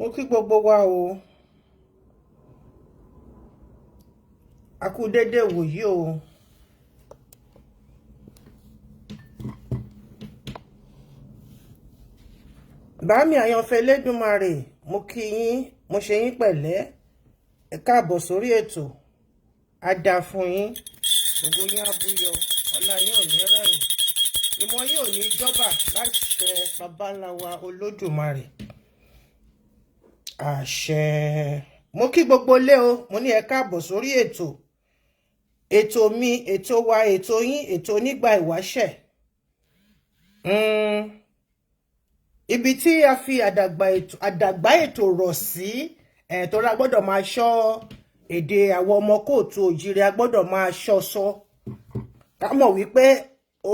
Mo kí gbogbo wa o. A kú dédé wòyí o. Bàámi àyànfẹ́ Elédùmarè, mo kí yín, mo ṣe yín pẹ̀lẹ́. Ẹ káàbọ̀ sórí ètò. A dáa fún yín. Ògo yín á búyọ, ọlá yín ò ní rẹ̀yìn. Ìmọ̀ yín ò ní jọ́bà láṣẹ baba ńlá wa Olódùmarè. Àṣẹ. Mo kí gbogbo ilé o, mo ní ẹ káàbọ̀ sórí ètò. Ètò mi, ètò wa, ètò yín, ètò nígbà ìwáṣẹ̀. Ibi tí a fi àdàgbà ètò rọ̀ sí, torí a gbọ́dọ̀ máa ṣọ́ èdè àwọn ọmọ kóòtù òjìrì, a gbọ́dọ̀ máa ṣọ́ sọ. Ká mọ̀ wípé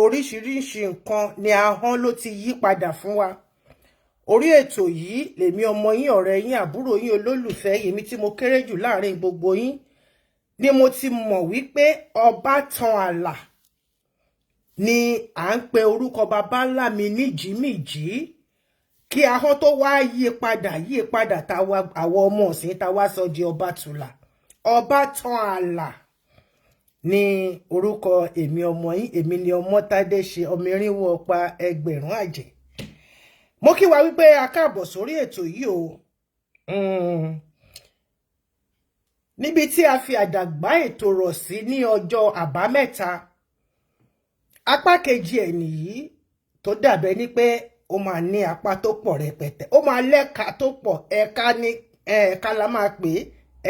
oríṣiríṣi nǹkan ni ahọ́n ló ti yí padà fún wa. Orí ètò yìí lèmi ọmọ yín, ọ̀rẹ́ yín, àbúrò yín, olólùfẹ́ yèmí tí mo kéré jù láàrin gbogbo yín ni mo ti mọ̀ wípé Ọbátan Àlà ni à ń pe orúkọ baba ńlá mi ní jìmìjì. Kí ahọ́n tó wá yí padà táwa àwọn ọmọ ọ̀sìn táwa sọ di Ọbátúlà. Ọbátan Àlà ni orúkọ èmi ọmọ yín, èmi ni Ọmọ́tádé ṣe ọmọ irinwó ọ̀pá ẹgbẹ̀rún àjẹ́. Mo kí wa wípé a káàbọ̀ sórí ètò yìí o. Níbi tí a fi àdàgbà ètò rọ̀ sí ní ọjọ́ àbámẹ́ta, apá kejì ẹ̀ nìyí tó dàbẹ́ ní pé ó máa ní apá tó pọ̀ rẹpẹtẹ, ó máa lẹ́ka tó pọ̀, ẹ̀ka ní ẹ̀ka la máa pè é,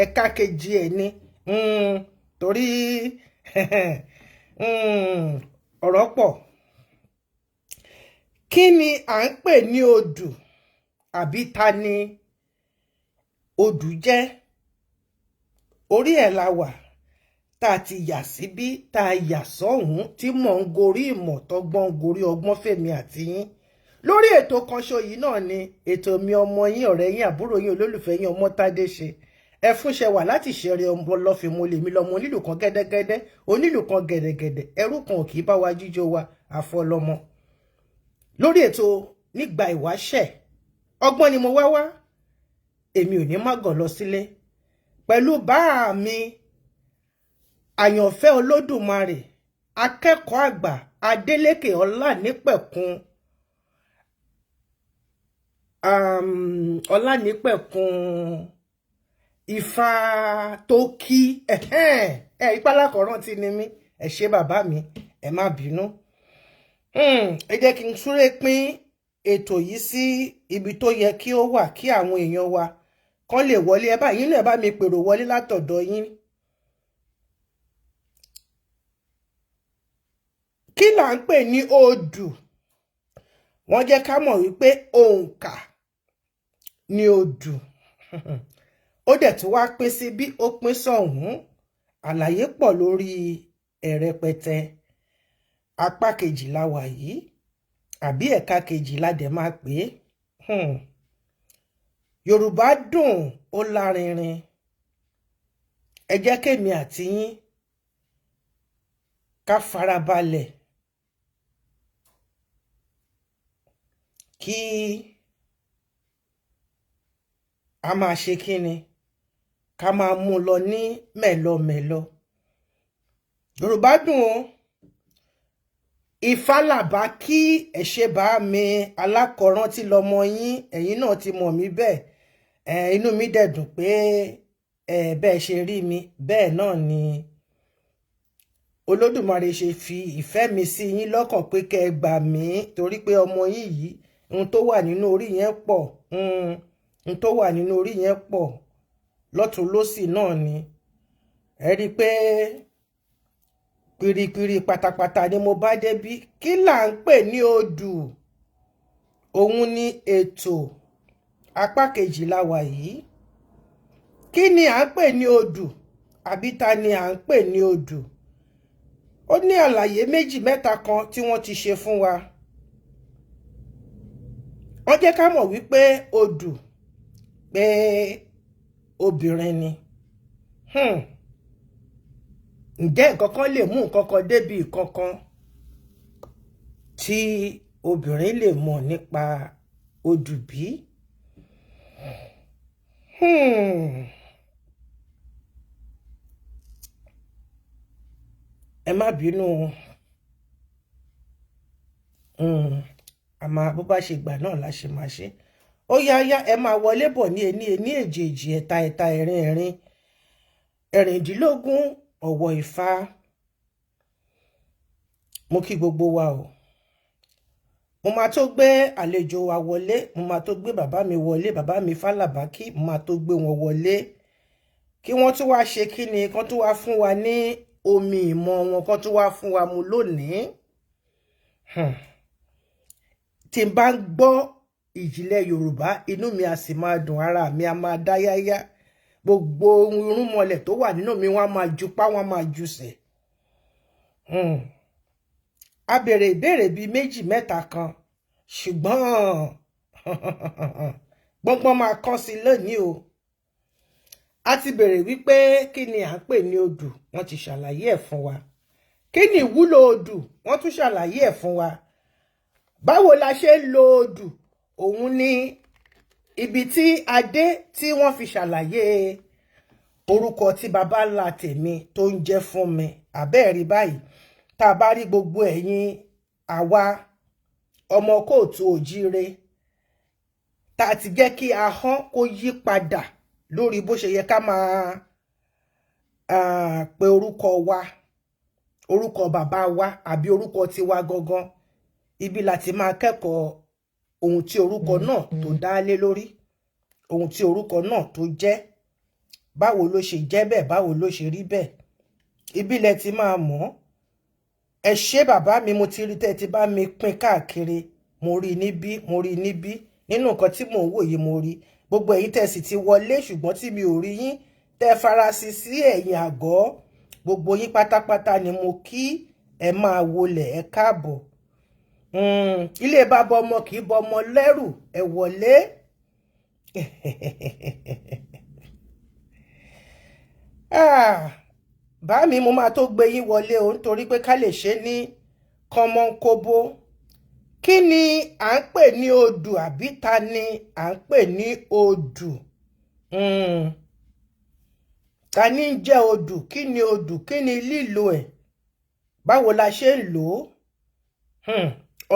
ẹ̀ka kejì ẹ̀ ni. Torí ọ̀rọ̀ pọ̀. Kí ni à ń pè ní odù àbí ta ni odù jẹ́? Orí ẹ̀ la wà tá a ti yà síbí, tá a yà sọ́hùn, tí mò ń gorí ìmọ̀ tọ́gbọ́n gorí ọgbọ́n fèmí àti yín. Lórí ètò kan ṣo yìí náà ni ètò mi ọmọ yín, ọ̀rẹ́ yín, àbúrò yín, olólùfẹ́ yín, Ọmọ́tádé ṣe. Ẹ fúnṣẹ wà láti ṣeré ọmọ lọ́fìmọ̀ lèmi lọ́mọ onílù kan gẹ́dẹ́gẹ́dẹ́, onílù kan gẹ̀dẹ̀gẹ̀dẹ̀, ẹrú kan ò kì í bá wa jíjó wa àfọlọ́mọ. Lórí ètò nígbà ìwáṣẹ̀, ọgbọ́n ni mo wá wá, èmi ò ní má gàn lọ sílé. Pẹ̀lú bá mi àyànfẹ́ Olódùmarè, akẹ́kọ̀ọ́ àgbà Adélékè Ọlánípẹ̀kun, Ọlánípẹ̀kun Ifá tó kí ẹ ìpálákọ̀ọ́rán tí ni mí. Ẹ ṣé bàbá mi, ẹ má bínú. Ẹ jẹ́ kí n súré pín ètò yìí sí ibi tó yẹ kí ó wà kí àwọn èèyàn wa kán lè wọlé. Ẹ bá yín náà bá mi pèrò wọlé látọ̀dọ̀ yín. Kí là ń pè ní odù? Wọ́n jẹ́ ká mọ̀ wípé òǹkà ni odù. Ó dẹ̀ tún wá pín sí bí ó pín sọ̀hún. Àlàyé pọ̀ lórí ẹ̀ rẹpẹtẹ. Apá kejì la wà yìí, àbí ẹ̀ka kejì la dẹ̀ máa pè é. Yorùbá dùn ó lárinrin. Ẹ jẹ́ kémi àti yín ká farabalẹ̀ kí a máa ṣe kíni, ká máa mú lọ ní mẹ̀lọmẹ̀lọ. Yorùbá dùn ó. Ìfàlàbà kí ẹ ṣe bá mi alákọ̀ọ́rán tí lọmọ yín, ẹ̀yin náà ti mọ̀ mí bẹ́ẹ̀. Inú mi dẹ̀ dùn pé bẹ́ẹ̀ ṣe rí mi bẹ́ẹ̀ náà ni Olódùmarè ṣe fi ìfẹ́ mi sí yín lọ́kàn pé kẹ́ ẹ gbà mí, torí pé ọmọ yín yìí, ohun tó wà nínú orí yẹn pọ̀, ohun tó wà nínú orí yẹn pọ̀ lọ́tún lósì náà ni. Ẹ rí i pé pìrìpìrì pátápátá ni mo bá débí. Kí là ń pè ní odù? Òun ni ètò apá kejì la wà yìí. Kí ni à ń pè ní odù? Àbí ta ni à ń pè ní odù? Ó ní àlàyé méjì mẹ́ta kan tí wọ́n ti ṣe fún wa. Wọ́n jẹ́ ká mọ̀ wípé odù pé obìnrin ni. Ǹjẹ́ nǹkan kan lè mú nǹkan kan débi nǹkan kan tí obìnrin lè mọ̀ nípa odù bí? Ẹ má bínú o. Àmọ́ bó bá ṣe gbà náà la ṣe máa ṣe. Ó yá yá, ẹ máa wọlé bọ̀ ní ení ení, èjì èjì, ẹ̀ta ẹ̀ta, ẹ̀rin ẹ̀rin, 16, ọ̀wọ̀ Ifá. Mo kí gbogbo wa o. Mo máa tó gbé àlejò wa wọlé, mo máa tó gbé bàbá mi wọlé, bàbá mi Fálàbákí, mo máa tó gbé wọn wọlé kí wọ́n tún wá ṣe kí ni, kán tún wá fún wa ní omi ìmọ̀ wọn, kán tún wá fún wa mu lónìí. Tí n bá ń gbọ́ ìjìnlẹ̀ Yorùbá, inú mi á sì máa dùn, ara mi á máa dá yáyá, gbogbo ohun irúnmọlẹ̀ tó wà nínú mi, wọ́n á máa jupá, wọ́n á máa jùsẹ̀. A béèrè ìbéèrè bíi méjì mẹ́ta kan, ṣùgbọ́n gbọ́ngbọ́n máa kán sí lónìí o. A ti béèrè wípé kí ni à ń pè ní odù, wọ́n ti ṣàlàyé ẹ̀ fún wa. Kí ni ìwúlò odù, wọ́n tún ṣàlàyé ẹ̀ fún wa. Báwo la ṣe ń lo odù, òun ni ibi tí a dé tí wọ́n fi ṣàlàyé orúkọ tí baba ńlá tèmi tó ń jẹ́ fún mi. Àbẹ́ẹ̀rí báyìí, tá a bá rí gbogbo ẹ̀yin àwa ọmọ kóòtù òjíire tá a ti jẹ́ kí ahọ́n kó yí padà lórí bó ṣe yẹ ká máa pe orúkọ wa, orúkọ bàbá wa àbí orúkọ tiwa gangan, ibi láti máa kẹ́kọ̀ọ́ ohun tí orúkọ náà tó dá lé lórí, ohun tí orúkọ náà tó jẹ́, báwo ló ṣe jẹ́ bẹ́ẹ̀, báwo ló ṣe rí bẹ́ẹ̀, ibi lẹ ti máa mọ̀. Ẹ ṣé bàbá mi, mo ti rí tẹ́ ti bá mi pín káàkiri, mo rí níbí, mo rí níbí, nínú nǹkan tí mò ń wò yìí, mo rí gbogbo èyí tẹ́ sì ti wọlé, ṣùgbọ́n tí mi ò rí yín tẹ́ farasí sí ẹ̀yìn àgọ́, gbogbo yín pátápátá ni mo kí. Ẹ máa wọlé, ẹ káàbọ̀. Ilé bàbá ọmọ kì í bọmọ lẹ́rù, ẹ wọlé. Bá mi, mo máa tó gbé yín wọlé o, nítorí pé ká lè ṣe ní kọ́mọ́nkóbó. Kí ni à ń pè ní odù, àbí ta ni à ń pè ní odù? Ta ni ń jẹ́ odù? Kí ni odù? Kí ni lílò ẹ̀? Báwo la ṣe ń lò ó?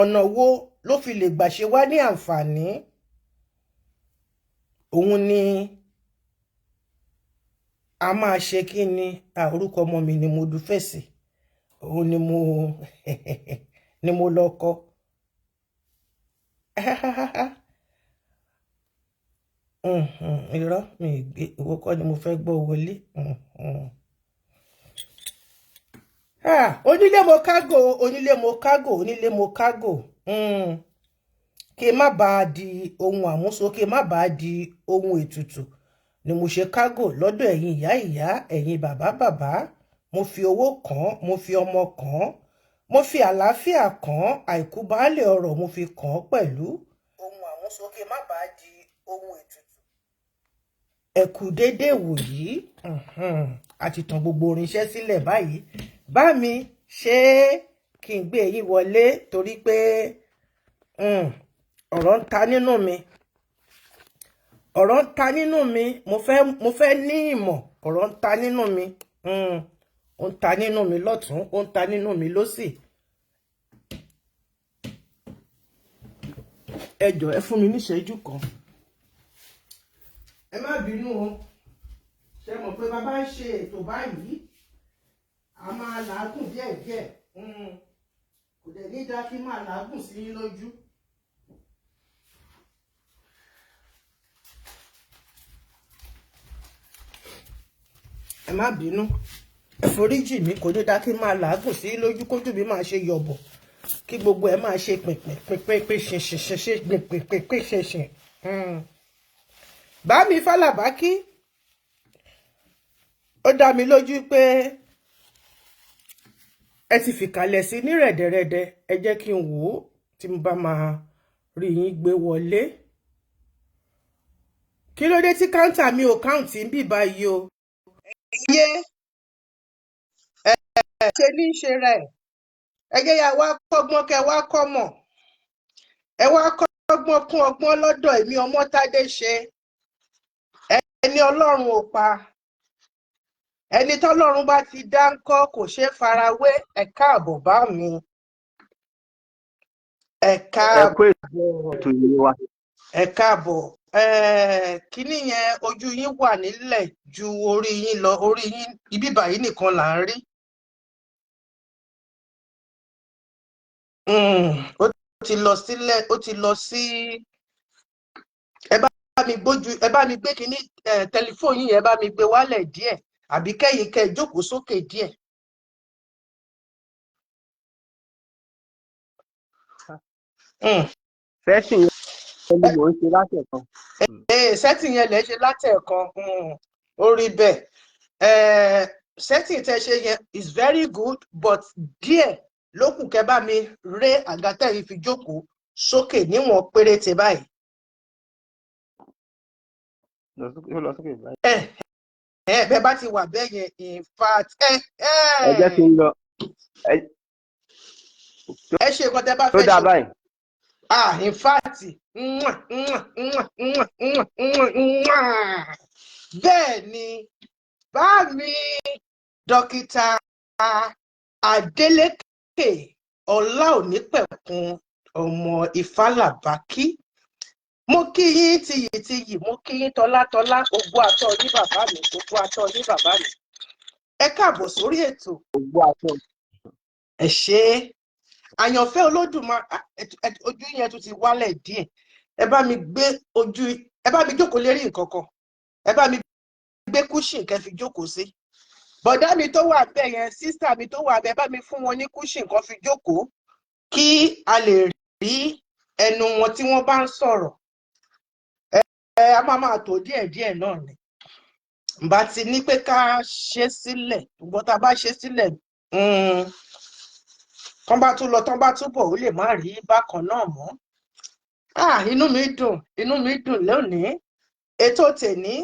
Ọ̀nà wo ló fi lè gbà ṣe wá ní àǹfààní? Òun ni a máa ṣe. Kí ni orúkọ ọmọ mi ni mo dúfèsì, òun ni mo lọ kọ. Irọ́, mi gbé ìwọ kọ́ ni mo fẹ́ gbọ́ wọlé. Onílé mo kágò, onílé mo kágò, onílé mo kágò. Kí n má bàa di ohun àmúso, kí n má bàa di ohun ètùtù ni mo ṣe kágò lọ́dọ̀ ẹ̀yin ìyá ìyá, ẹ̀yin bàbá bàbá. Mo fi owó kàn, mo fi ọmọ kàn, mo fi àlàáfíà kàn, àìkú baálé ọrọ̀ mo fi kàn pẹ̀lú. Ohun àmúso, kí n má bàa di ohun ètùtù. Ẹ kú déédéé wòyí, a ti tàn gbogbo irinṣẹ́ sílẹ̀ báyìí. Bá mi ṣe kí n gbé yín wọlé torí pé ọ̀rọ̀ ń ta nínú mi, ọ̀rọ̀ ń ta nínú mi, mo fẹ́ ní ìmọ̀, ọ̀rọ̀ ń ta nínú mi, ó ń ta nínú mi lọ́tún, ó ń ta nínú mi lósì. Ẹ jọ̀ọ́, ẹ fún mi níṣẹ́jú kan. Ẹ má bínú o, ṣe mọ̀ pé bàbá ń ṣe ètò báyìí, a máa làágùn díẹ̀díẹ̀, kò dẹ̀ ní dá kí máa làágùn sí yín lójú. Ẹ má bínú, ẹ foríjì mi, kò ní dá kí máa làágùn sí lójú, kójú mi máa ṣe yọ̀bọ̀, kí gbogbo ẹ máa ṣe pìnpìn pìnpìn ṣinṣin pìnpìn pìnpìn ṣinṣin. Bá mi Fálàbákí, ó dá mi lójú pé ẹ ti fìkàlẹ̀ sí ní rẹ̀dẹ̀rẹ̀dẹ̀. Ẹ jẹ́ kí n wò ó tí mo bá máa rí yín gbé wọlé. Kí ló dé tí káńtà mi ò káùntì ń bì báyìí o? Yé ẹ ṣe ní ṣe rẹ̀, ẹ jẹ́ ya wá kọ́gbọ́n, kẹ wá kọ́mọ̀, ẹ wá kọ́gbọ́n kún ọgbọ́n lọ́dọ̀ èmi Ọmọ́tádé ṣe. Ẹni Ọlọ́run ò pa, ẹni tọ́lọ́run bá ti dá ńkọ́, kò ṣeé farawé. Ẹ káàbọ̀ bá mi. Ẹ Ẹ kú káàbọ̀. Ètò ìlú wa. Ẹ káàbọ̀. Kíní yẹn, ojú yín wà nílẹ̀ ju orí yín lọ. Orí yín ibi báyìí nìkan là ń rí. Ó ti lọ sílẹ̀, ó ti lọ sí. Ẹ bá mi gbójú, ẹ bá mi gbé kíní tẹlifóònù yín yẹn, ẹ bá mi gbé wálẹ̀ díẹ̀, àbí kẹ́yìn kẹ́ ẹ jókòó sókè díẹ̀. Sẹ́sìn yẹn ni mò ń ṣe látẹ̀kan. Setting yẹn lẹ ṣe látẹ̀kan. Ó rí bẹ́ẹ̀. Setting tẹ́ ṣe yẹn is very good, but díẹ̀ ló kù kẹ́ bá mi ré àga tẹ́yìn fi jókòó sókè níwọ̀n péréte báyìí. Lọ sókè báyìí. Ẹ bẹ́ẹ̀ bá ti wà bẹ́ẹ̀ yẹn, in fact, ẹ Ẹ jẹ́ kí n lọ. Ẹ ṣe nǹkan tẹ́ bá Tó fẹ́ dáa ṣe. báyìí. Ah, in fact, mwah, mwah, mwah, mwah, mwah, mwah, mwah. Bẹ́ẹ̀ ni, bá mi, Dókítà Adélékè Ọláònípẹ̀kun ọmọ Ifálàbákí, mo kí yín tiyìtiyì, mo kí yín tọlátọlá. Ogbó àtọ yín, bàbá mi. Ogbó àtọ yín, bàbá mi. Ẹ káàbọ̀ sórí ètò. Ògbó àtọ. Ẹ ṣé, àyànfẹ́ Olódùmarè. Ah, ojú yẹn tún ti wálẹ̀ díẹ̀. Ẹ bá mi gbé ojú, ẹ bá mi jókòó lérí nǹkan kan, ẹ bá mi gbé cushion kẹ́ fi jókòó sí. Bọ̀dá mi tó wà bẹ́ẹ̀ yẹn, sister mi tó wà bẹ́ẹ̀, bá mi fún wọn ní cushion kan fi jókòó, kí a lè rí ẹnu wọn tí wọ́n bá ń sọ̀rọ̀. Ẹ a máa máa tó díẹ̀díẹ̀ náà ni. Bá ti ní pé ká ṣe sílẹ̀, ṣùgbọ́n tá a bá ṣe sílẹ̀, tán bá tún lọ, tán bá tún bọ̀, ó lè má rí bákan náà mọ́. Ah, inú mi dùn, inú mi dùn lónìí. Ètò tèní,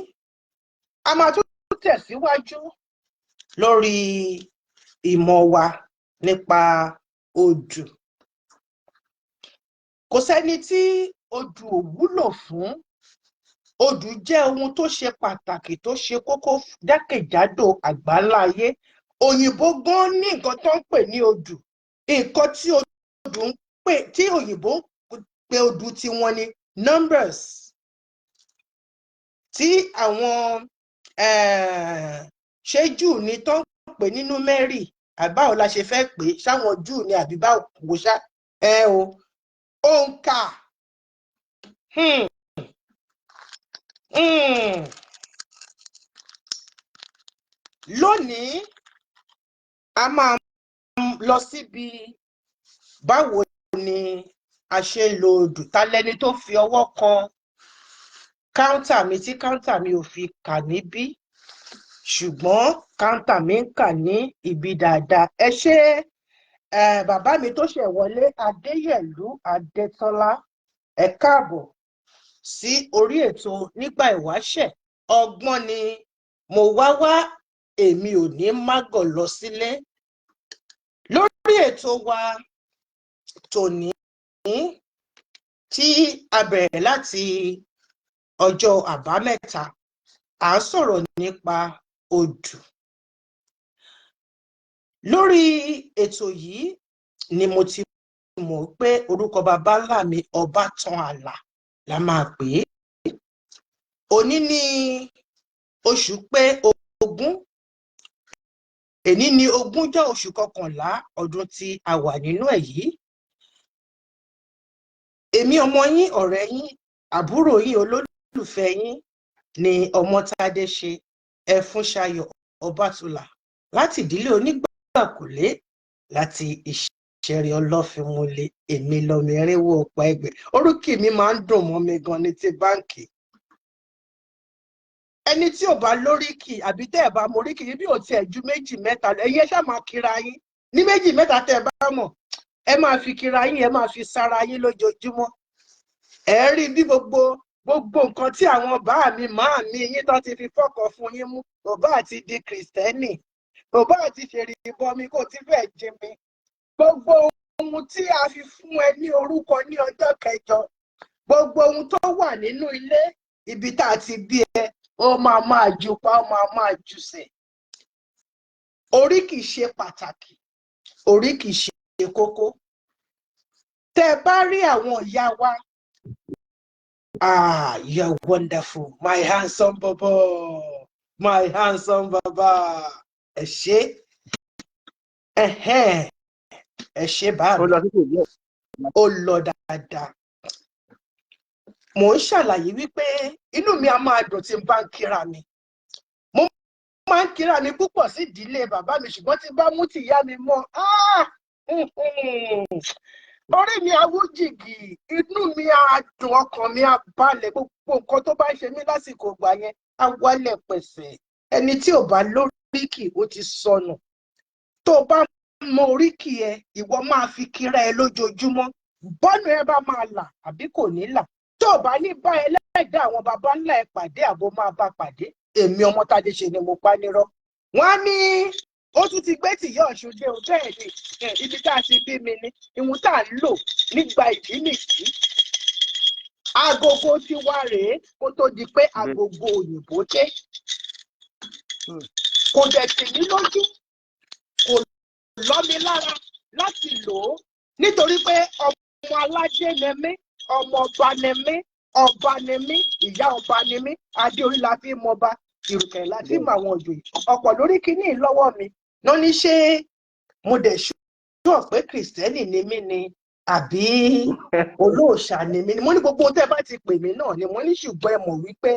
a máa tún tẹ̀síwájú lórí ìmọ̀ wa nípa odù. Kò sẹ́ni tí odù ò wúlò fún. Odù jẹ́ ohun tó ṣe pàtàkì, tó ṣe kókó jákèjádò àgbáńlá ayé. Òyìnbó gan ní nǹkan tó ń pè ní odù. Nǹkan tí odù ń pè, tí òyìnbó ń pè odù tiwọn ni numbers, tí àwọn ṣé Júù ni tó ń pè ní númẹ́rì, àbáwo la ṣe fẹ́ pè é? Ṣáwọn Júù ni àbí báwo kò ṣá ẹ o, òǹkà. Lónìí, a máa lọ síbi báwo ni a ṣe ń lo odù. Ta lẹni tó fi ọwọ́ kan counter mi tí counter mi ò fi kà níbí, ṣùgbọ́n counter mi ń kà ní ibi dáadáa? Ẹ ṣé, bàbá mi tó ṣẹ̀ wọlé, Adéyẹ̀lú Adétọ́lá, ẹ káàbọ̀ sí orí ètò Nígbà Ìwáṣẹ̀. Ọgbọ́n ni mo wá wá, èmi ò ní mágọ̀ lọ sílé. Lórí ètò wa tòní tí a bẹ̀rẹ̀ láti ọjọ́ Àbámẹ́ta, à ń sọ̀rọ̀ nípa odù. Lórí ètò yìí ni mo ti mọ̀ pé orúkọ baba ńlá mi, Ọbátan Àlà, la máa pè é. Òní ní oṣù pé 20, èní ní 20 oṣù kọkànlá ọdún tí a wà nínú ẹ̀ yìí. Èmi ọmọ yín, ọ̀rẹ́ yín, àbúrò yín, olólùfẹ́ yín ni Ọmọ́tádé ṣe Ẹfúnṣayọ̀ Ọbátúlà, láti ìdílé Onígbàkúlé, láti Ìṣẹ̀rẹ̀ Ọlọ́finmúlé. Èmi lọmọ ẹrínwó ọ̀pá ẹgbẹ́. Orúkì mi máa ń dùn mọ́ mi gan ní ti báǹkì. Ẹni tí ò bá lóríkì, àbí tẹ́ ẹ̀ bá mọ oríkì yìí, bí ò tiẹ̀ ju méjì mẹ́ta lọ, ẹ̀yin ẹ ṣáà máa kíra yín ní méjì mẹ́ta tẹ́ ẹ bá mọ̀. Ẹ máa fi kíra yín, ẹ máa fi sára yín lójoojúmọ́. Ẹ rí bí gbogbo gbogbo nǹkan tí àwọn bá mi máa mi yín tó ti fi fọ́kọ̀ fún yín mú, bàbá àti di Kìrìsìtẹ́nì, bàbá àti ṣèrè ìbọmi kò tí fẹ́ jí mi, gbogbo ohun tí a fi fún ẹ ní orúkọ ní ọjọ́ kẹjọ, gbogbo ohun tó wà nínú ilé ibi tá a ti bí ẹ. Ó máa máa jupa, ó máa máa jùsẹ̀. Oríkì ṣe pàtàkì, oríkì ṣe kókó. Tẹ́ ẹ bá rí àwọn ìyá wa, "Ah, you're wonderful, my handsome baba, my handsome baba." Ẹ ṣé, ẹhẹ́n, ẹ ṣé bá Ó mi. lọ sókè díẹ̀. Ó lọ dáadáa. Mò ń ṣàlàyé wípé inú mi á máa dùn tí n bá ń kíra mi. Mo máa ń kíra mi púpọ̀ sí ìdílé bàbá mi, ṣùgbọ́n tí n bá mú tìyá mi mọ́, ah, orí mi á wú jìgì, inú mi á dùn, ọkàn mi á balẹ̀. Gbogbo nǹkan tó bá ń ṣe mí lásìkò ìgbà yẹn á wálẹ̀ pẹ̀sẹ̀. Ẹni tí ò bá lóríkì, ó ti sọnù. Tó o bá mọ oríkì ẹ, ìwọ máa fi kíra ẹ lójoojúmọ́. Bọ́nù ẹ bá máa là àbí kò ní là, tó o bá ní bá ẹlẹ́dàá àwọn baba ńlá ẹ pàdé, àbó máa bá pàdé. Èmi ọmọ Tádé ṣe ni mo pa nírọ́. Wọ́n á ní ó tún ti gbé tìyá Ọ̀ṣun dé o. Bẹ́ẹ̀ ni, ibi tá a ti bí mi ni ìwọ̀n tá a ń lò nígbà ìdí nìyí. Agogo ti wá rèé kó tó di pé agogo òyìnbó dé. Kò dẹ̀ tì mí lójú, kò lọ́ mi lára láti lò ó, nítorí pé ọmọ aládé ni mí, ọmọ ọba ni mí, ọba ni mí, ìyá ọba ni mí. Adé orí la fi mọba, ìrùkẹ̀rẹ̀ la fi mọ àwọn òjòyè. Ọ̀pọ̀ lórí kíní lọ́wọ́ mi náà ní ṣé mo dẹ̀ ṣúọ̀ pé Kìrìsìtẹ́nì ni mí ni àbí olóòṣà ni mí. Mo ní gbogbo ohun tẹ́ bá ti pè mí náà ni mo ní, ṣùgbọ́n ẹ mọ̀ wípé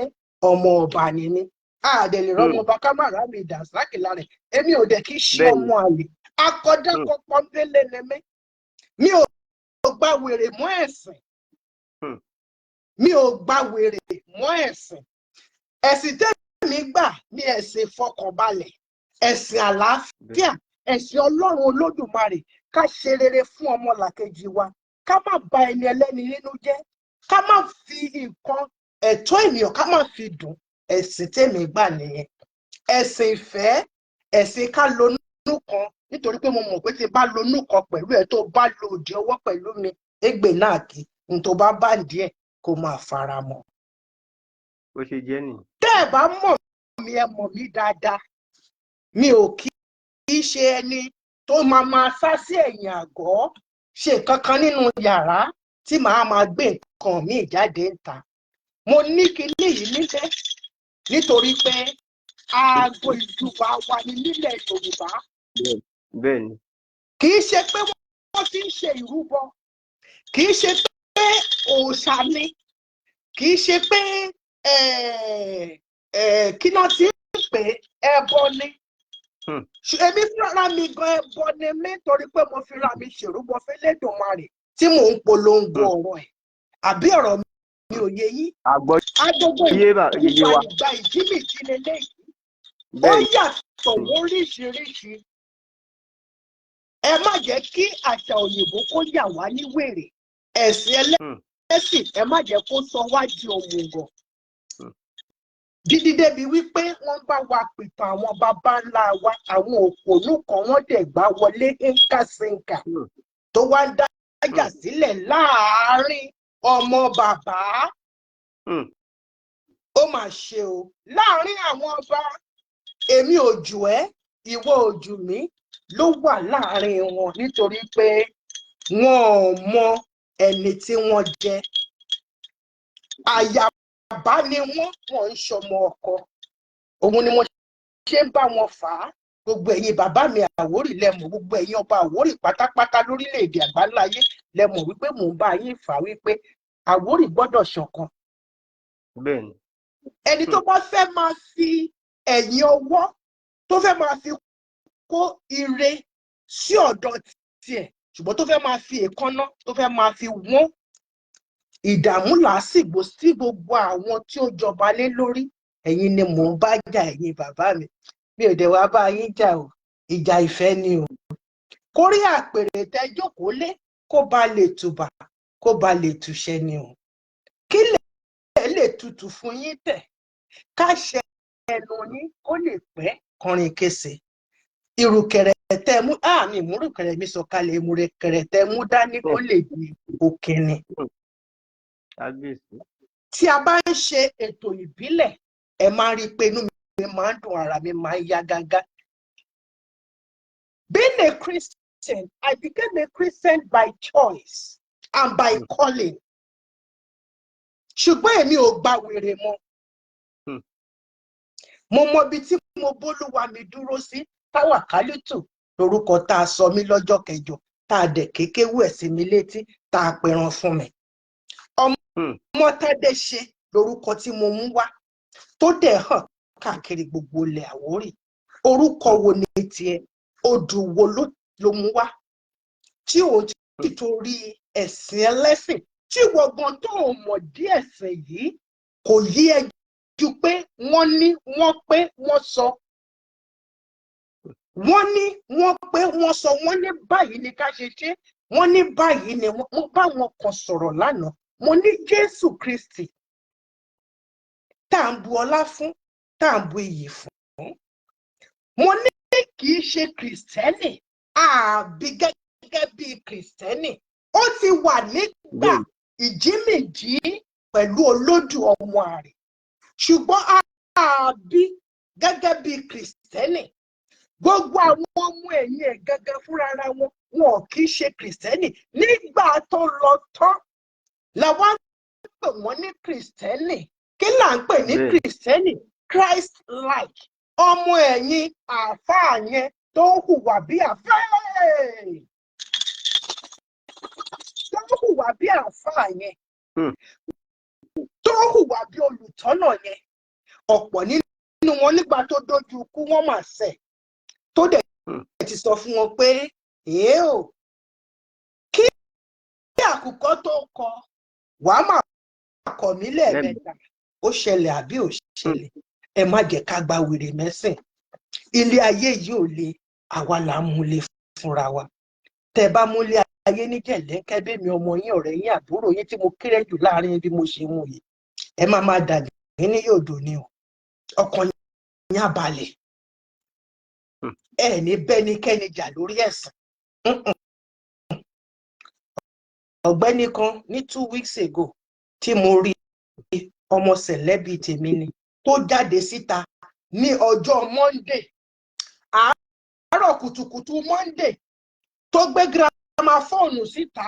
ọmọ ọba ni mí. Àdẹ̀ lè rọ́mọ ọba ká má rà mí dànsákì lára ẹ̀. Èmi ò dẹ̀ kí ṣe ọmọ àlè, akọ̀dákọ̀ pọ́nbélé ni mí. Mi ò gba wèrè mọ́ ẹ̀sìn. Mi ò gba wèrè mọ́ ẹ̀sìn. Ẹ̀sìn tẹ́mi gbà ní ẹ̀sìn ìfọkànbalẹ̀, ẹ̀sìn àlàáfíà, ẹ̀sìn Ọlọ́run Olódùmarè. Ká ṣe rere fún ọmọlàkejì wa, ká má bà ẹni ẹlẹ́ni nínú jẹ́, ká má fi nǹkan ẹ̀tọ́ ènìyàn, ká má fi dùn. Ẹ̀sìn tẹ́mi gbà nìyẹn, ẹ̀sìn ìfẹ́, ẹ̀sìn ká lonú kan, nítorí pé mo mọ̀ pé tí n bá lonú kan pẹ̀lú ẹ̀, tó bá lo òdì ọwọ́ pẹ̀lú mi, égbè náà kí n tó bá bá ń díẹ̀ kó máa fara mọ́. Bó ṣe jẹ́ nìyí. Tẹ́ ẹ bá mọ̀ mí, ẹ mọ̀ mí dáadáa. Mi ò kí í ṣe ẹni tó máa máa sá sí ẹ̀yìn àgọ́, ṣe nǹkan kan nínú yàrá tí màá máa gbé nǹkan míì jáde ń ta. Mo ní kinní yìí nílẹ̀ nítorí pé aago ìjùbà wa ní nílẹ̀ Yorùbá. Bẹ́ẹ̀ ni. Kì í ṣe pé wọ́n fi ń ṣe ìrúbọ, kì í ṣe pé òòṣà ni, kì í ṣe pé kí náà ti ń pè é, ẹbọ ni. Èmi fúnra mi gan, ẹbọ ni mí, torí pé mo fi ra mi ṣèrúbọ f'Ẹlẹ́dùmarè tí mò ń polongo ọ̀rọ̀ ẹ̀. Àbí ọ̀rọ̀ mi ò yé yín? Àgbọ̀. Agogo Yé bá yé wa. ìgbà ìjímìjí leléyìí. Ó yàtọ̀ lóríṣiríṣi. Ẹ má jẹ́ kí àṣà òyìnbó kó yà wá ní wèrè. Ẹ̀sìn ẹlẹ́sìn, ẹ má jẹ́ kó sọ wá di òmùgọ̀ dídí débi wípé wọ́n bá wa pìtàn àwọn baba ńlá wa. Àwọn òpònú kan, wọ́n dẹ̀ gbá wọlé ńkàsínkà tó wá ń dájà sílẹ̀ láàárín ọmọ bàbá. Ó mà ṣe o. Láàárín àwọn ọba, èmi ò jù ẹ́, ìwọ ò jù mí ló wà láàárín wọn, nítorí pé wọn ò mọ ẹni tí wọ́n jẹ́. Àyàbá ni wọ́n, wọ́n ń ṣọmọ ọkọ. Òun ni mo ṣe ń bá wọn fà á. Gbogbo ẹ̀yin bàbá mi Àwórì lẹ́mọ̀, gbogbo ẹ̀yin ọba Àwórì pátápátá lórílẹ̀‐èdè àgbáláyé lẹ́mọ̀ wípé mò ń bá yín fà á wípé Àwórì gbọ́dọ̀ ṣọ̀kan. Bẹ́ẹ̀ ni. Ẹni tó bá fẹ́ máa fi ẹ̀yìn ọwọ́, tó fẹ́ máa fi kó ire sí ọ̀dọ̀ tiẹ̀, ṣùgbọ́n tó fẹ́ máa fi èékánná, tó fẹ́ máa fi wọ́n ìdààmú làásìgbò sí gbogbo àwọn tí ó jọba lé lórí, ẹ̀yin ni mò ń bá jà. Ẹ̀yin bàbá mi, mi ò dẹ̀ wá bá yín jà o, ìjà ìfẹ́ ni o. Kórí àpèrè tẹ jókòó lé, kó ba lè tùbà, kó ba lè túṣẹ ni o. Kí lè lè tutù fún yín tẹ̀, káṣẹ ẹnu yín kó lè pẹ́ kọrin kése. Ìrùkẹ̀rẹ̀ tẹ mú àmì ìmúrùkẹ̀rẹ̀ mi sọ̀kalẹ̀, ìmúrùkẹ̀rẹ̀ tẹ mú dání kó lè di òkìní. Kábíyèsí. Tí a bá ń ṣe ètò ìbílẹ̀ Ẹ máa ń rí i pé inú mi máa ń dùn, ara mi máa ń yá gágá. Being a Christian, I became a Christian by choice and by calling. Ṣùgbọ́n èmi ò gba wèrè mọ́. Mo mọ ibi tí mo bólúwa mi dúró sí. Táwàkálítù lórúkọ tá a sọ mí lọ́jọ́ kẹjọ, tá a dẹ̀ kékéwú ẹ̀ sí mi létí, tá a pẹran fún mi. Ọmọ Tádé ṣe lórúkọ tí mo mú wá tó dẹ̀ hàn káàkiri gbogbo ilẹ̀ Àwórì. Orúkọ wo ni tiẹ̀? Odù wo ló mú wá tí òun ti torí ẹ̀sìn ẹlẹ́sìn tí wọ́n tó o mọ̀ dí ẹ̀sìn yìí kò yí ẹ ju pé wọ́n ní wọ́n pé wọ́n sọ, wọ́n ní wọ́n pé wọ́n sọ, wọ́n ní báyìí ni ká ṣe ṣe, wọ́n ní báyìí ni wọ́n. Mo bá wọn kan sọ̀rọ̀ lánàá, mo ní Jésù Kristi tá à ń bu ọlá fún, tá à ń bu iyì fún, mo ní kì í ṣe Kìrìsìtẹ́nì àbí gẹ́gẹ́ bí Kìrìsìtẹ́nì ó ti wà nígbà ìjímìjí pẹ̀lú olódù ọmọ àrè, ṣùgbọ́n àbí gẹ́gẹ́ bí Kìrìsìtẹ́nì, gbogbo àwọn ọmọ ẹ̀yìn ẹ̀ gẹ́gẹ́ fúnra wọn, wọn kì í ṣe Kìrìsìtẹ́nì. Nígbà tó lọ tán làwọn ń pè wọ́n ní Kìrìsìtẹ́nì. Kí là ń pè ní Kìrìsìtẹ́nì? Christ like, ọmọ ẹ̀yìn àáfàá yẹn tó ń hùwà bí àáfàá, tó ń hùwà bí àáfàá yẹn, tó ń hùwà bí olùtọ́nà yẹn. Ọ̀pọ̀ nínú wọn, nígbà tó dójú ikú, wọ́n mà ṣẹ̀ tó dẹ̀ ti sọ fún wọn pé èé o, kí àkùkọ tó kọ, wàá máa kọ̀ mí lẹ́ẹ̀mẹ́ta. Ó ṣẹlẹ̀ àbí ò ṣẹlẹ̀? Ẹ má jẹ́ ká gba wèrè mẹ́sìn. Ilé ayé yìí ò le, àwa là ń múlé fúnra wa. Tẹ bá múlé ayé ní jẹ̀lẹ́ńkẹ́, bẹ́mi ọmọ yín, ọ̀rẹ́ yín, àbúrò yín tí mo kéré jù láàrin bí mo ṣe mú yìí, ẹ má máa dàbí ní yòdò ni o. Ọkàn yín á balẹ̀. Ẹ ní bẹ́nikẹ́ni jà lórí ẹ̀sìn. Ọ̀gbẹ́ni kan ní 2 weeks ago tí mo rí, ọmọ sẹ̀lẹ́bí tèmi ni, tó jáde síta ní ọjọ́ Monday, àárọ̀ kùtùkùtù Monday, tó gbé gramophone síta,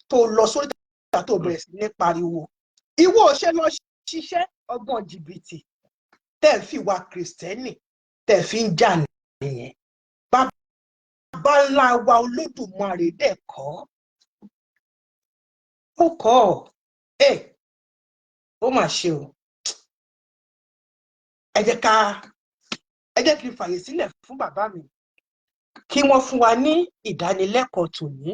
tó lọ sórí ìta, tó bẹ̀rẹ̀ sí ní pariwo, ìwọ ò ṣe lọ ṣiṣẹ́? Ọgbọ́n jìbìtì tẹ́ ẹ̀ fi wá Kìrìsìtẹ́nì tẹ́ ẹ̀ fi ń jà nìyẹn. Bàbá ńlá wa Olódùmarè dẹ̀ kọ́, ó kọ́ ẹ, ó mà ṣe o. Ẹ jẹ́ kí n fàyè sílẹ̀ fún bàbá mi kí wọ́n fún wa ní ìdánilẹ́kọ̀ọ́ tòní.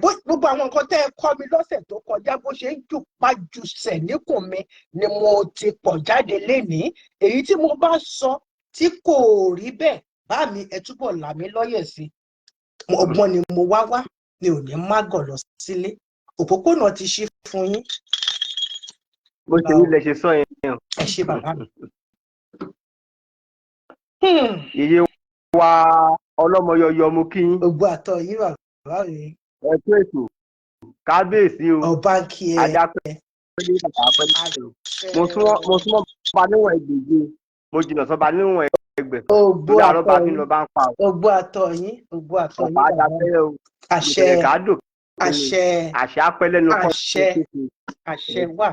Gbogbo àwọn nǹkan tẹ́ ẹ kọ́ mi lọ́sẹ̀ tó kọjá, bó ṣe ń jùpájùsẹ̀ níkùn mi ni mo ti pọ̀ jáde lénìí. Èyí tí mo bá sọ tí kò rí bẹ́ẹ̀, bá mi, ẹ túbọ̀ là mí lọ́yẹ̀ sí i. Ọgbọ́n ni mo wá wá, mi ò ní mágọ̀ lọ sílé. Òpópónà ti ṣí fún yín. Bó ṣe rí lẹ ṣe sọ yẹn o. Ẹ ṣé, bàbá mi. Yèyé wa ọlọ́mọyọyọ, mo kí yín. Gbogbo àtọ yín, bàbá mi. Ẹ kú ètò, kábíyèsí o. Ọba ń kí ẹ. Adápẹ́ ní bàbá pẹ́ ní o. Mo súnmọ́ bá níwọ̀n ẹgbẹ̀je, mo jìnnà sọ́ba níwọ̀n ẹgbẹ̀fà. Ògbó lórí àrọ́bá àtọ tí yín. ń lọ bá ń pa o. Ògbó àtọ yín, ògbó àtọ yín, ọ̀pá bàbá mi. adápẹ́ o. Àṣẹ. Ìbẹ̀rẹ̀ kàádò. Àṣẹ. Àṣẹ apẹ́ lẹ́nu kọ́. Àṣẹ, àṣẹ wà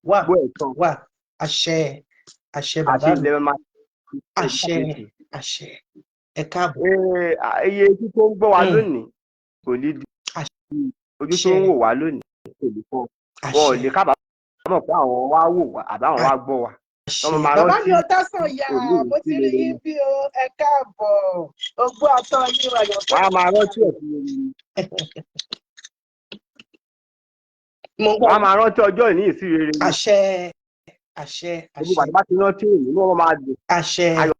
wà. Gbọ́ ẹ̀tàn. Wà, àṣẹ, àṣẹ, bàbá àṣẹ mi. Ilẹ̀ máa. Àṣẹ, àṣẹ, ẹ káàbọ̀. Iye etí tó ń gbọ́ wa lónìí kò ní di, ojú tó ń wò wá lónìí kò ní fọ́, wọn ò Àṣẹ. lè kábàámọ̀ pé àwọn wá wò wá àbáwọn wá gbọ́ wa. Àṣẹ. Wọ́n máa Bàbá rántí mi ọtá sàn yà òní mo ti rí ìsílẹ̀ yín bí o. Ẹ káàbọ̀, ògbó àtọ yín wà yọ̀. Wọ́n á máa rántí ẹ̀ sí rere. Mo ń gbọ́. Wọ́n á máa rántí ọjọ́ ìní ìsí rere. Àṣẹ, àṣẹ. Gbogbo Àṣẹ. bàtà bá ti rántí òní, inú wọn máa dùn, Àṣẹ. ayọ̀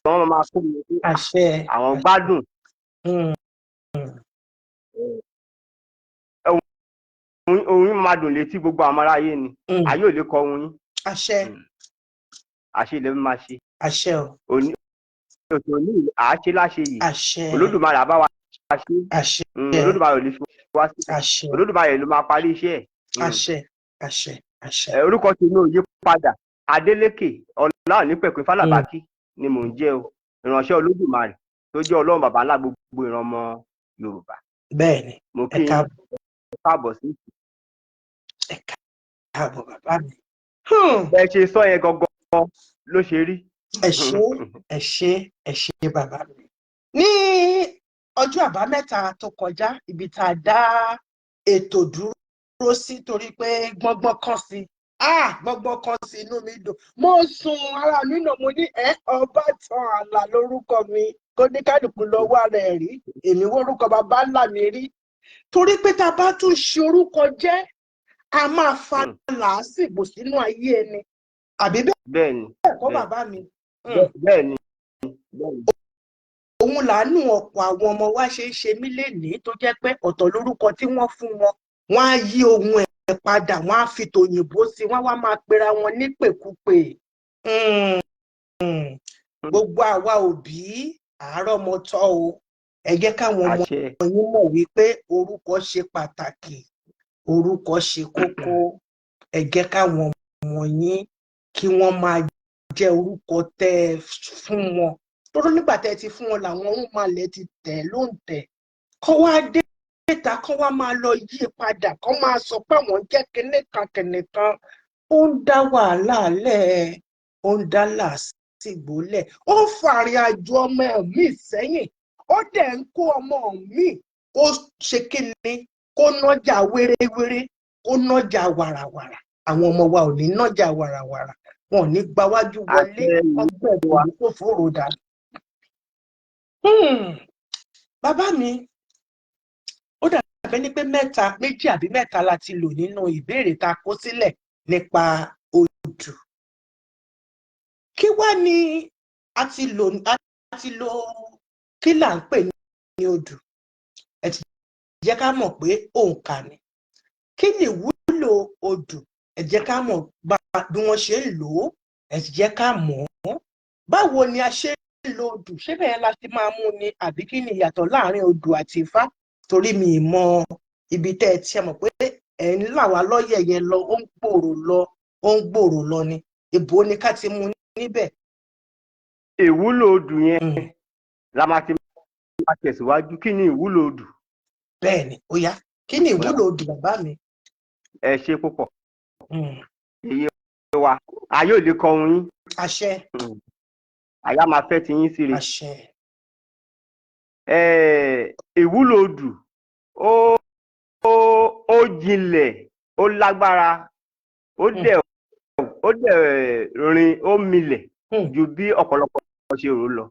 wọn máa kó mi pé Àṣẹ. àwọn gbádùn. Ohun yín máa dùn létí gbogbo àwọn aráyé ni. Ayé ò lè kọ ohun yín. Àṣẹ. Àṣẹ ilẹ̀ máa ṣe. Àṣẹ o. Òní òtò ní àáṣe láṣẹ yìí. Àṣẹ. Olódùmarè á bá wa ṣe. Àṣẹ. Olódùmarè ò lè fi wá sí. Àṣẹ. Olódùmarè ló máa parí iṣẹ́ ẹ̀. Àṣẹ, àṣẹ, àṣẹ. Orúkọ tèmi ò yí padà. Adélékè Ọláonípẹ̀kun Fálàbákí ni mò ń jẹ́ o, ìránṣẹ́ Olódùmarè tó jẹ́ Ọlọ́run bàbá ńlá gbogbo ìran ọmọ Yorùbá. Bẹ́ẹ̀ ni. Mo Ẹ kí yín káàbọ̀. káàbọ̀ sí. Ẹ káàbọ̀, bàbá mi. Bẹ́ẹ̀ ṣe sọ yẹn gangan ló ṣe rí. Ẹ ṣé, ẹ ṣé, ẹ ṣé, bàbá mi. Ní ọjọ́ Àbámẹ́ta tó kọjá, ibi tá a dá ètò dúró sí, torí pé gbọ́ngbọ́n kan sí, ah, gbọ́ngbọ́n kan sí, inú mi dùn, mo sun ara mi náà, mo ní ẹ Ọbátan Àlà lórúkọ mi, kó ní kálukú lọ́wọ́ ara ẹ̀ rí, èmi wórúkọ bàbá ńlá mi rí, torí pé tá a bá tún ṣe orúkọ jẹ́, a máa fa làásìgbò sínú ayé ẹni, àbí bẹ́ẹ̀ Bẹ́ẹ̀ ni. kọ́? Bẹ́ẹ̀. Bàbá mi. Bẹ́ẹ̀ ni, bẹ́ẹ̀ ni. Òun làánú ọ̀pọ̀ àwọn ọmọ wa ṣe ń ṣe mí lénìí, tó jẹ́ pé ọ̀tọ̀ lórúkọ tí wọ́n fún wọn, wọ́n á yí ohun ẹ̀ padà, wọ́n á fi tòyìnbó sí i, wọ́n wá máa pera wọn nípèkúpè. Gbogbo àwa òbí, àárọ̀ ọmọ tọ́ o, ẹ jẹ́ káwọn ọmọ Àṣẹ. yín mọ̀ wípé orúkọ ṣe pàtàkì, orúkọ ṣe kókó. Ẹ jẹ́ káwọn ọmọ yín kí wọ́n máa jẹ́ orúkọ tẹ́ ẹ fún wọn, torí nígbà tẹ́ ẹ ti fún wọn làwọn ọ̀rúnmalẹ̀ ti tẹ̀ ló ń tẹ̀ kọ́ wá dé ìta, kọ́ wá máa lọ yí padà, kọ́ máa sọ pé àwọn jẹ́ kinní kan kinní kan. Ó ń dá wàhálà lẹ̀, ó ń dá làásìgbò lẹ̀, ó ń fàrin àjò ọmọ mi sẹ́yìn, ó dẹ̀ ń kó ọmọ mi kó ṣe kíni, kó nájà wéréwéré, kó nájà wàràwàrà. Àwọn ọmọ wa ò ní nájà wàràwàrà, wọn ò ní gbáwájú wọlé. Àṣẹ. Ọgbẹ́ ìlú kò fòrò dànù. Bàbá mi, ó dàbẹ́ ní pé mẹ́ta, méjì àbí mẹ́ta la ti lò nínú ìbéèrè tá a kó sílẹ̀ nípa odù. Kí wá ni a ti lò? A ti lò, kí là ń pè ní odù? Ẹ ti jẹ́ ká mọ̀ pé òǹkà ni. Kí ni ìwúlò odù? Ẹ jẹ́ ká mọ̀ bí wọ́n ṣe ń lò ó. Ẹ ti jẹ́ ká mọ̀ ọ́. Báwo ni a ṣe ń lo odù? Ṣé bẹ́ẹ̀ la ti máa mú ni, àbí kí ni ìyàtọ̀ láàrin odù àti Ifá? Torí mi ì mọ ibi tẹ́ ẹ ti mọ̀ pé ẹ̀ ń là wá lọ́yẹ̀ yẹn lọ, ó ń gbòòrò lọ, ó ń gbòòrò lọ ni. Ìbò ni ká ti mú níbẹ̀? Ìwúlò odù yẹn la máa ti máa tẹ̀síwájú. Kí ni ìwúlò odù? Bẹ́ẹ̀ ni, ó yá, kí ni ìwúlò odù, bàbá mi? Ẹ ṣe púpọ̀. Èyí wa ayé ò lè kọ ohun yín. Àṣẹ. Àyà máa fẹ́ ti yín síre. Àṣẹ. Ìwúlò odù ó jinlẹ̀, ó lágbára, ó dẹ̀ rin, ó milẹ̀ ju bí ọ̀pọ̀lọpọ̀ ṣe rò lọ.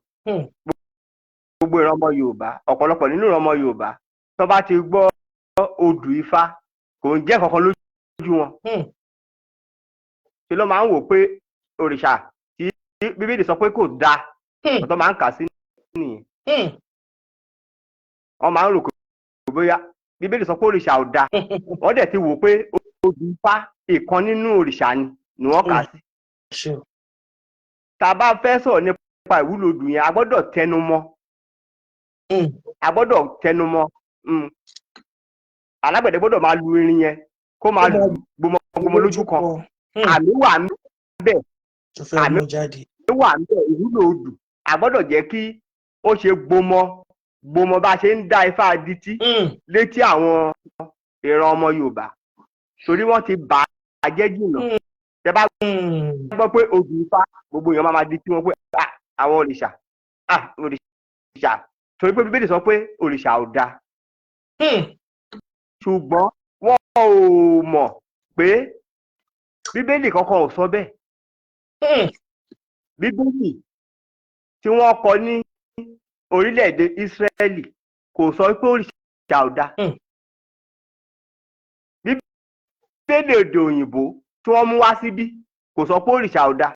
Gbogbo ìran ọmọ Yorùbá, ọ̀pọ̀lọpọ̀ nínú ìran ọmọ Yorùbá, tó bá ti gbọ́ odù Ifá, kò ń jẹ́ kankan lójú wọn. Ṣe ló máa ń wò pé òrìṣà tí Bíbélì sọ pé kò dáa tó máa ń kà sí nìyẹn. Wọ́n máa ń rò pé bóyá Bíbélì sọ pé òrìṣà ò dáa, wọ́n dẹ̀ ti wò pé odù Ifá, ìkan nínú òrìṣà ni wọ́n kà sí. Tá a bá fẹ́ sọ̀rọ̀ nípa ìwúlò odù yẹn, a gbọ́dọ̀ tẹnu mọ́. A gbọ́dọ̀ tẹnu mọ́. Alágbẹ̀dẹ gbọ́dọ̀ máa lu irin yẹn, kó máa lu gbọmọgbọmọ lójú kan. Àmì wà níbẹ̀. Tó fẹ́ Àmì mú jáde. wà níbẹ̀. Ìwúlò odù, a gbọ́dọ̀ jẹ́ kí ó ṣe gbọmọ gbọmọ bá a ṣe ń dá ifá adití létí àwọn ìran ọmọ Yorùbá, torí wọ́n ti bà á jẹ́ jìnnà. Tẹ bá gbọ́ pé odù Ifá, gbogbo èèyàn máa ma di tí wọ́n pé, "Ah, àwọn òrìṣà, ah, òrìṣà," torí pé Bíbélì sọ pé òrìṣà ò dáa. Ṣùgbọ́n wọ́n ò mọ̀ pé Bíbélì kankan ò sọ bẹ́ẹ̀. Bíbélì tí wọ́n kọ ní orílẹ̀-èdè Ísírẹ́lì kò sọ pé òrìṣà ò dáa. Bíbélì èdè òyìnbó tí wọ́n mú wá síbí kò sọ pé òrìṣà ò dáa.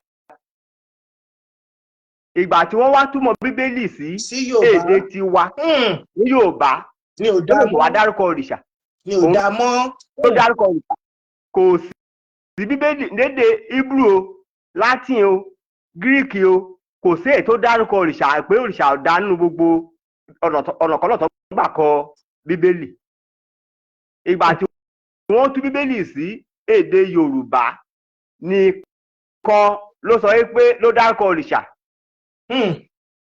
Ìgbà tí wọ́n wá túmọ̀ Bíbélì sí Sí Yorùbá. èdè tiwa ní Yorùbá, Ní ò dáa ó wá mọ́. dárúkọ òrìṣà. Ní ò dáa mọ́. Ó dárúkọ òrìṣà. Kò sí Bíbélì lédè Hebrew o, Latin o, Greek o, kò sí èyí tó dárúkọ òrìṣà pé òrìṣà ò dáa nínú gbogbo ọ̀nà kan náà tó gbà kọ Bíbélì. Ìgbà tí wọ́n tú Bíbélì sí èdè Yorùbá ní nìkan ló sọ pé, ló dárúkọ òrìṣà.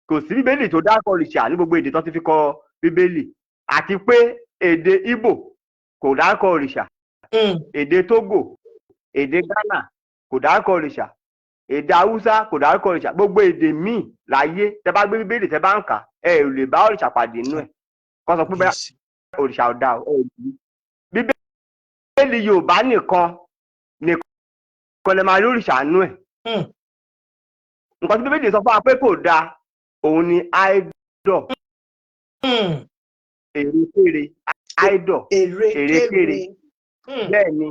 Kò sí Bíbélì tó dárúkọ òrìṣà ní gbogbo èdè tó ti fi kọ Bíbélì. Àti pé èdè Ìgbò kò dárúkọ òrìṣà, èdè Togo, èdè Ghana kò dárúkọ òrìṣà, èdè Haúsá kò dárúkọ òrìṣà. Gbogbo èdè míì láyé, tẹ bá gbé Bíbélì, tẹ bá ń kà, ẹ ò lè bá òrìṣà pàdé nínú ẹ̀ kó sọ pé bẹ́ẹ̀ òrìṣà ò dáa o. Ẹ ò ní. Bíbélì Yorùbá nìkan nìkan lè máa rí òrìṣà nínú ẹ̀. Nǹkan tí Bíbélì sọ fún wa pé kò dáa, òun ni idol, èrèkéré, idol. Èrè. Èrèkéré. Kéré. Bẹ́ẹ̀ ni,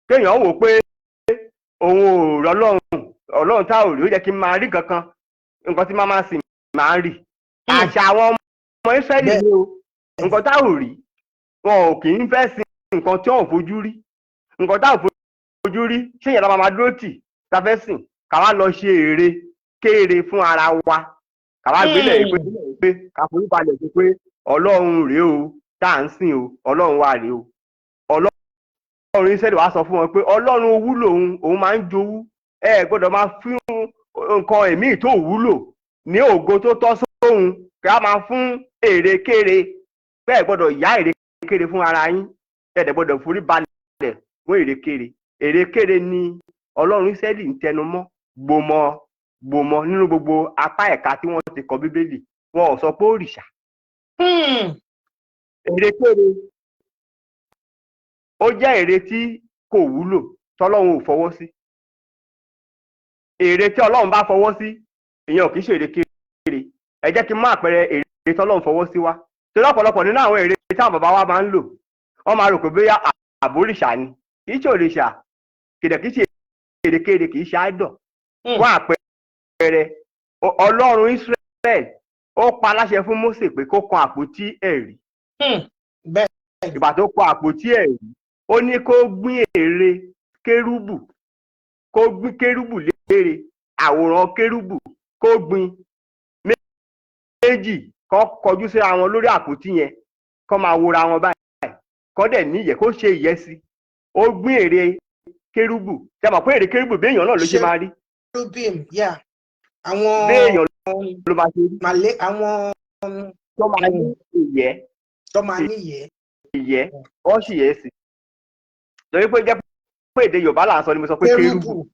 kéèyàn wò pé òun ò rọ́lọ́run, Ọlọ́run tá ò rí, ó jẹ́ kí n máa rí kankan, nǹkan tí máa máa sìn máa ń rí. Àṣà àwọn ọmọ Ísírẹ́lì ni o. Nǹkan tá ò rí, wọn ò kì í fẹ́ sin nǹkan tí wọn ò fojú rí. Nǹkan tá ò fojú rí, ṣé ìyẹn la máa dúró tì tá fẹ́ sìn? Ká wá lọ ṣe ère kéere fún ara wa, ká wá gbélé pé ká forí balẹ̀ sí pé Ọlọ́run rèé o tá à ń sìn o, Ọlọ́run wa rèé o. Ọlọ́run Ísírẹ́lì wá sọ fún wọn pé Ọlọ́run owú lòun, òun máa ń jowú. Ẹ gbọ́dọ̀ máa fún nǹkan ẹ̀mí tó wúlò ní ògo tó tọ́ sóhun, kí a máa fún èrèkére bẹ́ẹ̀. Gbọ́dọ̀ yá èrèkére fún ara yín, ẹ dẹ̀ gbọ́dọ̀ forí balẹ̀ fún èrèkére. Èrèkére ni Ọlọ́run Ísírẹ́lì ń tẹnu mọ́ gbòmọ gbòmọ nínú gbogbo apá ẹ̀ka tí wọ́n ti kọ Bíbélì. Wọn ò sọ pé òrìṣà. Èrèkére, ó jẹ́ ère tí kò wúlò, tọ́lọ́run ò fọwọ́ sí. Ère tí Ọlọ́run bá fọwọ́ sí, ìyẹn ò kì í ṣe èrèkére. Ẹ jẹ́ kí n mú àpẹẹrẹ ère tọ́lọ́run fọwọ́ sí wá, torí ọ̀pọ̀lọpọ̀ nínú àwọn ère tí àwọn bàbá wa máa ń lò, wọ́n máa rò pé bóyá àbórìṣà ni. Kì í ṣe òrìṣà kìdẹ̀, kì í ṣe èrèkére, kì í ṣe idol. Fún àpẹẹrẹ, Ọlọ́run Israel ó pa láṣẹ fún Mósè pé kó kan àpótí ẹ̀rí. Ìgbà tó kọ àpótí ẹ̀rí, ó ní kó gbin ère kérúbù, kó gbin kérúbù léèrè, àwòrán kérúbù, kó gbin méjì kó kọjú síra wọn lórí àpótí yẹn, kó máa wora wọn báyìí, kó dẹ̀ ní ìyẹ́, kó ṣe ìyẹ́ sí. Ó gbin ère kérúbù. Ṣe mọ̀ pé ère kérúbù, bí èèyàn náà ló ṣe máa rí? Cherubim, yeah, àwọn Bí èèyàn ló máa ṣe rí. Màlẹ́ àwọn Tó máa ní ìyẹ́. Tó máa níyẹ́. Ìyẹ́, wọ́n sì yẹ́ sí, torí pé jẹ́ pé èdè Yorùbá là ń sọ ni mo sọ pé kérúbù. Kérúbù,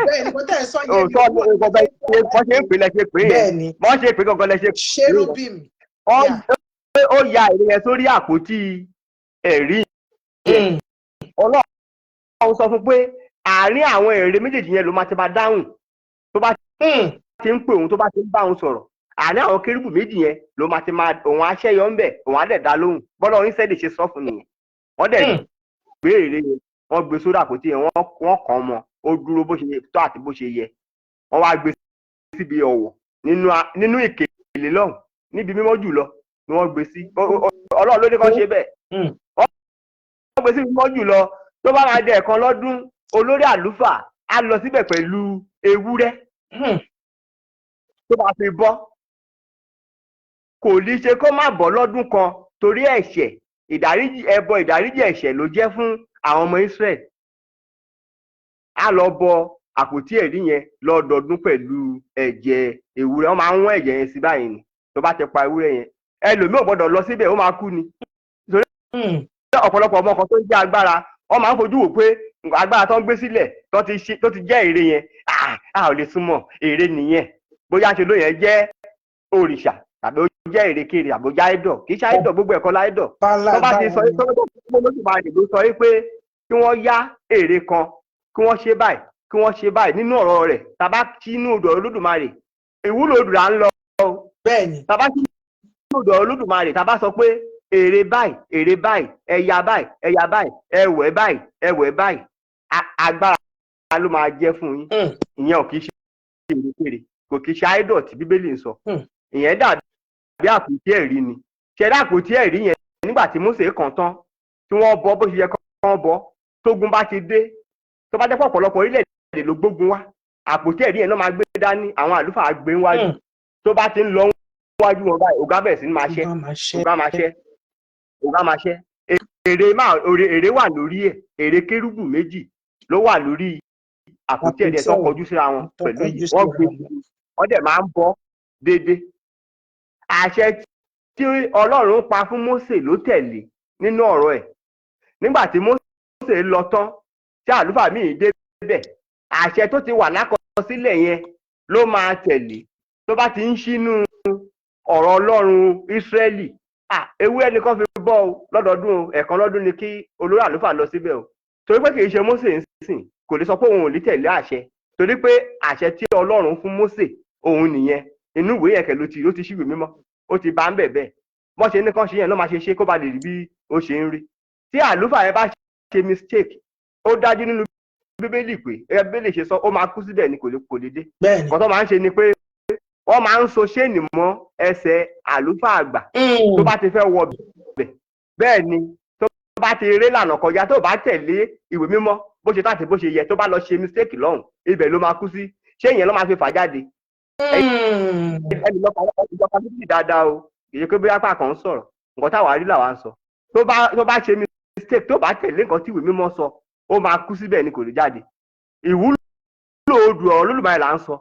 bẹ́ẹ̀ ni, kò tẹ́ ẹ sọ yẹn. Òótọ́ ni nǹkan bẹ́ẹ̀ ṣe bọ́n ṣe ń pè lẹ ṣe pè é yẹn. Bẹ́ẹ̀ ni. Bọ́n ṣe pè gangan lẹ ṣe pè é yẹn. Cherubim. Ó ya ère yẹn sórí àpótí ẹ̀rí yẹn. Ọlọ́run sọ fún pé àárín àwọn ère méjèèjì yẹn ló máa ti máa dáhùn tó bá ti ń pè òun, tó bá ti ń bá òun sọ̀rọ̀. Àárín àwọn kérúbù méjì yẹn ló máa ti máa, òun aṣẹ́yọ ń bẹ̀, òun á dẹ̀ dá lóhùn. Bọ́lá oníṣẹ́lẹ̀ ṣe sọ fún nìyẹn. Wọ́n dẹ̀ gbé ère yẹn, wọ́n gbé sórí àpótí yẹn, wọ́n kàn án mọ́, ó dúró bó ṣe tọ́ àti bó ṣe yẹ. Wọ́n wá gbé síbi ọ̀wọ̀ nínú ìkèlè lọ́hùn, níbi mímọ́ jùlọ ni wọ́n gbé sí. Ọlọ́run ló ní kán ṣe bẹ́ẹ̀. Wọ́n gbé síbi mímọ́ jùlọ. Tó bá máa dẹ ẹ̀kan lọ́dún, olórí àlùfáà á lọ síbẹ̀ pẹ̀lú ewúrẹ́ tó bá fi bọ́. Kò ní ṣe kó má bọ́ lọ́dún kan, torí ẹ̀ṣẹ̀ ìdáríjì, ẹbọ ìdáríjì ẹ̀ṣẹ̀ ló jẹ́ fún àwọn ọmọ Israel. Á lọ bọ àpótí ẹ̀rí yẹn lọ́dọọdún pẹ̀lú ẹ̀jẹ̀ ewúrẹ́. Wọ́n máa ń wọ́n ẹ̀jẹ̀ yẹn sí báyìí ni. Tó bá ti pa ewúrẹ́ yẹn, ẹlòmíì ò gbọ́dọ̀ lọ síbẹ̀, ó máa kú ni. Ọ̀pọ̀lọpọ̀ ọmọ kan tó ń jẹ́ agbára, wọ́n máa ń fojú wò pé agbára tó ń gbé sílẹ̀, tó ti ṣe, tó ti jẹ́ ère yẹn, a ò lè súnmọ́ ère nìyẹn, bóyá ṣe ló yẹn jẹ́ òrìṣà tàbí ó jẹ́ èrèkèrè àbó jẹ́ idol. Kì í ṣe idol, gbogbo ẹ̀kọ́ la idol. Bala tó bá ti sọ agbára tó tó Olódùmarè ló sọ wípé kí wọ́n yá ère kan, kí wọ́n ṣe báyìí, kí wọ́n ṣe báyìí nínú ọ̀rọ̀ rẹ̀. Tàbá kí inú odò Olódùmarè, ìwúlò odò là ń lọ o. Bẹ́ẹ̀ ni. Tàbá kí inú odò Olódùmarè, tàbá sọ pé ère báyìí, ère báyìí, ẹ̀yà báyìí, ẹ̀yà báyìí, ẹwẹ̀ báyìí, ẹwẹ̀ báyìí, agbára ló máa jẹ́ fún yín. Ìyẹn ò kì í ṣe èrèkèrè, kò kì í ṣe idol tí Bíbélì ń sọ. Ìyẹn dàbí àpótí ẹ̀rí ni. Ṣẹ̀dá àpótí ẹ̀rí yẹn, nígbà tí Mósè kàn tán, tí wọ́n bọ bó ṣe yẹ kán bọ, tógun bá ti dé, tó bá jẹ́ pọ̀ ọ̀pọ̀lọpọ̀ orílẹ̀-èdè ló gbógun wá, àpótí ẹ̀rí yẹn náà máa gbé dání, àwọn àlùfáà gbé wájú. Tó bá ti ń lọ wájú wọn báyìí, ògá bẹ̀rẹ̀ sí ní máa ṣẹ́. Ogun á máa ṣẹ́. Ògá máa ṣẹ́, ògá máa ṣẹ́. Ère máa ère wà lórí ẹ̀, ère kérúbù méjì ló wà lórí Àpótí ẹ̀rí ẹ̀ tó Àpótí kọjú síra wọn tó pẹ̀lú kọjú yìí, wọ́n síra gbé, wọn. Wọ́n dẹ̀ máa ń bọ́ déédéé. Àṣẹ tí Ọlọ́run pa fún Mósè ló tẹ̀lé nínú ọ̀rọ̀ ẹ̀. Nígbà tí Mósè lọ tán, tí àlùfáà míì débẹ̀, àṣẹ tó ti wà lákọsílẹ̀ yẹn ló máa tẹ̀lé. Tó bá ti ń ṣínú ọ̀rọ̀ Ọlọ́run Ísírẹ́lì, ah, ewúrẹ́ nìkan fi bọ́ o lọ́dọọdún o, ẹ̀ẹ̀kan lọ́dún ni kí olórí àlùfáà lọ síbẹ̀ o, torí pé kì í ṣe Mósè ń sìn, kò lè sọ pé òun ò ní tẹ̀lé àṣẹ, torí pé àṣẹ tí Ọlọ́run fún Mósè òun nìyẹn. Inú ìwé yẹn kẹ̀ ló ti ṣíwèé mímọ́, ó ti bá ń bẹ̀ bẹ́ẹ̀. Bọ́n ṣe ní kán ṣe yẹn ló máa ṣe ṣe kó ba lè rí bí ó ṣe ń rí. Tí àlùfáà yẹn bá ṣe mistake, ó dájú nínú Bíbélì pé, gẹ́gẹ́ bí Bíbélì ṣe sọ, ó máa kú síbẹ̀ ni, kò lè dé. Nǹkan tó máa ń ṣe ni pé wọ́n máa ń so ṣéènì mọ́ ẹsẹ̀ àlùfáà àgbà tó bá ti fẹ́ wọ bẹ̀. Bẹ́ẹ̀ ni tó bá ti eré lànà kọjá, tó bá tẹ̀lé ìwé mímọ́ bó ṣe tàbí bó ṣe yẹ, tó bá lọ ṣe mistake lọ́hùn, ibẹ̀ ló máa kú sí. Ṣé ìyẹn ló máa fi fà jáde? Ẹni lọ́ka ìjọba títì dáadáa o. Kì í ṣe pé bóyá pàkàn ń sọ̀rọ̀, nǹkan táwa rí làwa ń sọ. Tó bá ṣe mistake, tó bá tẹ̀lé nǹkan tí ìwé mímọ́ sọ, ó máa kú síbẹ̀ ni, kò lè jáde. Ìwúlò odù ọ̀rọ̀ Olódùmarè là ń sọ.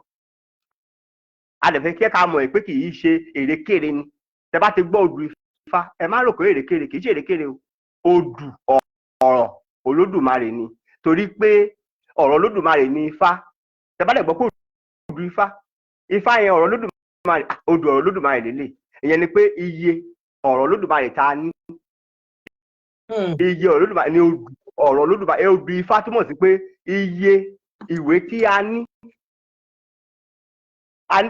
A lè fẹ́ kí ẹ ká mọ̀ ẹ́ pé kì í ṣe èrèkére ni. Tẹ bá ti gbọ́ odù Ifá, ẹ má rò pé èrèkére. Kì í ṣe èrèkére o. Odù ọ̀rọ̀ Olódùmarè ni, torí pé ọ̀rọ̀ Olódùmarè ni Ifá. Tẹ bá lè gbọ́ pé odù Ifá, Ifá yẹn, ọ̀rọ̀ Olódùmarè, ah, odù ọ̀rọ̀ Olódùmarè lélẹ̀. Ìyẹn ni pé iye ọ̀rọ̀ Olódùmarè tá a ní, iye ọ̀rọ̀ Olódùmarè ni odù ọ̀rọ̀ Olódùmarè. Odù Ifá túmọ̀ sí pé iye ìwé tí a ní.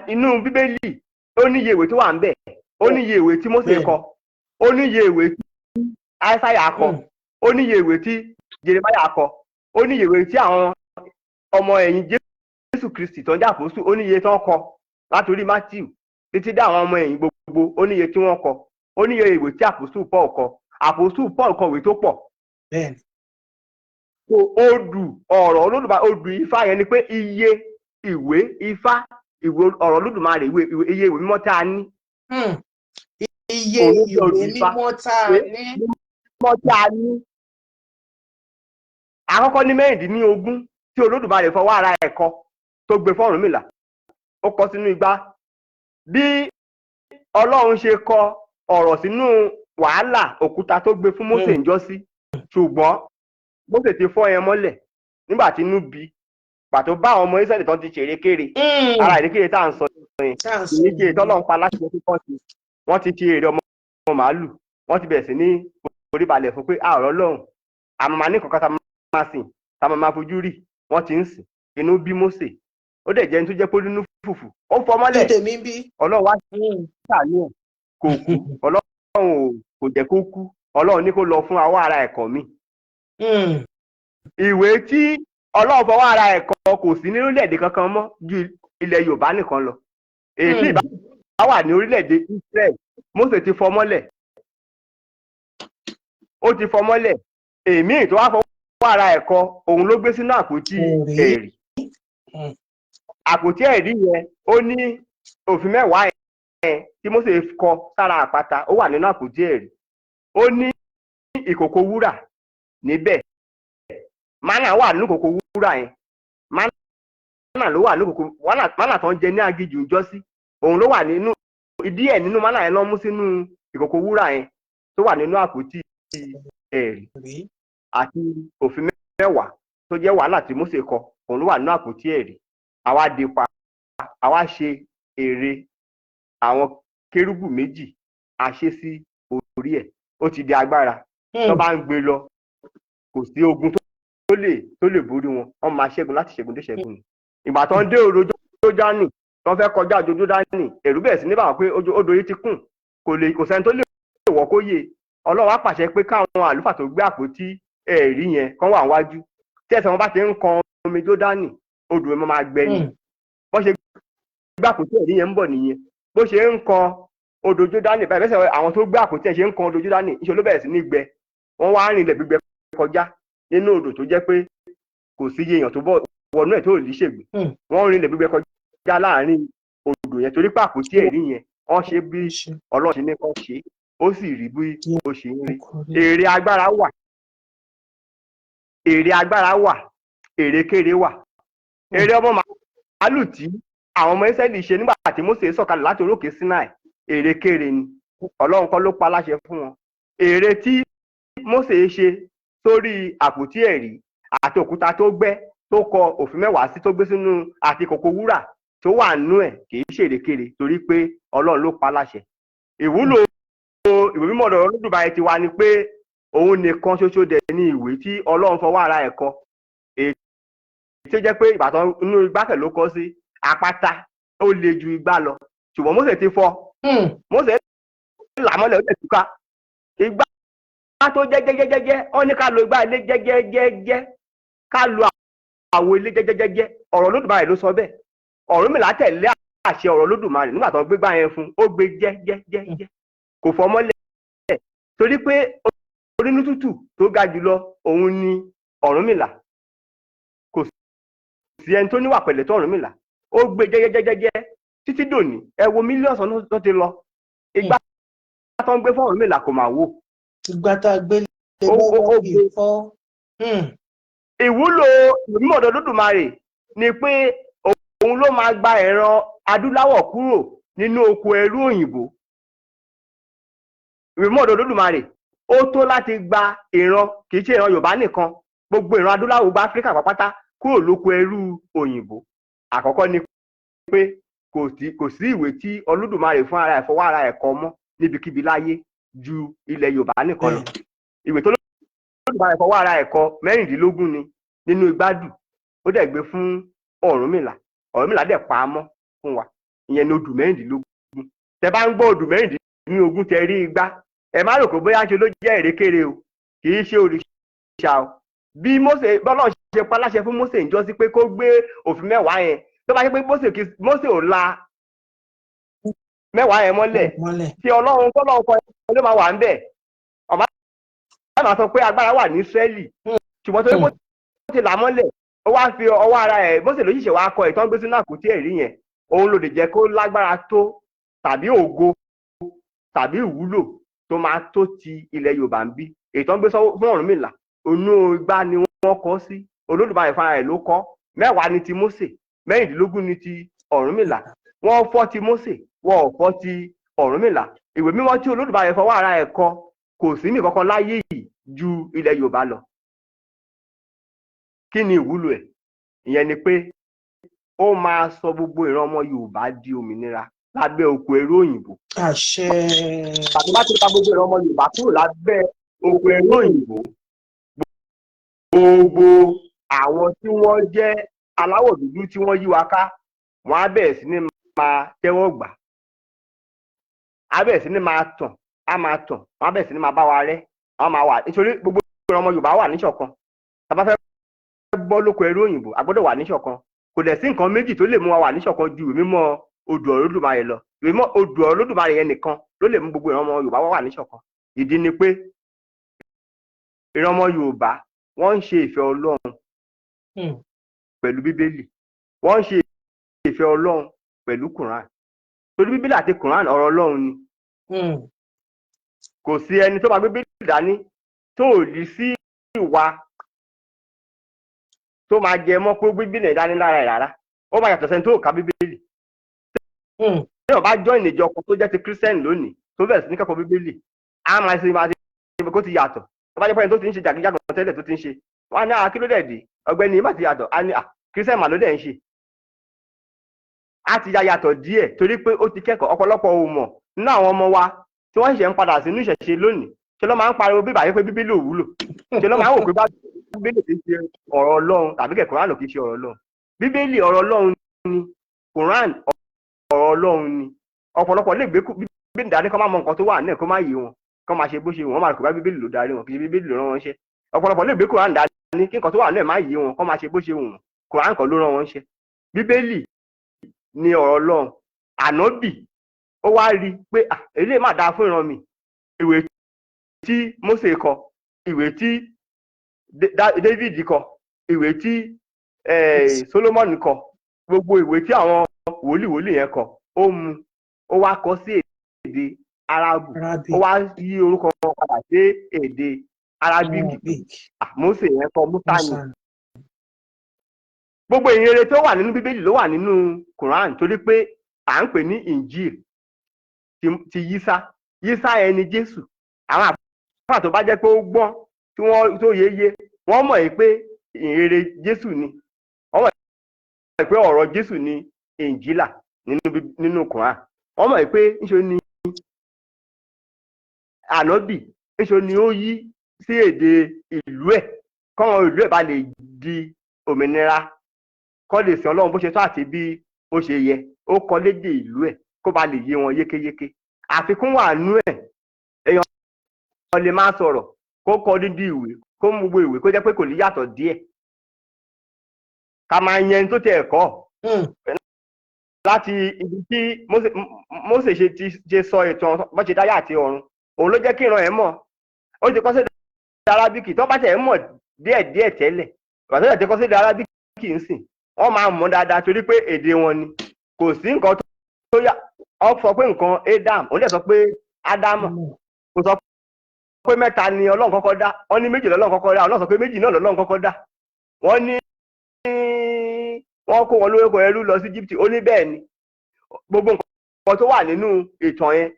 Inú Bíbélì, ó ní iye ìwé tó wà ń bẹ̀, ó ní iye ìwé tí Mósè kọ, ó ní iye ìwé tí Aísáyà kọ, ó ní iye ìwé tí Jeremáyà kọ, ó ní iye ìwé tí àwọn ọmọ ẹ̀yìn Jésù Kristi tó ń jẹ́ àpòsù, ó ní iye tó ń kọ látòrí Matthew títí dé àwọn ọmọ ẹ̀yìn gbogbo, ó ní iye tí wọ́n kọ. Ó ní iye ìwé tí àpòsù Paul kọ. Àpòsù Paul kọ ìwé tó pọ̀. So odù ọ̀rọ̀ Olódùmarè, odù Ifá yẹn ni pé iye ìwé Ifá, ìwé ọ̀rọ̀ Olódùmarè, iye ìwé mímọ́ tá a ní. Iye Òun ló jẹ́ ìwé odù Ifá. mímọ́ tá a ní. Mímọ́ tá a ní. Àkọ́kọ́ ní 16 tí Olódùmarè fọwọ́ ara ẹ̀ kọ, tó gbé fún Ọ̀rúnmìlà, ó kọ sínú igbá. Bí Ọlọ́run ṣe kọ ọ̀rọ̀ sínú wàhálà òkúta tó gbé fún Mósè ńjọ́sí, ṣùgbọ́n Mósè ti fọ́ yẹn mọ́lẹ̀ nígbà tí inú bí pàtó bá àwọn ọmọ Ísírẹ́lì tán ti ṣeré kéré. Ara ìrékèrè tá à ń sọ yẹn, Tá à ń sọ ìrékèrè yìí. tọ́lọ́run pa láti ṣe kíkọ́ sí, wọ́n ti ṣe èrè ọmọ màálù, wọ́n ti bẹ̀rẹ̀ sí ní orí balẹ̀ fún pé a ọ̀rọ̀ Ọlọ́run àmọ́ máa ní kankan tá a máa sìn, tá a máa fojú rí. Wọ́n ti ń sìn. Inú bí Mósè, ó dẹ̀ jẹ́ ẹni tó jẹ́ pé ó nínú fùfù, ó fọ́ mọ́lẹ̀. Tèmi ń bí. Ọlọ́run wá ṣàánú ẹ̀, kò kú. Ọlọ́run kò jẹ́ kó kú. Ọlọ́run ní kó lọ fún awọ́ ara ẹ̀kọ́ mi. Ìwé tí Ọlọ́run fọwọ́ ara ẹ̀ kọ kò sí ní orílẹ̀-èdè kankan mọ́ ju ilẹ̀ Yorùbá nìkan lọ. Èyí tí ìbá wà ní orílẹ̀-èdè Israel, Mósè ti fọ́ mọ́lẹ̀, ó ti fọ́ mọ́lẹ̀. Èmi tó wá fọwọ́ ara ẹ̀ kọ, òun ló gbé sínú àpótí Ẹ̀rí. ẹ̀rí. Àpótí ẹ̀rí yẹn, ó ní òfin 10 yẹn tí Mósè kọ sára àpáta, ó wà nínú àpótí ẹ̀rí. Ó ní ìkòkò wúrà níbẹ̀. Mánà wà nínú ìkòkò wúrà yẹn. Mánà ló wà nínú ìkòkò mánà tó ń jẹ ní aginjù ńjọ́sí. Òun ló wà nínú díẹ̀ nínú mánà yẹn ló mú sínú ìkòkò wúrà yẹn tó wà nínú àpótí ẹ̀rí Ẹ̀rí. àti òfin 10 tó jẹ́ wàhálà tí Mósè kọ, òun ló wà nínú àpótí ẹ̀rí. Àwa dé pa, àwa ṣe ère àwọn kérúbù méjì, a ṣe sí orí ẹ̀. Ó ti di agbára tó bá ń gbé lọ. Kò sí ogun tó lè borí wọn. Wọn máa ṣẹ́gun láti ṣẹ́gun dé ṣẹ́gun ni. Ìgbà tó ń dé odò Jódánì, tó ń fẹ́ kọjá odò Jódánì, ẹ̀rù bẹ̀rẹ̀ sí ní bà wọ́n pé odò yìí ti kùn, kò lè, kò sẹ́ni tó lè wọ̀ kó yè. Ọlọ́run á pàṣẹ pé káwọn àlùfáà tó gbé àpótí ẹ̀rí yẹn kán wà wájú. Tí ẹsẹ̀ wọn bá ti ń kan omi Jódánì, odò yẹn máa gbẹ ni. Bọ́n ṣe gbé àpótí ẹ̀rí yẹn ń bọ̀ nìyẹn. Bó ṣe ń kan odò Jódánì báyìí, bẹ́sẹ̀ àwọn tó gbé àpótí ẹ̀ ṣe ń kan odò Jódánì, ìṣe ló bẹ̀rẹ̀ sí ní gbẹ. Wọ́n wá rìn ilẹ̀ gbígbẹ kọjá nínú odò tó jẹ́ pé kò sí iye èèyàn tó bọ̀ wọnú ẹ̀ tó lè ṣègbè. Wọ́n rìn ilẹ̀ gbígbẹ kọjá láàrin odò yẹn torí pé àpótí ẹ̀rí yẹn, wọ́n ṣe bí Ọlọ́run ṣe ní kán ṣe, ó sì rí bí ó ṣe ń rí. Èrè agbára wà, èrè agbára wà, èrèkéré wà. Ère ọmọ màálù tí àwọn ọmọ Ísírẹ́lì ṣe nígbà tí Mósè sọ̀kalẹ̀ láti orí òkè Sinai, èrèkéré ni. Ọlọ́run kọ́ ló pa láṣẹ fún wọn. Ère tí Mósè ṣe sórí àpótí ẹ̀rí àti òkúta tó gbẹ́ tó kọ òfin mẹ́wàá sí, tó gbé sínú, àti kòkò wúrà tó wà nínú ẹ̀, kì í ṣe èrèkéré, torí pé Ọlọ́run ló pa láṣẹ. Ìwúlò ìwé mímọ́ ọ̀dọ̀ Olódùmarè ti wá ni pé òun nìkan ṣoṣo dẹ̀ ní ìwé tí Ọlọ́run fọwọ́ ara ẹ̀ kọ, èyí tí ó jẹ́ pé ìbátan inú igbákẹ̀ ló kọ sí àpáta, ó le ju igbá lọ, ṣùgbọ́n Mósè ti fọ́. Mósè là mọ́lẹ̀, ó lè túká. Igbá tó jẹ́ jẹ́jẹ́jẹ́jẹ́, wọ́n ní ká lo igbá ilé jẹ́jẹ́jẹ́jẹ́, ká lo àwo ilé jẹ́jẹ́jẹ́jẹ́. Ọ̀rọ̀ Olódùmarè ló sọ bẹ́ẹ̀. Ọ̀rúnmìlà tẹ̀lé àṣẹ ọ̀rọ̀ Olódùmarè. Nígbà tó ń gbégbá yẹn fún, ó gbé jẹ́jẹ́jẹ́jẹ́, kò fọ́ mọ́lẹ̀, torí pé onínú tútù tó ga jùlọ òun ni Ọ̀rúnmìlà. Kò sí ẹni tó níwà pẹ̀lẹ́ tó Ọ̀rúnmìlà. Ó gbé jẹ́jẹ́jẹ́jẹ́ títí dòní. Ẹ wo mílíọ̀nù ọ̀nà tó ti lọ, igbá tó ń gbé fún Ọ̀rúnmìlà kò máa wò. Ìgbà tá a gbé lé lọ́wọ́ kì í fọ́. Ìwúlò ìmọ̀ ọ̀dọ̀ Olódùmarè ni pé òun ló máa gba ìran adúláwọ̀ kúrò nínú oko ẹrú òyìnbó. Ìmọ̀ ọ̀dọ̀ Olódùmarè ó tó láti gba ìran, kì í ṣe ìran Yorùbá nìkan, gbogbo ìran adúláwọ̀, gba Áfíríkà pápátá kúrò lóko ẹrú òyìnbó. Àkọ́kọ́ ni pé kò sí ìwé tí Olódùmarè fún ara ẹ̀ fọwọ́ ara ẹ̀ kọ mọ́ níbikíbi láyé ju ilẹ̀ Yorùbá nìkan lọ. Ìwé tó Olódùmarè fọwọ́ ara ẹ̀ kọ, 16 ni nínú igbádù. Ó dẹ̀ gbé fún Ọ̀rúnmìlà, Ọ̀rúnmìlà dẹ̀ pa á mọ́ fún wa. Ìyẹn ní odù 16. Tẹ bá ń gbọ́ odù 16, tẹ rí igbá, ẹ má rò pé bóyá ṣe ló jẹ́ èrèkéré o. Kì í ṣe òrìṣà o. Bí Mósè, bọ́lá ṣe pa láṣẹ fún Mósè ń jọ́sí pé kó gbé òfin mẹ́wàá yẹn, tó bá ṣe pé Mósè ò la mẹ́wàá yẹn mọ́lẹ̀ mọ́lẹ̀, tí Ọlọ́run kọ́lọ́run kọ́ ló máa wà ń bẹ̀, ọ̀bá máa sọ pé agbára wà ní Ísírẹ́lì. Ṣùgbọ́n torí bó ti là mọ́lẹ̀, ó wá fi ọwọ́ ara ẹ̀, Mósè ló ṣẹ̀ṣẹ̀ wá kọ ìtàn gbé sínú àpótí ẹ̀rí yẹn, òun ló lè jẹ́ kó lágbára tó tàbí ògo tàbí ìwúlò tó máa tó ti ilẹ̀ Yorùbá ń bí. Èyí tó ń gbé fún Ọ̀rúnmìlà, inú igbá ni wọ́n kọ sí. Olódùmarè fúnra rẹ̀ ló kọ. 10 ní ti Mósè, 16 ní ti Ọ̀rúnmìlà. Wọ́n fọ́ ti Mósè, wọ́n ò fọ́ ti Ọ̀rúnmìlà. Ìwé mímọ́ tí Olódùmarè fọwọ́ ara ẹ̀ kọ, kò sí ní kankan láyé yìí ju ilẹ̀ Yorùbá lọ. Kí ni ìwúlò ẹ̀? Ìyẹn ni pé ó máa sọ gbogbo ìran ọmọ Yorùbá di òmìnira lábẹ́ oko ẹrú òyìnbó. Àṣẹ. Tàbí láti pa gbogbo ìran ọmọ Yorùbá kúrò lábẹ́ oko ẹrú òyìnbó, gbogbo àwọn tí wọ́n jẹ́ aláwọ̀ dúdú tí wọ́n yí wa ká, wọ́n á bẹ̀rẹ̀ sí ní máa tẹ́wọ́ gbà á, bẹ̀rẹ̀ sí ní máa tàn, á máa tàn, wọ́n á bẹ̀rẹ̀ sí ní máa bá wa rẹ́, wọ́n máa wà, nítorí gbogbo ìran ọmọ Yorùbá wà níṣọ̀kan. Tá a bá fẹ́ bọ́ lóko ẹrú òyìnbó, a gbọ́dọ̀ wà níṣọ̀kan. Kò dẹ̀ sí nǹkan méjì tó lè mú wa wà níṣọ̀kan ju ìwé mímọ́ odù ọ̀rọ̀ Olódùmarè lọ. Ìwé mímọ́ odù ọ̀rọ̀ Olódùmarè yẹn nìkan ló lè mú gbogbo ìran ọmọ Yorùbá wà níṣọ̀kan. Ìdí ni pé ìran ọmọ Yorùbá, wọ́n ń ṣe ìfẹ́ Ọlọ́run pẹ̀lú Bíbélì, wọ́n ń ṣe ìfẹ́ Ọlọ́run pẹ̀lú Quran, torí Bíbélì àti Quran, ọ̀rọ̀ Ọlọ́run ni. Kò sí ẹni tó máa gbé Bíbélì dání tó ò lè sí ìwà tó máa jẹ mọ́ pé ó gbé Bíbélì dání lára ẹ̀ rárá. Ó máa yàtọ̀ sẹ́ni tó ò ka Bíbélì. Tí wọ́n bá join ìjọ kan tó jẹ́ ti Christian lónìí, tó bẹ̀rẹ̀ sí ní kẹ́kọ̀ọ́ Bíbélì, á máa ṣe kó ti yàtọ̀. Tó bá jẹ́ pé ẹni tó ti ń ṣe jàgídíjàgan tẹ́lẹ̀ tó ti ń ṣe, wọ́n á ní, "Àá, kí ló dẹ̀ dé, ọ̀gbẹ́ni má ti yàtọ̀?" Á ní, "À, Christian mà ló dẹ̀ ń ṣe." Á ti ya yàtọ̀ díẹ̀ torí pé ó ti kẹ́kọ̀ọ́. Ọ̀pọ̀lọpọ̀ ò mọ̀ nínú àwọn ọmọ wa tí wọ́n ṣẹ̀ṣẹ̀ ń padà sínú ìṣẹ̀ṣe lónìí, ṣe ló máa ń pariwo bíbà yìí pé Bíbélì ò wúlò, ṣe ló máa ń wò pé bá Bíbélì kì í ṣe ọ̀rọ̀ Ọlọ́run tàbí kẹ̀ Kùránì kì í ṣe ọ̀rọ̀ Ọlọ́run. Bíbélì ọ̀rọ̀ Ọlọ́run ni, Kùránì ọ̀rọ̀ Ọlọ́run ni. Ọ̀pọ̀lọpọ̀ lè gbé Bíbélì dání kó má mọ nǹkan tó wà náà, kó má yé wọn, kó má ṣe bó ṣe wọ́n máa rò pé bá Bíbélì ló darí wọn, kì í ṣe Bíbélì ló rán wọn ṣẹ́. Ọ̀pọ̀lọpọ̀ lè gbé Kùránì dání kí nǹkan tó wà náà má yé wọn, kó má ṣe bó ṣe wù wọ́n. Kùránì kọ́ ló rán wọn ṣẹ́, Bíbélì ni ọ̀rọ̀ Ọlọ́run. Ànábì ó wá rí i pé, "Ah, eléyìí má dáa fún ìran mi." Ìwé tí Mósè kọ, ìwé tí David kọ, ìwé tí Solomon kọ, gbogbo ìwé tí àwọn wòlíì wòlíì yẹn kọ, ó mú, ó wá kọ sí èdè Arabu. Arabic. Ó wá yí orúkọ wọn padà sí èdè Arabic. Arabic. Ah, Mósè yẹn kọ, Musa ni. Musa. Gbogbo ìhìnrere tó wà nínú Bíbélì ló wà nínú Quran, torí pé à ń pè ní Injil ti Yísá. Yísá ẹni Jésù. Àwọn àfáà tó bá jẹ́ pé ó gbọ́n, tí wọ́n tó yéye, wọ́n mọ̀ yìí pé ìhìnrere Jésù ni. Wọ́n mọ̀ yìí pé ọ̀rọ̀ Jésù ni Injila nínú Quran. Wọ́n mọ̀ yìí pé ńṣe ni ànábì, ńṣe ni ó yí sí èdè ìlú ẹ̀, kọ́wọn ìlú ẹ̀ bá lè di òmìnira, kọ́ lè sìn Ọlọ́run bó ṣe tó àti bí ó ṣe yẹ. Ó kọ lédè ìlú ẹ̀ kó ba lè yé wọn yékéyéké. Àfikún wà nú ẹ̀. Èèyàn lè máa sọ̀rọ̀, kó kọ dídí ìwé, kó mú gbogbo ìwé, kó jẹ́ pé kò ní yàtọ̀ díẹ̀. Ká máa yẹn tó tẹ̀ ẹ̀kọ́ láti ibi tí Mósè ṣe ti ṣe sọ ìtàn bó ṣe dáyà àti ọ̀run, òun ló jẹ́ kí ìran ẹ̀ mọ̀. Ó ti kọ́ sí Arábíkì tó bá tẹ̀ ẹ́ mọ̀ díẹ̀ díẹ̀ tẹ́lẹ̀. Ìgbà tó ti kọ́ sí Arábíkì ń sìn, wọ́n máa mọ̀ dáadáa torí pé èdè wọn ni. Kò sí nǹkan tó yà. Ọ sọ pé nǹkan Adam, òun dẹ̀ sọ pé Ádámù. Kò sọ pé mẹ́ta ni Ọlọ́run kọ́kọ́ dá. Wọ́n ní méjì lọ́lọ́run kọ́kọ́ dá. Ọlọ́run sọ pé méjì náà lọ́lọ́run kọ́kọ́ dá. Wọ́n ní wọ́n kó wọn lórúkọ ẹrú lọ sí Egypt. Ó ní bẹ́ẹ̀ ni. Gbogbo nǹkan tó wà nínú ìtàn yẹn,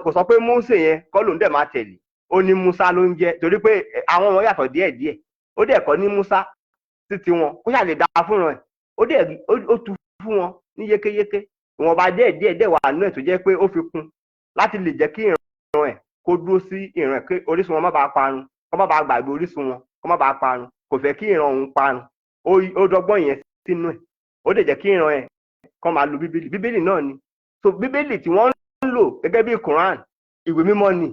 kò sọ pé Mósè yẹn kọ́ lòún dẹ̀ máa tẹ̀lé. Ó ní Musa ló ń jẹ́, torí pé àwọn wọn yàtọ̀ díẹ̀díẹ̀. Ó dẹ̀ kọ́ ní Musa títí wọn kó ṣàlè dáa fún wọn. Ó dẹ̀ ó tu fún wọn ní yékéyéké. Ìwọ̀nba díẹ̀díẹ̀ dẹ̀ wà nínú ẹ̀ tó jẹ́ pé ó fi kún láti lè jẹ́ kí ìran ẹ̀ kó dúró sí ìran ẹ̀, kí orísun wọn má bàa parun, kó má bàa gbàgbé orísun wọn, kó má bàa parun. Kò fẹ́ kí ìran òun parun. Ó dọ́gbọ́n yẹn sínú ẹ̀. Ó dẹ̀ jẹ́ kí ìran ẹ̀ kó máa lo Bíbélì. Bíbélì náà ni. So Bíbélì tí wọ́n ń lò gẹ́gẹ́ bí Quran, ìwé mímọ́ ni.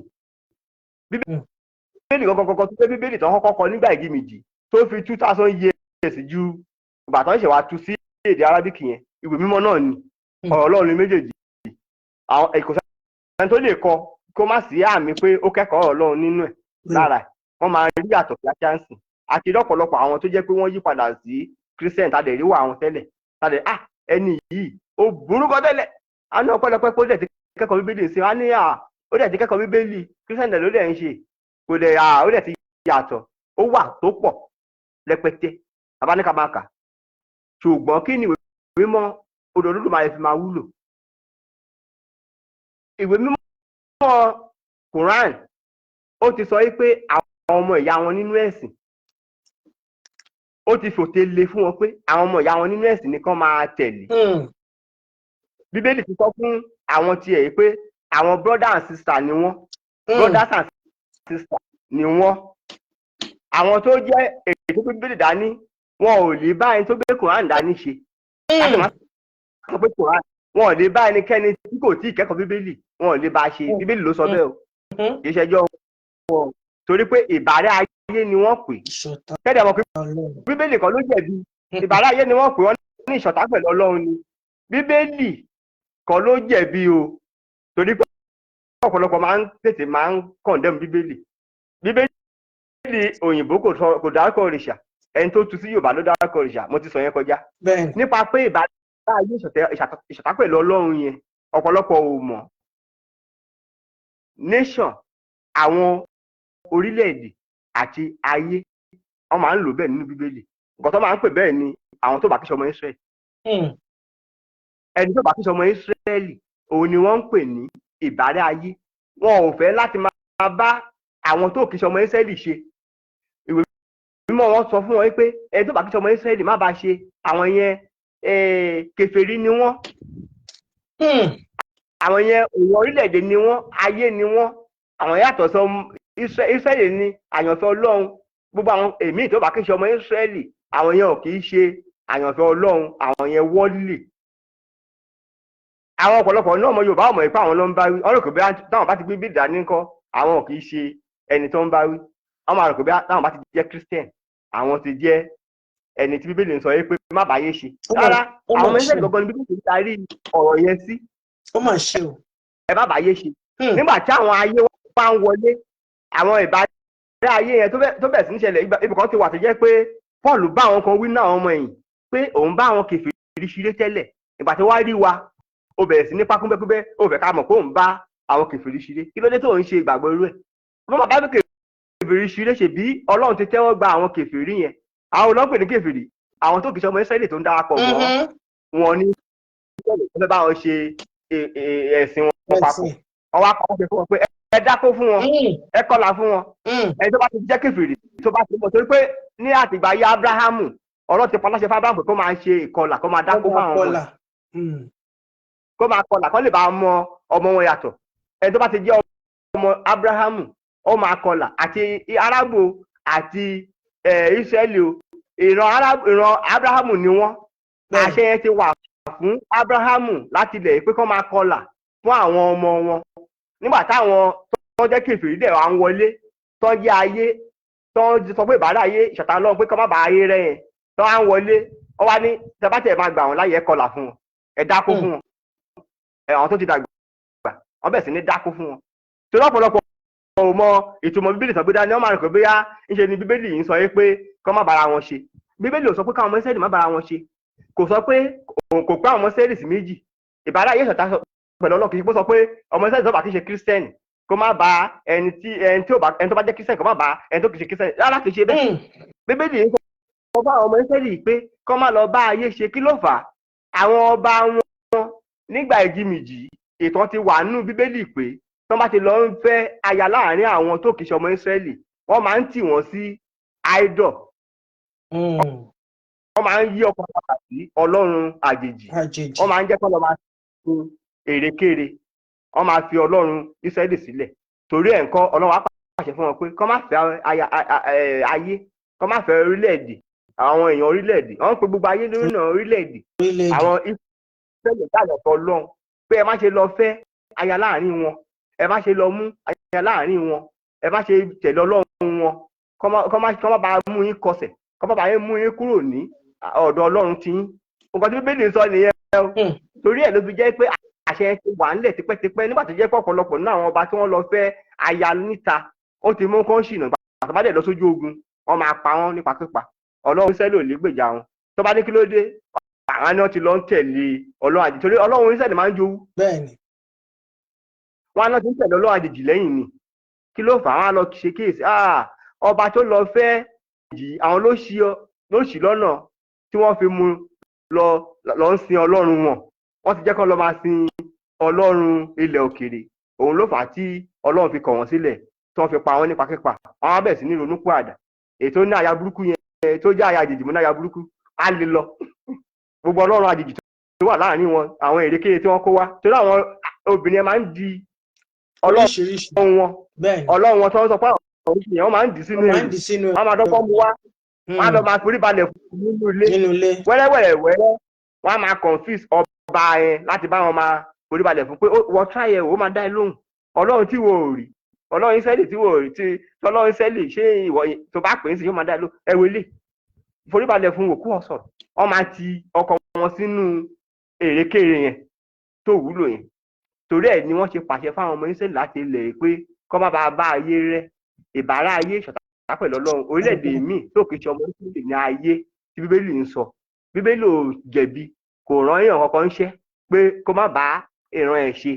Bíbélì kankan kankan tó jẹ́ Bíbélì tó kọ́kọ́ kọ nígbà ìgìmìjì tó fi 2000 years ju ìgbà tó ń ṣe wá tú sí èdè Arabic yẹn, ìwé mímọ́ náà ni. Ọ̀rọ̀ Ọlọ́run ní méjèèjì. Àwọn kò sẹ́ni tó lè kọ kó má sí àmì pé ó kẹ́kọ̀ọ́ ọ̀rọ̀ Ọlọ́run nínú ẹ̀ lára ẹ̀. Wọ́n máa rí yàtọ̀ kíákíá ń sìn. Àti lọ́pọ̀lọpọ̀ àwọn tó jẹ́ pé wọ́n yí padà sí Christian, tàdé rí wà àwọn tẹ́lẹ̀, tàdé ah, ẹni yìí ó burú gan tẹ́lẹ̀, á ní ọpẹ́lọpẹ́ pé ó dẹ̀ ti kẹ́kọ̀ọ́ Bíbélì sí. Á ní à, ó dẹ̀ ti kẹ́kọ̀ọ́ Bíbélì, Christian dẹ̀ ló dẹ̀ ń ṣe, kò dẹ̀ à, ó dẹ̀ ti yàtọ̀. Ó wà tó pọ̀ rẹpẹtẹ abáníkàmáka. Ṣùgbọ́n kí ni ìwé mímọ́ odò Olódùmarè fi máa wúlò? Ìwé mímọ́ Quran, ó ti sọ wípé àwọn ọmọ ìyá wọn nínú ẹ̀sìn, ó ti fòté le fún wọn pé àwọn ọmọ ìyá wọn nínú ẹ̀sìn nìkan máa tẹ̀lé. Bíbélì ti sọ fún àwọn tiẹ̀ yìí pé àwọn brother and sister ni wọ́n. Brothers and sisters ni wọ́n. Àwọn tó jẹ́ èyí tó gbé Bíbélì dání, wọn ò lè bá ẹni tó gbé Quran dání ṣe. Láti máa sọ pé Quran, wọn ò lè bá ẹnikẹ́ni tí kò tí ì kẹ́kọ̀ọ́ Bíbélì, wọn ò lè bá a ṣe. Bíbélì ló sọ bẹ́ẹ̀ o, kì í ṣẹjọ́ wọn, torí pé ìbárẹ́ ayé ni wọ́n pè. Ìṣọ̀tá kẹ́dẹ̀ mọ̀ pé Ọlọ́run. Bíbélì kan ló jẹ̀bi. Ìbárẹ́ ayé ni wọ́n pè wọ́n ní ìṣọ̀tá pẹ̀lú Ọlọ́run ni. Bíbélì kan ló jẹ̀bi o, torí pé ọ̀pọ̀lọpọ̀ máa ń tètè máa ń condemn Bíbélì. Bíbélì òyìnbó kò dárúkọ òrìṣà. Ẹni tó tu sí Yorùbá ló dárúkọ òrìṣà. Mo ti sọ yẹn kọjá. Nípa pé ìbárẹ́ ayé, ìṣọ̀tá pẹ̀lú Ọlọ́run yẹn, ọ̀pọ̀lọpọ̀ ò mọ̀. Nation, àwọn orílẹ̀-èdè àti ayé, wọ́n máa ń lò bẹ́ẹ̀ nínú Bíbélì. Nǹkan tó máa ń pè bẹ́ẹ̀ ni àwọn tó bá kí ṣe ọmọ Israẹli. Ẹni tó bá kí ṣe ọmọ Israẹli, òun ni wọ́n ń pè ní ìbárẹ́ ayé. Wọn ò fẹ́ láti máa bá àwọn tó kì í ṣe ọmọ Israẹli ṣe. Ìwé mímọ́ wọn sọ fún wọn pé ẹni tó bá kí ṣe ọmọ Israẹli, má bá ṣe. Àwọn yẹn, kèfèrí ni wọ́n. Àwọn yẹn, òun orílẹ̀-èdè ni wọ́n, ayé ni wọ́n. Àwọn yàtọ̀ sọ Israẹli ni àyànfẹ́ Ọlọ́run. Gbogbo àwọn èmi tó bá kí ṣe ọmọ Israẹli, àwọn yẹn ò kì í ṣe àyànfẹ́ Ọlọ́run. Àwọn yẹn wọ́lì. Àwọn ọ̀pọ̀lọpọ̀ náà, ọmọ Yorùbá, ọmọ ìpá àwọn ló ń bá wí. Ọ̀rọ̀ kò bí táwọn bá ti gbé bí dání ńkọ́, àwọn ò kì í ṣe ẹni tó ń bá wí. Wọ́n máa rò pé bí táwọn bá ti jẹ́ Christian, àwọn ti jẹ́ ẹni tí Bíbélì ń sọ yìí pé má bàáyé ṣe. Rárá, àwọn ọmọ Israẹli gangan ni Bíbélì ń darí ọ̀rọ̀ yẹn sí. Ó mà ṣe o. Ẹ má bàáyé ṣe. Nígbà tí àwọn ayé wá ń wọlé, àwọn ìbárẹ́ ayé yẹn tó bẹ̀rẹ̀ sí ní ṣẹlẹ̀, ibì kan ti wà tó jẹ́ pé Paul bá àwọn kan wí náà, àwọn ọmọ ẹ̀yìn, pé òun bá àwọn kèfèrí ṣeré tẹ́lẹ̀. Ìgbà tí wàá rí wa, ó bẹ̀rẹ̀ sí ní pákúnbẹ́kúnbẹ́, ó fẹ́ ká mọ̀ pé òun bá àwọn kèfèrí ṣeré. Kí ló dé tó ń ṣe ìgbàgbọ́ irú ẹ̀? Wọ́n máa bá kèfèrí ṣeré ṣe bí Ọlọ́run ti tẹ́wọ́ gba àwọn kèfèrí yẹn. Àwọn olóńpè ní kèfèrí. Àwọn tó kì í ṣe ọmọ Ísírẹ́lì tó ń darapọ̀ mọ́ wọn ní Ísírẹ́lì, tó fẹ́ bá wọn ṣe ẹ̀sìn wọn papọ̀, Ẹ̀sìn. Wọ́n wá kọ́ fún wọn pé ẹ dákó fún wọn, ẹ kọlà fún wọn. Ẹni tó bá ti jẹ́ kèfèrí, tó bá ti mọ̀, torí pé ní àtìgbà ayé Ábúráhámù, Ọlọ́run ti pa láṣẹ fún Ábúráhámù pé kó máa ṣe ìkọlà, kó máa dákó fún àwọn ọmọ ẹ̀, Kọlà. Kó máa kọlà, kó lè bá mọ ọmọ wọn yàtọ̀. Ẹni tó bá ti jẹ́ ọmọ Ábúráhámù, ó máa kọlà, àti Arábù àti Ísírẹ́lì o, ìran Árábù, ìran Ábúráhámù ni wọ́n. Àṣẹ yẹn ti wà fún Ábúráhámù láti ilẹ̀ pé kó máa kọlà fún àwọn ọmọ wọn. Nígbà táwọn tó jẹ́ kèfèrí dẹ̀ wá ń wọlé, tó jẹ́ ayé, tó ń sọ pé ìbára ayé ìṣọ̀tà Ọlọ́run, pé kó má bàa ayé rẹ̀ yẹn, tó wá ń wọlé, wọ́n wá ní tẹ́bátẹ̀ máa gbà wọ́n láyè, ẹ kọlà fún wọn, ẹ dákó fún wọn. Ẹ àwọn tó ti dàgbà, wọ́n bẹ̀ sí ní dákó fún wọn, torí ọ̀pọ̀lọpọ̀ ò mọ ìtumọ̀ Bíbélì sọ pé dání. Wọ́n máa rò pé bóyá ńṣe ni Bíbélì yìí ń sọ yìí pé kó má bára wọn ṣe. Bíbélì ò sọ pé káwọn ọmọ Ísírẹ́lì má bára wọn ṣe. Kò sọ pé òun kò pé àwọn ọmọ Ísírẹ́lì sí méjì. Ìbára ayé ìṣọ̀tá pẹ̀lú Ọlọ́run, kì í ṣe pé ó sọ pé ọmọ Ísírẹ́lì tó bá kì í ṣe Kírísítẹ́nì kó má bá ẹni tí ẹni tí ò bá ẹni tó bá jẹ́ Kírísítẹ́nì, kó má bá ẹni tó kì í ṣe Kírísítẹ́nì. Rárá, kì í ṣe bẹ́ẹ̀. Bíbélì yìí sọ fún àwọn ọmọ Ísírẹ́lì pé kó má lọ bá ayé ṣe. Kí ló fà á? Àwọn ọba wọn nígbà ìjìmìjì, ìtàn ti wà nínú Bíbélì pé tí wọ́n bá ti lọ ń fẹ́ aya láàrin àwọn tó kì í ṣe ọmọ Ísírẹ́lì, wọ́n máa ń tì wọ́n sí idol. Wọ́n máa ń yí ọkàn padà sí ọlọ́run àjèjì. Àjèjì. Wọ́n máa ń jẹ́ kó lọ máa sun èrèkére, wọ́n máa fi Ọlọ́run Ísírẹ́lì sílẹ̀. Torí ẹ̀ ńkọ́, Ọlọ́run á pàṣẹ fún wọn pé kó má fẹ́ aya ayé, kó má fẹ́ orílẹ̀-èdè, àwọn èèyàn orílẹ̀-èdè. Wọ́n ń pe gbogbo ayé lórí náà orílẹ̀-èdè. Orílẹ̀-èdè. Àwọn Ísírẹ́lì dàgbà tọ́ Ọlọ́run pé ẹ má ṣe lọ fẹ́ aya láàrin wọn, ẹ má ṣe lọ mú aya láàrin wọn, ẹ má ṣe tẹ̀lé Ọlọ́run wọn, kó má bàa mú yín kọsẹ̀, kó má bàa mú yín kúrò ní ọ̀dọ̀ Ọlọ́run tí yín. Nǹkan tí Bíbélì sọ nìyẹn o. Torí ẹ̀ ló fi jẹ́ pé àṣẹ ti wà ńlẹ̀ tipẹ́tipẹ́. Nígbà tó jẹ́ pé ọ̀pọ̀lọpọ̀ nínú àwọn ọba tí wọ́n lọ fẹ́ aya níta, ó ti mú kán ṣìnà. Gbàtà bá dẹ̀ lọ sójú ogun, wọ́n máa pa wọ́n nípa pípa. Ọlọ́run Ísírẹ́lì ò lè gbèjà wọn. Tó bá ní kí ló dé, àwọn náà ti lọ ń tẹ̀lé Ọlọ́run àjèjì, torí Ọlọ́run Ísírẹ́lì máa ń jowú. Wọn náà ti ń tẹ̀lé Ọlọ́run àjèjì lẹ́yìn ni. Kí ló fà á? Wọn á lọ ṣe kíyèsí, ọba tó lọ fẹ́ yìí, àwọn ló ṣì lọ́nà tí wọ́n fi mú lọ lọ ń sin Ọlọ́run wọn. Wọ́n ti jẹ́ kó lọ máa sin ọlọ́run ilẹ̀ òkèèrè. Òun ló fà á tí Ọlọ́run fi kọ̀ wọ́n sílẹ̀, tí wọ́n fi pa wọ́n nípa pípa. Wọ́n á bẹ̀rẹ̀ sí ní ronúpìwàdà. Èyí tó ní aya burúkú yẹn, tó jẹ́ aya àjèjì, mú ní aya burúkú, á lè lọ gbogbo ọlọ́run àjèjì tó wà láàrin wọn, àwọn èrèkéré tí wọ́n kó wá, torí àwọn obìnrin yẹn máa ń di ọlọ́run Oríṣiríṣi. wọn. Ọlọ́run wọn tó ń sọ pé àwọn oríṣi yẹn, wọ́n máa ń dì sínú Wọ́n máa ń èrè. dì sínú. Wọ́n máa dọ́gbọ́n mu wá, wọ́n á lọ máa forí balẹ̀ fún nínú ilé. Nínú ilé. Wẹ́rẹ́wẹ́rẹ́ wẹ́rẹ́, wọ́n á máa confuse ọba yẹn láti bá wọn máa forí balẹ̀ fún pé wọ́n try ẹ̀, ó máa dá ẹ lóhùn. Ọlọ́run tí wo ò rí, Ọlọ́run Ísírẹ́lì tí wo ò rí, tí Ọlọ́run Ísírẹ́lì ṣé ìwọ tó bá pè é sí, yóò máa dá ẹ lóhùn. Ẹ wọlé forí balẹ̀ fún òkú ọ̀sọ̀rọ̀. Wọ́n máa ti ọkọ wọn sínú èrèkéré yẹn tó wúlò yẹn. Torí ẹ̀ ni wọ́n ṣe pàṣẹ fáwọn ọmọ Ísírẹ́lì láti ilẹ̀ pé kọ́ má bàa bá ayé rẹ́, ìbára ayé ìṣọ̀tà pẹ̀lú Ọlọ́run orílẹ̀-èdè míì tó kìí ṣe ọmọ Ísírẹ́lì ní ayé tí Bíbélì ń sọ. Bíbélì ò jẹ̀bi, kò rán èèyàn kankan ń ṣẹ́ pé kó má bá ìran ẹ̀ ṣe.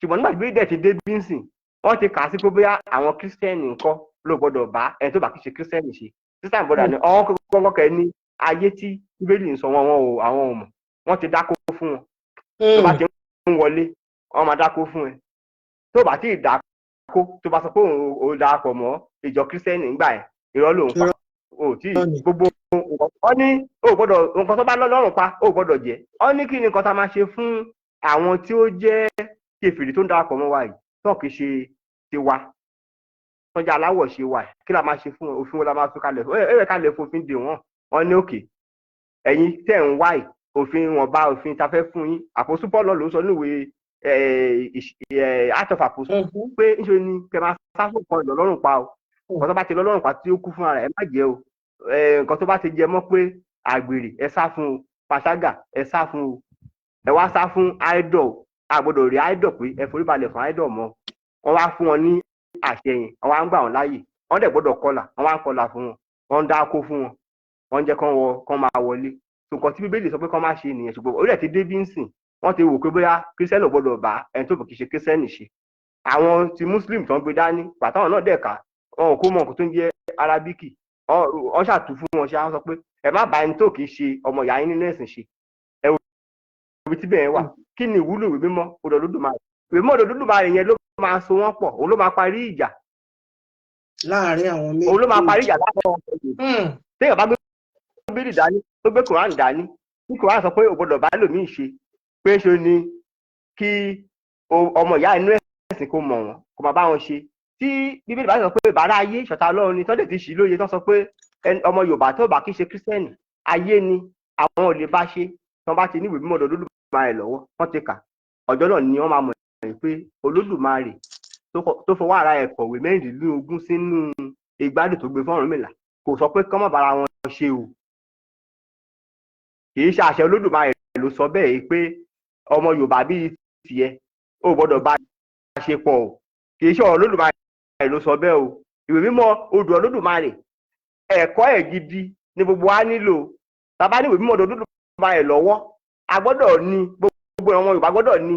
Ṣùgbọ́n nígbà tí Bíbélì dẹ̀ ti dé bínsìn, wọ́n ti kà á sí pé bóyá àwọn Kírísítẹ́nì ńkọ́ ló gbọ́dọ̀ bá ẹni tó bá kìí ṣe Kírísítẹ́nì ṣe. Christian brother ni ọ̀hún kọ́kọ́ kẹ́ ní ayé tí Bíbélì ń sọ. Wọn wọn ò, àwọn ò mọ̀. Wọ́n ti dákó fún wọn. Tó bá ti ń wọlé, wọ́n máa dákó fún ẹ. Tó bá ti dákó, tó bá sọ pé òun ò darapọ̀ mọ́ ìjọ Kírísítẹ́nì ńgbà ẹ̀, irọ́ ló ń pa. Ò tí gbogbo nǹkan wọ́n ní o gbọ́dọ̀, nǹkan tó bá lọ́rùn pa, o gbọ́dọ̀ jẹ́. Wọ́n ní kí ni nǹkan tá a máa ṣe fún àwọn tí ó jẹ́ kèfèrí tó ń darapọ̀ mọ́ wa yìí, tó kì í ṣe tiwa, tọ́jà aláwọ̀ ṣe wa yìí? Kí la máa ṣe fún wọn? Òfin wo la máa fi kalẹ̀? Ẹ ẹ kalẹ̀ fòfin dè wọ́n. Wọ́n ní òkè, ẹ̀yin tẹ̀ ń wá yìí, òfin wọn bá òfin ta fẹ́ fún yín. Àpòsù Paul ló sọ níwèé Act of Apostle pé ńṣe ni kẹ máa sá fún nǹkan ìlọ́lọ́rùn pa o. Nǹkan tó bá ti lọ́lọ́rùn pa tí ó kú fún ara ẹ, má jẹ́ o. Nǹkan tó bá ti jẹ mọ́ pé àgbèrè, ẹ sá fún o. Pàṣágà, ẹ sá fún o. Ẹ wá sá fún idol, a gbọ́dọ̀ rí idol pé ẹ forí balẹ̀ fún idol mọ́. Wọ́n wá fún wọn ní àṣẹ yẹn, wọ́n wá ń gbà wọ́n láàyè. Wọ́n dẹ̀ gbọ́dọ̀ kọlà, wọ́n wá ń kọlà fún wọn, wọ́n ń dáko fún wọn, wọ́n ń jẹ́ kán wọ, kán máa wọlé. Nǹkan tí Bíbélì sọ pé kán má ṣe nìyẹn. Ṣùgbọ́n orí ẹ̀ ti dé bí ń sìn, wọ́n ti wò pé bóyá Kírísítẹ́nì ò gbọ́dọ̀ bá ẹni tó kì í ṣe Kírísítẹ́nì ṣe. Àwọn ti Muslim tó ń gbé dání pàtàwọn náà dẹ̀ ká wọn ò kó mọ nǹkan tó ń jẹ́ Arábíkì. Wọ́n ṣàtú fún wọn ṣe. Àwọn sọ pé Ẹ má bá ẹni tó kì í ṣe ọmọ ìyá yín nínú ẹ̀sìn ṣe. Ẹ wo ibi tí bẹ́ẹ̀ wà. Kí ni ìwúlò ìwé mímọ́ odò Olódùmarè? Ìwé mímọ́ odò Olódùmarè yẹn ló máa so wọ́n pọ̀, òun ló máa parí ìjà láàárín àwọn méjì. Òun ló máa parí ìjà láàárín àwọn méjèèjì. Téèyàn bá gbé Bíbélì dání, tó gbé Quran dání, tí Quran sọ pé ò gbọdọ̀ bá lòmíì ṣe, pé ṣe ni kí ọmọ ìyá inú ẹ̀sìn kó mọ̀ wọ́n, kó máa bá wọn ṣe, tí Bíbélì bá sọ pé ìbára ayé ìṣọ̀tá Ọlọ́run ni, tọ́lẹ̀ ti ṣì lóye, tó sọ pé ọmọ Yorùbá tó bá kí ṣe Kírísítẹ́nì, ayé ni, àwọn ò lè bá ṣe, tí wọ́n bá ti ní ìwé mímọ́ Olódùmarè lọ́wọ́, wọ́n ti kà, ọjọ́ náà ni wọ́n máa mọ̀ pé Olódùmarè tó fọwọ́ ara ẹ̀ kọ̀wé 24 sínú ìgbádùn tó gbé fún Ọ̀rúnmìlà kò sọ pé kọ́ mọ̀ bára wọn ṣe o. Kì í ṣe àṣẹ Olódùmarè ló sọ bẹ́ẹ̀ pé ọmọ Yorùbá bíi tiẹ̀ ó gbọ́dọ̀ bá ṣe pọ̀ o. Kì í ṣe ọ̀rọ̀ Olódùmarè ló sọ bẹ́ẹ̀ o. Ìwé mímọ́ odò Olódùmarè, ẹ̀kọ́ ẹ̀ gidi ni gbogbo wa nílò. Bàbá ní ìwé mímọ́ odò Olódùmarè lọ́wọ́, a gbọ́dọ̀ ní, gbogbo ọmọ Yorùbá gbọ́dọ̀ ní.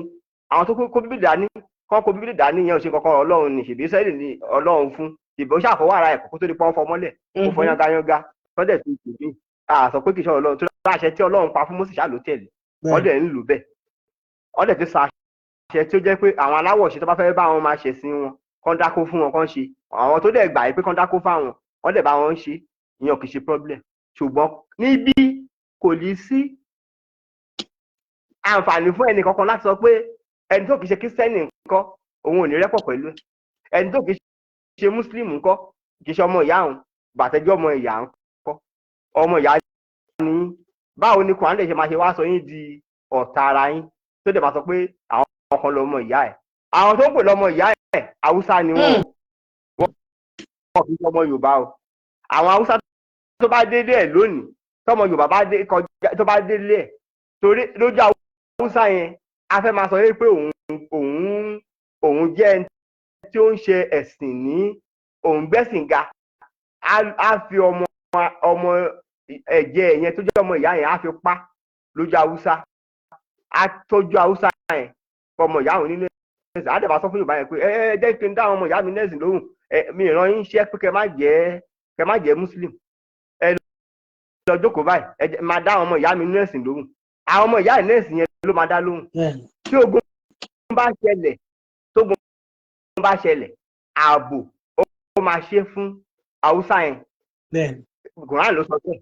Àwọn tó kó Bíbélì dání kọ́ kó Bíbélì dání yẹn, ò ṣe kankan. Ọlọ́run ní ṣèbí sẹ́lì ní Ọlọ́run fún ìbò ṣàfọwọ́ ara ẹ̀kọ́ kó tó di pọ́n fọmọ́lẹ̀, kó fọ́ yángayánga tọ́jẹ̀ tó tò mí. A sọ pé kì í ṣe Ọlọ́run tó láṣẹ tí Ọlọ́run pa fún Mósè ṣáà ló tẹ̀lé. Wọ́n dẹ̀ ń lò bẹ́ẹ̀. Wọ́n dẹ̀ ti sa àṣẹ tí ó jẹ́ pé àwọn aláwọ̀ ṣe tó bá fẹ́ bá wọn máa ṣẹ̀sìn wọn, kán dákó fún wọn, kán ṣe. Àwọn tó dẹ̀ gbà yìí pé kán dákó fáwọn, wọ́n dẹ̀ bá wọn ṣe. Ìyẹn kì í ṣe problem. Ṣùgbọ́n níbí, kò ní sí àǹfààní fún ẹnì kankan láti sọ pé ẹni tó kì í ṣe Kírísítẹ́nì ńkọ́, òun ò ní rẹ́pọ̀ pẹ̀lú ẹ̀, ẹni tó kì í ṣe Mùsùlùmí ńkọ́, kì í ṣe ọmọ ìyá òun. Bàtẹ́jọ́ ọmọ ìyá ńkọ́, ọmọ ìyá ni yín. Báwo ni Kùránì lè ṣe máa ṣe wá sọ yín di ọ̀tá ara yín, tó dẹ̀ máa sọ pé àwọn kan lọmọ ìyá ẹ̀? Àwọn tó ń pè lọmọ ìyá ẹ̀, Haúsá ni wọ́n. Wọ́n kì í ṣe ọmọ Yorùbá o. Àwọn Haúsá tó bá délé ẹ̀ lónìí, tọmọ Yorùbá bá dé kọjá, tó bá délé ẹ̀, torí lójú Haúsá yẹn, a fẹ́ máa sọ yé pé òun jẹ́ ẹni tí ó ń ṣe ẹ̀sìn ní òun gbẹ́sìn ga, á fi ọmọ ẹ̀jẹ̀ yẹn tó jẹ́ ọmọ ìyá yẹn, á fi pa lójú Haúsá, á tọ́jú Haúsá yẹn ọmọ ìyá òun nínú ẹ̀sìn. Á dẹ̀ bá sọ fún Yorùbá yẹn pé ẹ jẹ́ kí n dá àwọn ọmọ ìyá mi nẹ́sìn lóhùn. Ẹ mi ìran yín ṣẹ́ pé kẹ má jẹ́ Muslim, ẹ lọ jókòó báyìí, ẹ jẹ́ máa dá àwọn ọmọ ìyá mi nínú ẹ̀sìn lóhùn. Àwọn ọmọ ìyá ẹ̀ nẹ́sìn yẹn ló máa dá lóhùn. Tí ogun bá ṣẹlẹ̀, tógun bá ṣẹlẹ̀, ààbò ó máa ṣe fún Haúsá yẹn. Quran ló sọ bẹ́ẹ̀.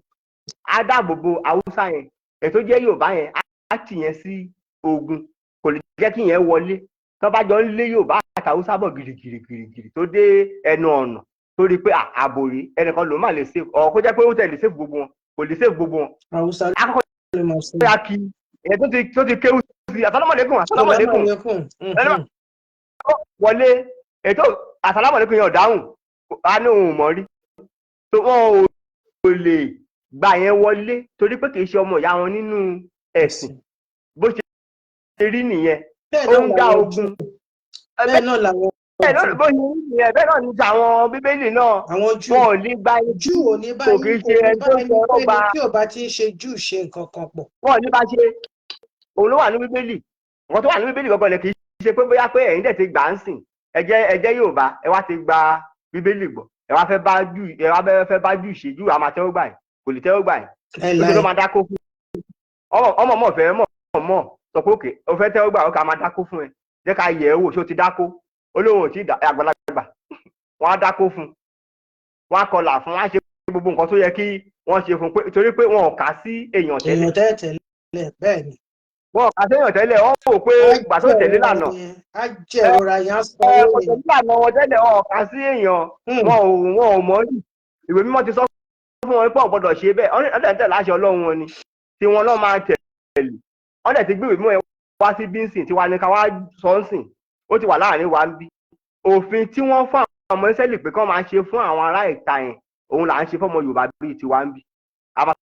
Á dáàbò bo Haúsá yẹn. Ètò jẹ́ Yorùbá yẹn, á tì yẹn sí ogun, kò lè jẹ́ kí yẹn wọlé. Tó bá jọ ń lé Yorùbá àti Haúsá bọ̀ gìrìgìrì gìrìgìrì, tó dé ẹnu ọ̀nà, tó rí i pé ààbò rí, ẹnìkan ló má lè save ọ̀, kó jẹ́ pé ó tẹ̀ lè save gbogbo wọn, kò lè save gbogbo wọn. Haúsá akọ́kọ́ ló máa sọ. Yà kí ìyẹn tó ti kéwù sí asalaamualeykum, asalaamualeykum. Assalamualaikum. Wọlé ètò asalaamualeykum yẹn ò dáhùn, á ní òun ò mọ̀ rí tó. Wọn ò lè gbà yẹn wọlé torí pé kì í ṣe ọmọ ìyá wọn nínú ẹ̀sìn. Bó ṣe rí nìyẹn. Bẹ́ẹ̀ ó náà ń dá làwọn ogun. Júù, bẹ́ẹ̀ náà làwọn Bẹ́ẹ̀ ló bó ṣe rí nìyẹn. Bẹ́ẹ̀ náà ní ti àwọn Bíbélì náà. Àwọn Júù. Wọn ò lè gba Júù ò ní bá kò kì í yín ṣe kò ní ẹni bá tó ẹni ṣe ọ̀rọ̀ gba tí ò bá ti ń ṣe Júù ṣe nǹkan kan pọ̀. Wọn ò ní bá ṣe. Òun ló wà ní Bíbélì. Nǹkan tó wà ní Bíbélì gbọ́gbọ́n ni. Kì í ṣe pé bóyá pé ẹ̀yin dẹ̀ ti gbà ń sìn, ẹ jẹ́ Yorùbá, ẹ wá ti gba Bíbélì gbọ́, ẹ wá fẹ́ bá Júù ṣe. Júù á máa tẹ́wọ́ gbà yín? Kò lè tẹ́wọ́ gbà yín. Ẹ Ó ṣe ló láì máa dákó fún ọmọ ọmọ fẹ́ mọ̀ mọ̀ sọ pé òkè o fẹ́ tẹ́wọ́ gbà, ó ká máa dákó fún ẹ, jẹ́ ká yẹ̀ ẹ́ wò, ṣé o ti dákó? Olóhùn ò tí ì dá. Àgbàlagbà wọn á dákó fún, wọn á kọlà fún, wọn á ṣe gbogbo nǹkan tó yẹ kí wọ́n ṣe fún, pé torí pé wọn ò kà sí èèyàn tẹ́lẹ̀. Èèyàn tẹ́lẹ̀ tẹ́lẹ̀, bẹ́ẹ̀ ni. Wọn ò kà sí èèyàn tẹ́lẹ̀. Wọ́n wò pé Á ìgbà tó jẹ́ tẹ̀lé ìrora lànà yẹn, á jẹ́ ìrora yẹn, á sọ ẹ owó kò yẹn. tẹ̀lé lànà wọn tẹ́lẹ̀, wọn ò kà sí èèyàn. Wọn ò mọ̀ rí. Ìwé mímọ́ ti sọ fún wọn pé ò gbọ́dọ̀ ṣe bẹ́ẹ̀. Wọ́n dẹ̀ ń tẹ̀lé àṣẹ Ọlọ́run wọn ni tí wọn náà máa tẹ̀lé. Wọ́n dẹ̀ ti gbé ìwé mímọ́ yẹn wá sí bínsìn tí wàá ní ká wá sọ ń sìn. Ó ti wà láàrin wa ń bí. Òfin tí wọ́n fún àwọn ọmọ Ísírẹ́lì pé kí wọ́n máa ṣe fún àwọn ará ìta yẹn, òun là ń ṣe fọ́mọ Yorùbá bíi tiwa ń bí. A máa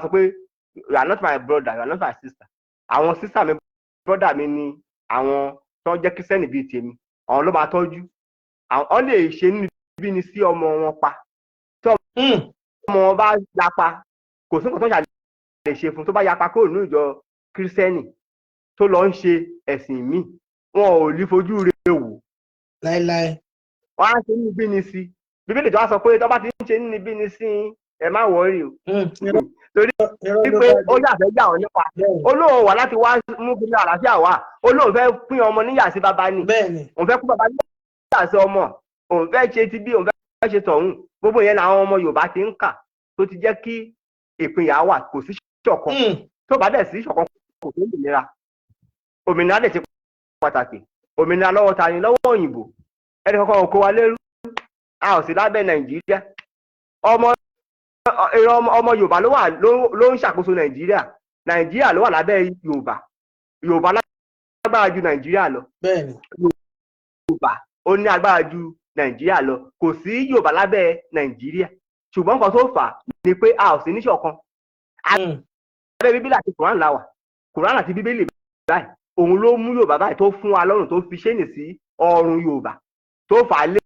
sọ pé you are not my brother, you are not my sister. Àwọn sister mi, brother mi ni àwọn tó ń jẹ́ Kírísítẹ́nì bíi tèmi. Àwọn ló máa tọ́jú àwọn. Wọ́n lè ṣe níbí ni sí ọmọ wọn pa. Ọmọ wọn bá yapa, kò sí nǹkan tó ń ṣàlè ṣe fún. Tó bá yapa kúrò nínú ìjọ Kírísítẹ́nì tó lọ ń ṣe ẹ̀sìn míì, wọn ò ní fojú rẹ̀ wò. Láéláé. Wọn á ṣe níbí ni sí. Bíbélì tó wá sọ pé tó bá ti ń ṣe níbí ni sí Ẹ má worry o, torí pé ó yàfẹ́ jà wọ́n nípa. Ó lóun wà láti wá mú kí ní àlàáfíà wà. Ó lóun fẹ́ pín ọmọ níyà sí bàbá ni, òun fẹ́ kú bàbá níyà sí ọmọ, òun fẹ́ ṣe ti bí, òun fẹ́ ṣe tọ̀hún. Gbogbo yẹn làwọn ọmọ Yorùbá ti ń kà tó ti jẹ́ kí ìpínyà wà. Kò sí ṣọ̀kan. Tó bá dẹ̀ sí ṣọ̀kan, kò sí òmìnira. Òmìnira dẹ̀ ṣe pàtàkì. Òmìnira lọ́wọ́ ta ni? Lọ́wọ́ òyìnbó. Ẹnì kankan ò kó wa lẹ́rú, a ò sí lábẹ́ Nàìjíríà. Ọmọ ìran ọmọ Yorùbá ló wà ló ń ṣàkóso Nàìjíríà. Nàìjíríà ló wà lábẹ́ Yorùbá. Yorùbá lágbára ju Nàìjíríà lọ. Yorùbá ó ní agbára ju Nàìjíríà lọ. Kò sí Yorùbá lábẹ́ Nàìjíríà, ṣùgbọ́n nǹkan tó fà á ni pé a ò sí níṣọ̀kan. Abẹ́ Bíbélì àti Quran la wà. Quran àti Bíbélì báyìí, òun ló mú Yorùbá báyìí, tó fún wa lọ́rùn, tó fi ṣéènì sí ọrùn Yorùbá, tó fà á lé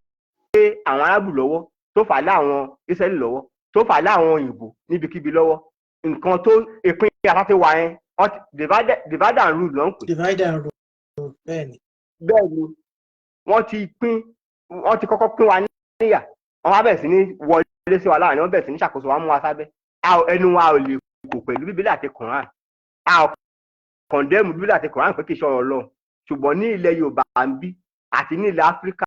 àwọn Arábù lọ́wọ́, tó fà á lé àwọn Ísírẹ́lì lọ́wọ́, tó fà á lé àwọn òyìnbó níbikíbi lọ́wọ́. Nǹkan tó ìpín àtàtì wà yẹn, divide and rule ló ń pè. Divide and rule, bẹ́ẹ̀ni. Bẹ́ẹ̀ni, wọ́n ti pín, wọ́n ti kọ́kọ́ pín wa níyà. Wọ́n wá bẹ̀rẹ̀ sí ní wọlé sí wa láàrin, wọ́n bẹ̀rẹ̀ sí ní ṣàkóso wa, mú wa sábẹ́. Ẹnu wa ò lè kò pẹ̀lú Bíbélì àti Quran. A ò condemn Bíbélì àti Quran pé kì í ṣọ̀rọ̀ Ọlọ́run, ṣùgbọ́n ní ilẹ̀ Yorùbá ń bí àti ní ilẹ̀ Áfíríkà,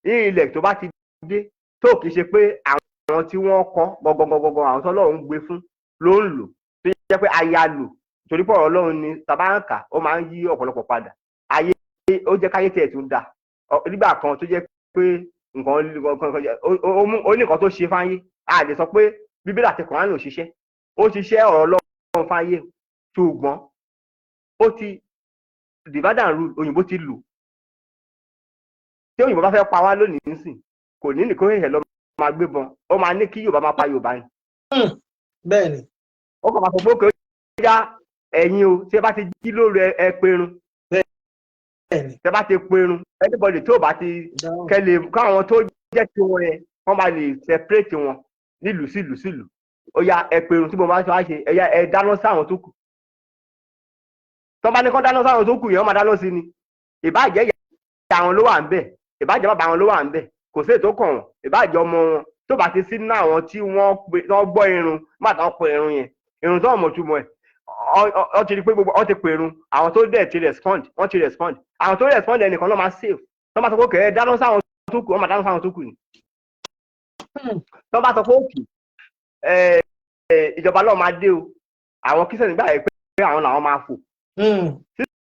ní ilẹ̀ tó bá ti dé, tó kì í ṣe pé àwọn tí wọ́n kọ́ gangan, àwọn tọ́lọ́run gbé fún ló ń lò, tó jẹ́ pé aya lò, torí pé ọ̀rọ̀ Ọlọ́run ni tàbá ń kà, ó máa ń yí ọ̀pọ̀lọpọ̀ padà. Ayé ó jẹ́ káyé tiẹ̀ tún da nígbà kan, tó jẹ́ pé nǹkan ó ní nǹkan tó ṣe fáyé. A lè sọ pé Bíbélì àti Kùránì ò ṣiṣẹ́. Ó ṣiṣẹ́ ọ̀rọ̀ Ọlọ́run fáyé, ṣùgbọ́n ó ti divide and rule. Òyìnbó ti lò. Tí òyìnbó bá fẹ́ pa wá lónìí nísìn, kò ní nìkan ṣẹ̀ṣẹ̀ lọ máa gbébọn, ó máa ní kí Yorùbá máa pa Yorùbá ni. Bẹ́ẹ̀ni. Ó kàn máa sọ pé ó yá, ẹ̀yin o, tí ẹ bá ti jí lóru, ẹ perun. Tí ẹ bá ti perun, anybody tó bá ti kẹlẹ̀ káwọn tó jẹ́ ti wọn yẹn, wọ́n máa lè separate wọn nílùú sílùú sílùú. Ó yá, ẹ perun. Tí mo bá ṣe wá ṣe, ẹ yá, ẹ dáná sáwọn tó kù. Tó bá ní kán dáná sáwọn tó kù yẹn, wọ́n máa dáná sí ni. Ìbáàjẹ́ ìyá àwọn ló wà ń bẹ̀, ìbáàjẹ́ bàbá àwọn ló wà ń bẹ̀, kò sí ètò kàn wọ́n. Ìbáàjẹ́ ọmọ wọn tó bá ti sí nínú àwọn tí wọ́n gbọ́ irun má tán pè irun yẹn, irun tó ọmọ túmọ̀ ẹ̀, ọ ti rí pé gbogbo ọ ti pè irun. Àwọn tó dẹ̀ ti respond, wọ́n ti respond. Àwọn tó respond, ẹnìkan náà máa save. Tó bá sọ pé kẹ́ ẹ dáná sáwọn tó kù, wọ́n máa dáná sáwọn tó kù ni. Tó bá sọ pé òkè ìjọba náà máa dé o, àwọn Christian gbà yẹ pé àwọn làwọn máa fò.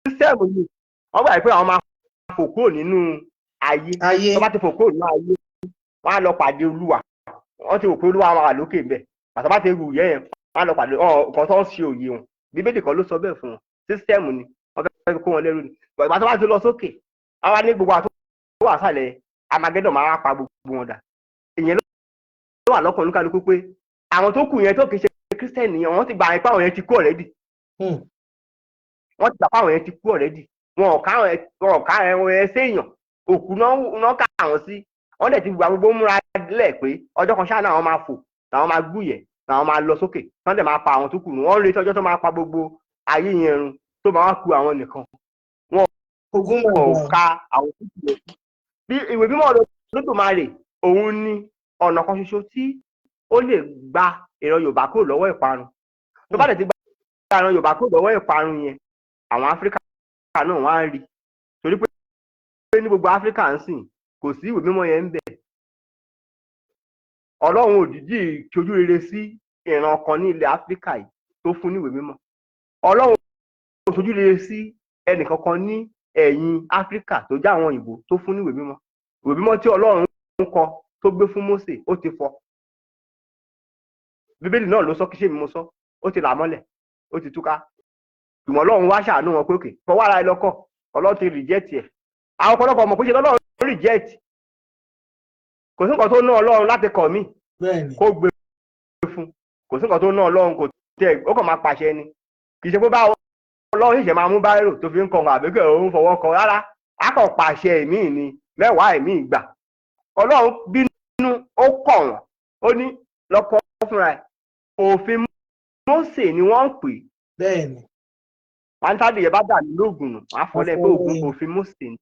System yìí, wọ́n gbà yẹ pé àwọn máa fò kúrò nínú ayé. Tó bá ti fò kúrò nínú ayé, wọ́n á lọ pàdé Olúwa. Wọ́n ti rò pé Olúwa wà lókè ńbẹ̀. Pàtó bá ti rù yẹn, wọ́n á lọ pàdé nǹkan tó ń ṣe òye wọn. Bíbélì kan ló sọ bẹ́ẹ̀ fún wọn. System ni wọ́n fẹ́ kó wọn lẹ́rú ni. Ìgbà tó bá ti lọ sókè, àwa ní gbogbo àtó wà sàlẹ̀, Amagẹ́dọ̀ máa wá pa gbogbo wọn dà. Ìyẹn ló wà lọ́kàn oníkálukú pé àwọn tó kù yẹn tó kì í ṣe Christian yẹn, wọ́n ti gbà pé àwọn yẹn ti kú already. Wọ́n ti gbà pé àwọn yẹn ti kú already. Wọn ò ká ẹwọn yẹn séèyàn, òkú náà ká àwọn sí. Wọ́n dẹ̀ ti gbà gbogbo múra lẹ̀ pé ọjọ́ kan ṣáà náà, àwọn máa fò, làwọn máa gbúyẹ̀, làwọn máa lọ sókè, wọ́n dẹ̀ máa pa àwọn tó kù nù. Wọ́n ń retí ọjọ́ tó máa pa gbogbo ayé yẹn run, tó máa wá ku àwọn nìkan. Ogun wọn ò máa ka àwọn tó kù yẹn. Bí ìwé mímọ́ Olódùmarè, òun ni ọ̀nà kan ṣoṣo tí ó lè gba ìran Yorùbá kúrò lọ́wọ́ ìparun. Tó bá dẹ̀ ti gba ìran Yorùbá kúrò lọ́wọ́ ìparun yẹn, àwọn Áfíríkà náà wọ́n á rí, torí pé ní gbogbo Áfíríkà ń sìn, kò sí ìwé mímọ́ yẹn ń bẹ. Ọlọ́run òdìdí ṣojú rere sí ìran kan ní ilẹ̀ Áfíríkà yìí tó fún ní ìwé mímọ́. Ọlọ́run ò ṣojú rere sí ẹnìkankan ní ẹ̀yìn Áfíríkà tó jẹ́ àwọn òyìnbó tó fún ní ìwé mímọ́. Ìwé mímọ́ tí Ọlọ́run ń kọ tó gbé fún Mósè, ó ti fọ́. Bíbélì náà ló sọ, kí ṣe mi mo sọ. Ó ti là mọ́lẹ̀, ó ti túká. Ìmọ̀ Ọlọ́run wá ṣàánú wọn pé òkè fọwọ́ ara ẹ lọ́kọ̀. Ọlọ́run ti reject ẹ̀. Àwọn ọ̀pọ̀lọpọ̀ ọmọ kó ṣe lọ́lọ́run reject. Kò sí nǹkan tó ná Ọlọ́run láti kọ̀ mí kó gbé fún. Kò sí nǹkan tó ná Ọlọ́run, kò tẹ, ó kàn máa pàṣẹ ni. Kì í ṣe pé báwo Ọlọ́run ṣẹ̀ṣẹ̀ máa mú báírò tó fi ń kọ àbíkẹ́ òun fọwọ́ kọ rárá. A kàn pàṣẹ ẹ̀mí ni mẹ́wàá ẹ̀mí ìgbà. Ọlọ́run bínú, ó kọ̀ wọ́n, ó ní lọ́kọ́ fúnra ẹ̀. Òfin Mósè ni wọ́n ń pè. Wọ́n á yẹn bá dà ní lóògùn nù, wọ́n á fọlẹ́ pé ògùn òfin Mósè ni.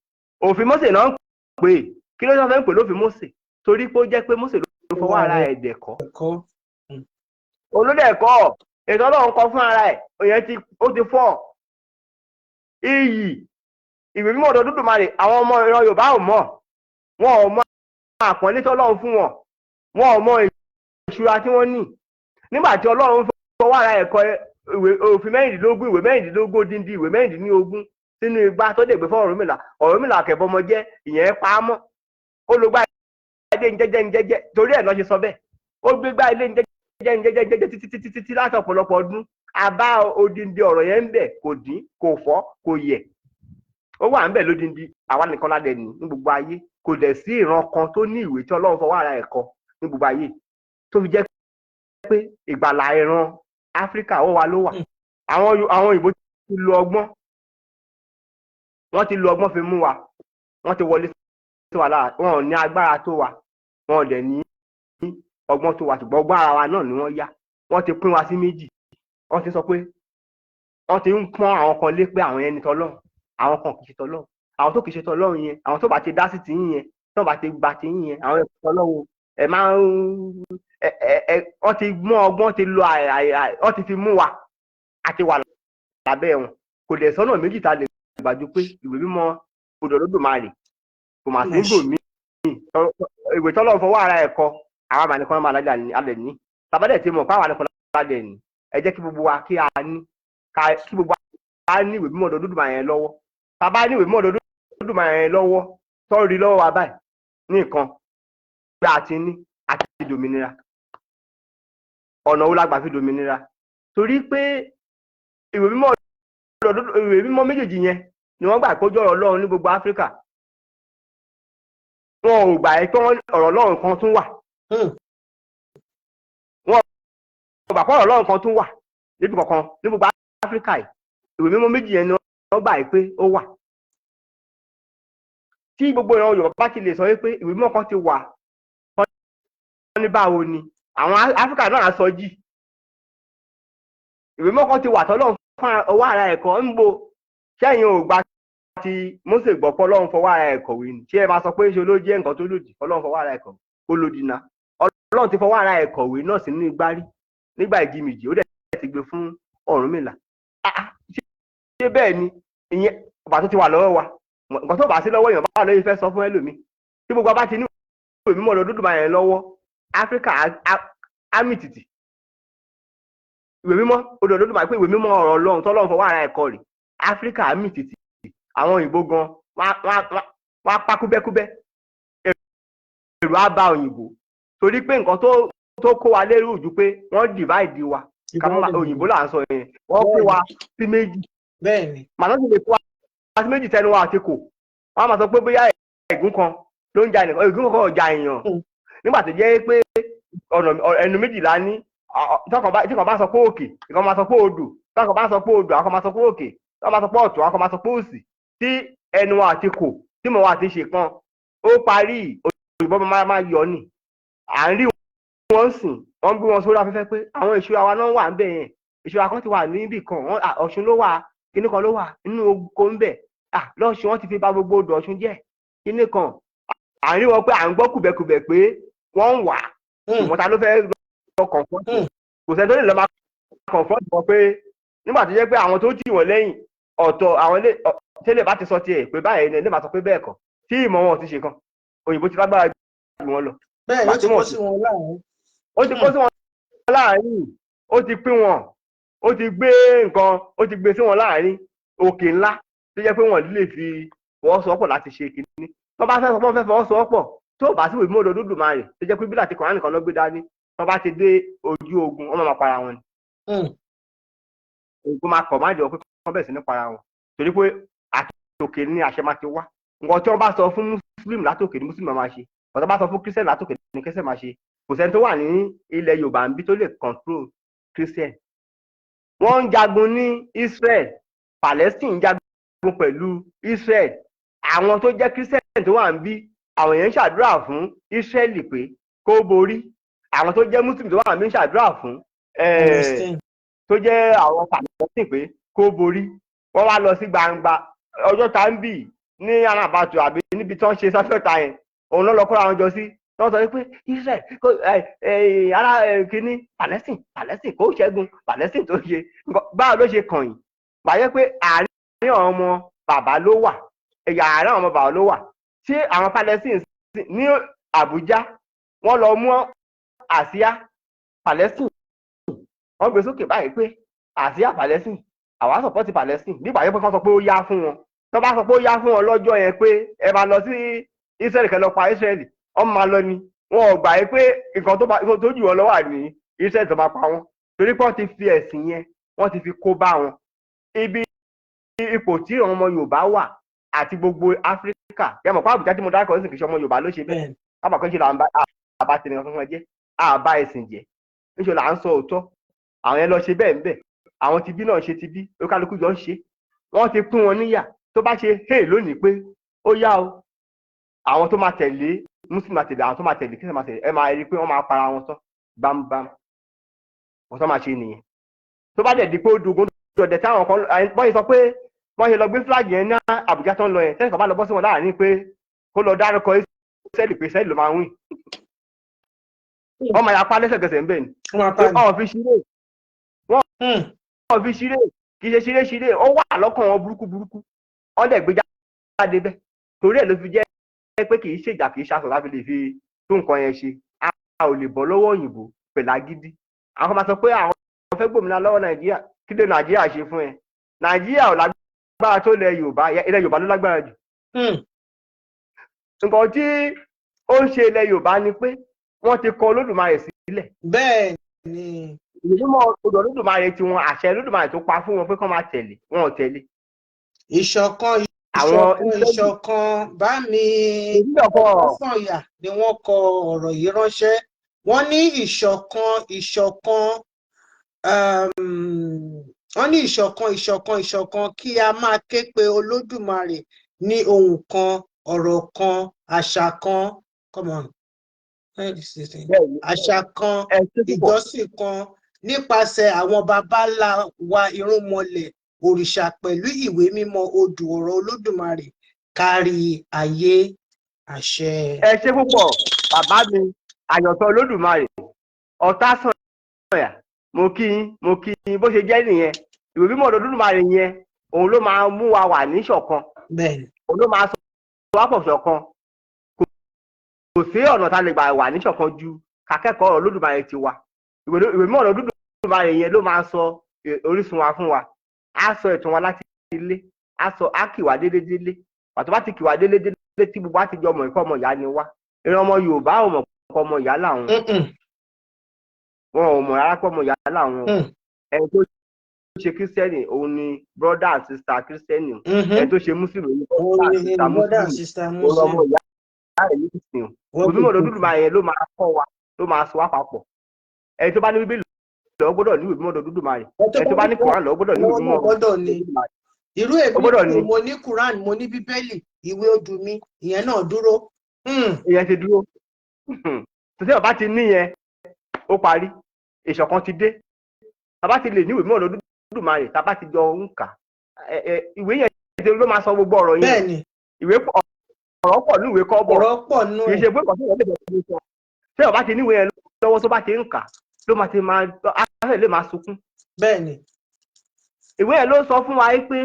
Òfin Mósè náà ń pè é. Kí ló fẹ́ ń pè lófin Mósè? Torí pé ó jẹ́ pé Mósè ló fọwọ́ ara ẹ̀ dẹ̀ kọ́. Ẹ̀kọ́. Olódẹ̀kọ́ ètò Ọlọ́run kọ fún ara ẹ̀, òyìn ti ó ti fọ́ iyì ìwé mímọ́ ọ̀dọ̀ Olódùmarè. Àwọn ọmọ ìran Yorùbá ò mọ̀, wọn ò mọ àpọ́nlé tí Ọlọ́run fún wọn, wọn ò mọ ìṣúra tí wọ́n ní nígbà tí Ọlọ́run fọwọ́ ara ẹ̀ kọ ìwé òfin 16, ìwé 16, díndín ìwé 16 sínú igbá tó dẹ̀ gbé fún Ọ̀rúnmìlà. Ọ̀rúnmìlà kẹ̀bọmọ jẹ́ ìyẹn pa á mọ́. Ó lo gbá ilé ń jẹ́jẹ́ ń jẹ́jẹ́, torí ẹ̀ lọ́ ṣe sọ bẹ́ẹ̀. Ó gbé gbá ilé ń jẹ́jẹ́ ń jẹ́jẹ́ ń jẹ́jẹ́ títí títí títí láti ọ̀pọ̀lọpọ̀ ọdún. A bá odindi ọ̀rọ̀ yẹn ń bẹ̀, kò dín, kò fọ́, kò yẹ̀, ó wà ń bẹ̀ lódindi. Àwa nìkan ládẹ ní gbogbo ayé. Kò dẹ̀ sí ìran kan tó ní ìwé tí Ọlọ́run fọwọ́ ara ẹ̀ kọ ní gbogbo ayé, tó fi jẹ́ pé ìgbàlà ìran Áfíríkà, ó wa ló wà. Àwọn òyìnbó ti lo ọgbọ́n, wọ́n ti lo ọgbọ́n fi mú wa, wọ́n ti wọlé sí wa lára. Wọn ò ní agbára tó wa, wọn ò dẹ̀ ní ọgbọ́n tó wa, ṣùgbọ́n ọgbọ́n ara wa náà ni wọ́n yá. Wọ́n ti pín wa sí méjì. Wọ́n ti sọ pé wọ́n ti ń pọ́n àwọn kan lé pé àwọn yẹn ní tọ́lọ́run, àwọn kan kì í ṣe tọ́lọ́run. Àwọn tó kì í ṣe tọ́lọ́run yẹn, àwọn tó bá ti dá sí tiyín yẹn, tó bá ti gba tiyín yẹn, àwọn yẹn kì í tọ́lọ́run. Ẹ máa ń ẹ ẹ ẹ wọ́n ti mú ọgbọ́n ti lo àì àì àì, wọ́n ti fi mú wa àti wà lábẹ́ wọn. Kò dẹ̀ sọ́nà méjì tá a lè gbàjú pé ìwé mímọ́ odò Olódùmarè kò mà sí gbòmí. Ìwé tọ́lọ́run fọwọ́ ara ẹ̀ kọ, àwa mà nìkan máa lájà ní alẹ́ ní tàbádẹ̀ tí mọ̀ pé àwa nìkan lálẹ́ ní. Ẹ jẹ́ kí gbogbo wa kí a ní kí gbogbo wa ní ìwé mímọ́ Olódùmarè yẹn lọ́wọ́. Tàbá ní ìwé mímọ́ Olódùmarè yẹn lọ́wọ́, tọ́rí lọ́wọ́ wa báyìí ní nǹkan pé a ti ní a ti dòmìnira. Ọ̀nà wo la gbà fi dòmìnira? Torí pé ìwé mímọ́ méjèèjì yẹn ni wọ́n gbà kó jẹ́ ọ̀rọ̀ Ọlọ́run ní gbogbo Áfíríkà. Wọn ò gbà pé ọ̀rọ̀ Ọlọ́run kan tún wà. Wọn ò gbà pé ọ̀rọ̀ Ọlọ́run kan tún wà níbi kankan ní gbogbo Áfíríkà yìí. Ìwé mímọ́ méjì yẹn ni wọ́n gbà pé ó wà. Tí gbogbo ìran Yorùbá bá ti lè sọ wípé ìwé mímọ́ kan ti wà, wọ́n ní báwo ni àwọn Áfíríkà náà sọ jí ìwé mímọ́ kan ti wà tọ́lọ́run fún ọwọ́ ara ẹ̀kọ́ ń bo sẹ́yìn ò gba ti Mósè gbọ́ pé Ọlọ́run fọwọ́ ara ẹ̀ kọ̀wé ni? Ṣé ẹ máa sọ pé ṣe ló jẹ́ nǹkan tó lòdì? Ọlọ́run fọwọ́ ara ẹ̀ kọ̀wé, ó lòdì náà. Ọlọ́run ti fọwọ́ ara ẹ̀ kọ̀wé náà sínú igbárí nígbà ìjìmìjì, ó dẹ̀ ti gbé fún Ọ̀rúnmìlà. Ṣé bẹ́ẹ̀ ni? Ìyẹn ọba tó ti wà lọ́wọ́ wa, nǹkan tó bá sí lọ́wọ́ èèyàn, báwo ló yẹ fẹ́ sọ fún ẹlòmíì? Tí gbogbo abá ti ní ìwé mímọ́ Olódùmarè yẹn lọ́wọ́, Áfíríkà á mì tìtì. Ìwé mímọ́ odò Olódùmarè, pé ìwé mímọ́ ọ̀rọ̀ Ọlọ́run tọ́lọ́run fọwọ́ ara ẹ̀ kọ rè, Áfíríkà á mì tìtì. Àwọn òyìnbó gan wọ́n á pa kúbẹ́kúbẹ́, èrò á bá òyìnbó, torí pé nǹkan tó kó wa lérò jù pé wọ́n divide wa, òyìnbó là ń sọ yẹn, wọ́n kó wa sí méjì. Màá sì lè kó wa sí méjì tẹnu wa àti kò wọ́n á máa sọ pé bóyá ègún kan ló ń ja ẹnìkan, ègún kan ò ja èèyàn. Nígbà tó jẹ́ pé ọ̀nà ẹnu méjìlá ní, tí kan bá sọ pé òkè, ìkan máa sọ pé odò. Tí kan bá sọ pé odò, àwọn kan máa sọ pé òkè. Tí wọ́n bá sọ pé ọ̀tún, àwọn kan máa sọ pé òsì. Tí ẹnu wa àti kò tí mo wà ti ṣe kan, ó parí, òyìnbó máa yọ ni. À ń rí wọn sìn, wọ́n gbé wọn sórí afẹ́fẹ́ pé àwọn ìṣúra wa náà wà ń bẹ̀ yẹn. Ìṣúra kan ti wà níbì kan, Ọ̀ṣun ló wà, kíní kan ló wà nínú oko ń bẹ̀ lọ́ṣun. Wọ́n ti fi bà gbogbo odò Ọ̀ṣun jẹ́, kíní kan. À ń rí wọn pé à ń gbọ́ kùbẹ̀kùbẹ̀ pé wọ́n ń wà, ṣùgbọ́n ta ló fẹ́ lọ confront? Kò sẹ́ni tó lè lọ máa confront wọn pé nígbà tó jẹ́ pé àwọn tó tì wọ́n lẹ́yìn ọ̀tọ̀, àwọn ilé tẹ́lẹ̀ bá ti sọ tiẹ̀ pé báyìí ni, ilé máa sọ pé bẹ́ẹ̀ kọ́, tí ìmọ̀ wọn ti ṣe kan, òyìnbó ti lágbára jù wọ́n lọ. Bẹ́ẹ̀ ló ti kó sí wọn láàrin. Ó ti kó sí wọn láàrin, ó ti pín wọn, ó ti gbé nǹkan, ó ti gbé sí wọn láàrin òkè ńlá tó jẹ́ pé wọ́n lè fi fọwọ́sowọ́pọ̀ láti ṣe kínní. Tó bá fẹ́ sọ pé wọ́n fẹ́ fọwọ́sowọ́pọ̀, tó bá sí ìwé mímọ́ Olódùmarè, tó jẹ́ pé Bíbélì àti Kùránì nìkan ló gbé dání, tó bá ti dé ojú ogun, wọ́n máa para wọn ni. Ogun máa kọ̀ má jẹ́ pé wọ́n bẹ̀rẹ̀ sí ní para wọn, torí pé àtòkè ní àṣẹ máa ti wá. Nǹkan tí wọ́n bá sọ fún Muslim látòkè ní Muslim máa ṣe, nǹkan tí wọ́n bá sọ fún Christian látòkè ní Christian máa ṣe. Kò sẹ́ni tó wà ní ilẹ̀ Yorùbá ń bí tó lè control Christian. Wọ́n ń jagun ní Israel, Palestine ń jagun pẹ̀lú Israel. Àwọn tó jẹ́ Christian tó wà ń bí, àwọn èèyàn ń ṣàdúrà fún Israel pé kó borí. Àwọn tó jẹ́ Muslim tó wà ń bí ń ṣàdúrà fún tó jẹ́ àwọn Palestine pé kó borí. Wọ́n wá lọ sí gbangba ọjọ́ tá ń bì ní alábàtò àbí níbi tí wọ́n ṣe sáfẹ́ta yẹn, òun ló lọ kóra wọn jọ sí. Wọ́n sọ pé Israel kó ẹ ẹ ara ẹ kínní Palestine, Palestine kó ṣẹ́gun Palestine tó ṣe. Báwo ló ṣe kàn yín? Bàyẹ́ pé àárín àwọn ọmọ bàbá ló wà, ẹ̀yà àárín àwọn ọmọ bàbá ló wà. Ṣé àwọn Palestine ní Àbújá, wọ́n lọ mú àsíá Palestine, wọ́n gbé sókè báyìí pé àsíá Palestine, àwa support Palestine? Nígbà yẹn pé kán sọ pé ó yá fún wọn, tó bá sọ pé ó yá fún wọn lọ́jọ́ yẹn pé ẹ máa lọ sí Israel, kẹ́ lọ pa Israel, wọ́n máa lọ ni. Wọn ò gbà yín pé nǹkan tó bá tó jù wọn lọ wà ní Israel tó máa pa wọn, torí pé wọ́n ti fi ẹ̀sìn yẹn, wọ́n ti fi kó bá wọn. Ibi ipò tí àwọn ọmọ Yorùbá wà àti gbogbo Áfíríkà, yẹ mọ̀ pé Àbújá tí mo dárúkọ sí, kì í ṣe ọmọ Yorùbá ló ṣe bẹ́ẹ̀. Kábà kan ṣe là ń bá àbá tẹnìkan kankan jẹ́, àbá ẹ̀sìn jẹ́, níṣẹ́ là ń sọ òótọ́. Àwọn yẹn lọ ṣe bẹ́ẹ̀ ń bẹ̀, àwọn tibí náà ṣe tibí, olúkálukú jọ ń ṣe. Wọ́n ti pín wọn níyà. Tó bá ṣe hey lónìí pé ó yá o, àwọn tó máa tẹ̀lé Muslim máa tẹ̀lé, àwọn tó máa tẹ̀lé Christian máa tẹ̀lé, ẹ máa rí i pé wọ́n máa para wọn tán bámbám. Wọ́n tó máa ṣe nìyẹn. Tó bá dẹ̀ di pé ó dogun dọ̀dẹ̀, táwọn kan bọ́n ṣe sọ pé wọ́n ṣe lọ gbé flag yẹn ní Àbújá tó ń lọ yẹn, tẹ́sán bá lọ bọ́ sí wọn láàrin pé kó lọ dárúkọ Ísírẹ́lì pé Ísírẹ́lì ló máa win, wọ́n máa yapa lẹ́sẹ̀kẹsẹ̀ ń bẹ̀ ni. Wọ́n fi ṣeré, wọ́n fi ṣeré, kì í ṣe ṣeré ṣeré. Ó wà lọ́kàn wọn burúkú burúkú, wọ́n dẹ̀ gbé jáde bẹ́ẹ̀. Torí ẹ̀ ló fi jẹ́ pé kì í ṣèjà, kì í ṣaṣọ láti lè fi tó nǹkan yẹn ṣe. A ò lè bọ́ lọ́wọ́ òyìnbó pẹ̀lú agídí. Àwọn kan máa sọ pé àwọn fẹ́ gbòmìnira lọ́wọ́ Nàìjíríà. Kí ló Nàìjíríà ṣe fún ẹ? Nàìjíríà ò lágbára tó ilẹ̀ Yorùbá. Ilẹ̀ Yorùbá ló lágbára jù. Nǹkan tí ó ń ṣe ilẹ̀ Yorùbá ni pé wọ́n ti kọ Olódùmarè sílẹ̀. Bẹ́ẹ̀ ni. Ìlúmọ̀ odò Olódùmarè tí wọn, àṣẹ Olódùmarè tó pa fún wọn pé kán máa tẹ̀lé, wọn ò tẹ̀lé. Ìṣọ̀kan, ìṣọ̀kan, ìṣọ̀kan. Bá mi Sànyà ni wọ́n kọ ọ̀rọ̀ yìí ránṣẹ́. Wọ́n ní ìṣọ̀kan, ìṣọ̀kan, wọ́n ní ìṣọ̀kan, ìṣọ̀kan, ìṣọ̀kan, kí a máa ké pe Olódùmarè ní ohùn kan, ọ̀rọ̀ kan, àṣà kan, come on, àṣà kan, ìjọsìn kan, nípasẹ̀ àwọn baba ńlá wa, irúnmọlẹ̀, òrìṣà, pẹ̀lú ìwé mímọ́ odù ọ̀rọ̀ Olódùmarè kárí ayé. Àṣẹ. Ẹ ṣe púpọ̀, bàbá mi àyàntọ́ Olódùmarè ọ̀tá sànyà. Mo kí yín, mo kí yín. Bó ṣe jẹ́ nìyẹn. Ìwé mímọ́ Olódùmarè yẹn, òun ló máa mú wa wà ní ṣọ̀kan. Òun ló máa sọ wá pọ̀ ṣọ̀kan. Kò sí ọ̀nà tá a lè gbà wà ní ṣọ̀kan ju kakẹ́kọ̀ọ́ ọ̀rọ̀ Olódùmarè ti wa. Ìwé mímọ́ Olódùmarè yẹn ló máa sọ orísun wa fún wa, á sọ ìtàn wa láti ilé, á sọ, á kì wá délé délé. Pàtó bá ti kì wá délé délé, tí gbogbo á ti jọ mọ̀ ìkọ́ ọmọ ìyá ni wá. Ìran ọmọ Yorùbá ò mọ̀ pé ọmọ ìyá làwọn. Wọn ò mọ̀ rárá pé ọmọ ìyá làwọn. Ẹni tó ṣe Kírísítẹ́nì, òun ni brother and sister Kírísítẹ́nì. Ẹni tó ṣe Muslim, òun ni brother and sister Muslim. Òun ọmọ ìyá rẹ̀ ní ìsìn. Òbí Olódùmarè yẹn ló máa kọ́ wa, ló máa sọ wá papọ̀. Ẹni tó bá ní Bíbélì lọ́wọ́ gbọ́dọ̀ ní ìwé mímọ́ Olódùmarè. Ẹni tó bá ní Quran lọ́wọ́ gbọ́dọ̀ ní ìwé mímọ́. Gbọ́dọ̀ ní irú èmi, mo ní Quran, mo ní Bíbélì, ìwé odù mi, ìyẹn náà dúró. Ìyẹn ti dúró. Tòtí ọba ti ní yẹn, ó parí, ìṣọ̀kan ti dé. Tàbá ti lè ní ìwé mímọ́ Olódùmarè, tàbá ti jọ ń kà, ìwé yẹn ló máa sọ gbogbo ọ̀rọ̀ yẹn. Ìwé ọ̀rọ̀ pọ̀ ní ìwé kọ́bọ̀. Ọ̀rọ̀ pọ̀ nù. Kì í ṣe pé kọ̀ọ̀tún ìwé lè bẹ̀rẹ̀ sọ. Ṣé ọba ti níwèé yẹn lọ́wọ́, tó bá ti ń kà, ló máa ti máa afẹ́ lè máa sunkún. Ìwé yẹn ló sọ fún wa pé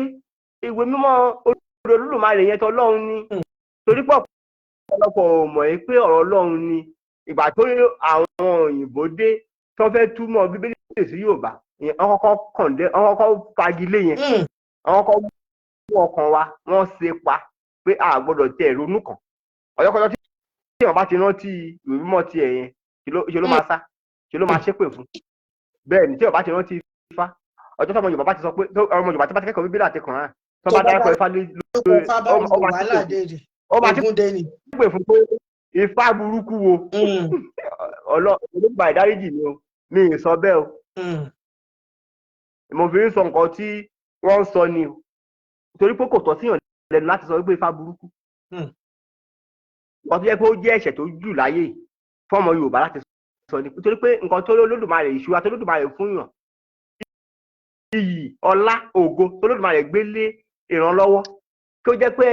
ìwé mímọ́ Olódùmarè yẹn tọ́lọ́run ni, torí pọ̀ ọ̀pọ̀lọpọ̀ ò mọ̀ pé ọ̀rọ̀ Ọlọ́run ni. Ìgbà tó àwọn òyìnbó dé tó fẹ́ túmọ̀ Bíbélì sí Yorùbá, wọ́n kọ́kọ́ kàndé, wọ́n kọ́kọ́ fagilé yẹn, wọ́n kọ́kọ́ mú ọkàn wa, wọ́n ṣe pa pé a gbọ́dọ̀ tẹ ìrònú kan. Ọ̀yọ́kọ́jọ́ tí wọ́n bá ti rántí ìwé mímọ́ tiẹ̀ yẹn, ṣe ló máa sá, ṣe ló máa ṣépè fún. Bẹ́ẹ̀ ni tí wọ́n bá ti rántí Ifá. Ọjọ́ tọmọ Yorùbá bá ti sọ pé ọmọ Yorùbá tí bá ti kẹ́kọ̀ọ́ Bíbélì àti Kùránì, tó bá dárúkọ Ifá lórí, ó máa ṣépè fún pé Ifá burúkú wo. Olóògbà ìdáríjì ni o, mi ì sọ bẹ́ẹ̀ o, mo fi ń sọ nǹkan tí wọ́n ń sọ ni o, torí pé kò tọ́ síyàn lẹ́nu láti sọ wípé Ifá burúkú. Nǹkan tó yẹ pé ó jẹ́ ẹ̀ṣẹ̀ tó jù láyé fún ọmọ Yorùbá láti sọ ni, nítorí pé nǹkan tó Olódùmarè, ìṣúra tó Olódùmarè fún yàn, iyì, ọlá, ògo tó Olódùmarè gbé lé ìrànlọ́wọ́, kí ó jẹ́ pé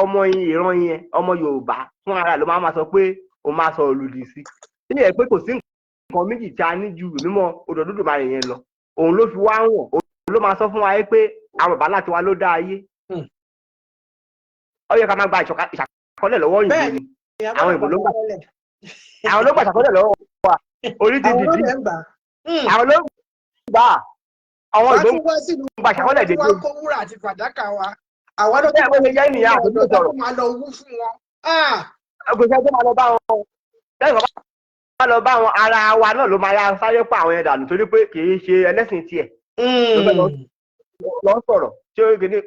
ọmọ ìran yẹn, ọmọ Yorùbá fún ara ló máa ma sọ pé Ó máa sọ̀rọ̀ lòdì sí i. Yẹ pé kò sí nǹkan méjì tí a ní ju ìwé mímọ́ odò Olódùmarè yẹn lọ. Òun ló fi wá wọ̀n, òun ló máa sọ fún wa pé àwọn bàbá láti wa ló dá ayé. Ó yẹ ká máa gba ìṣàkọọ́lẹ̀ lọ́wọ́ òyìnbó ni. Àwọn ìbò ló gbà, àwọn ló gbà ìṣàkọọ́lẹ̀ lọ́wọ́ wa. Orí ti Àwọn ló dìdí dẹ̀ ń gbà. Àwọn ló gbà, àwọn Wọ́n ìbò tún wá sílùú gba ìṣàkọọ́lẹ̀ wọ́n dédé. wá kó wúrà àti fàdákà wa. Àwa ló Bẹ́ẹ̀ bó ṣe jẹ́ nìyẹn, àti tó sọ̀rọ̀. Tó máa lọ wú fún wọn. Ah! Kò sẹ́ni tó máa lọ bá wọn. Lẹ́yìn kan bá lọ bá wọn, ara wa náà ló máa yá sáré pa àwọn yẹn dànù, torí pé kì í ṣe ẹlẹ́sìn tiẹ̀ ló fẹ́ lọ sọ̀rọ̀ tí ó kìíní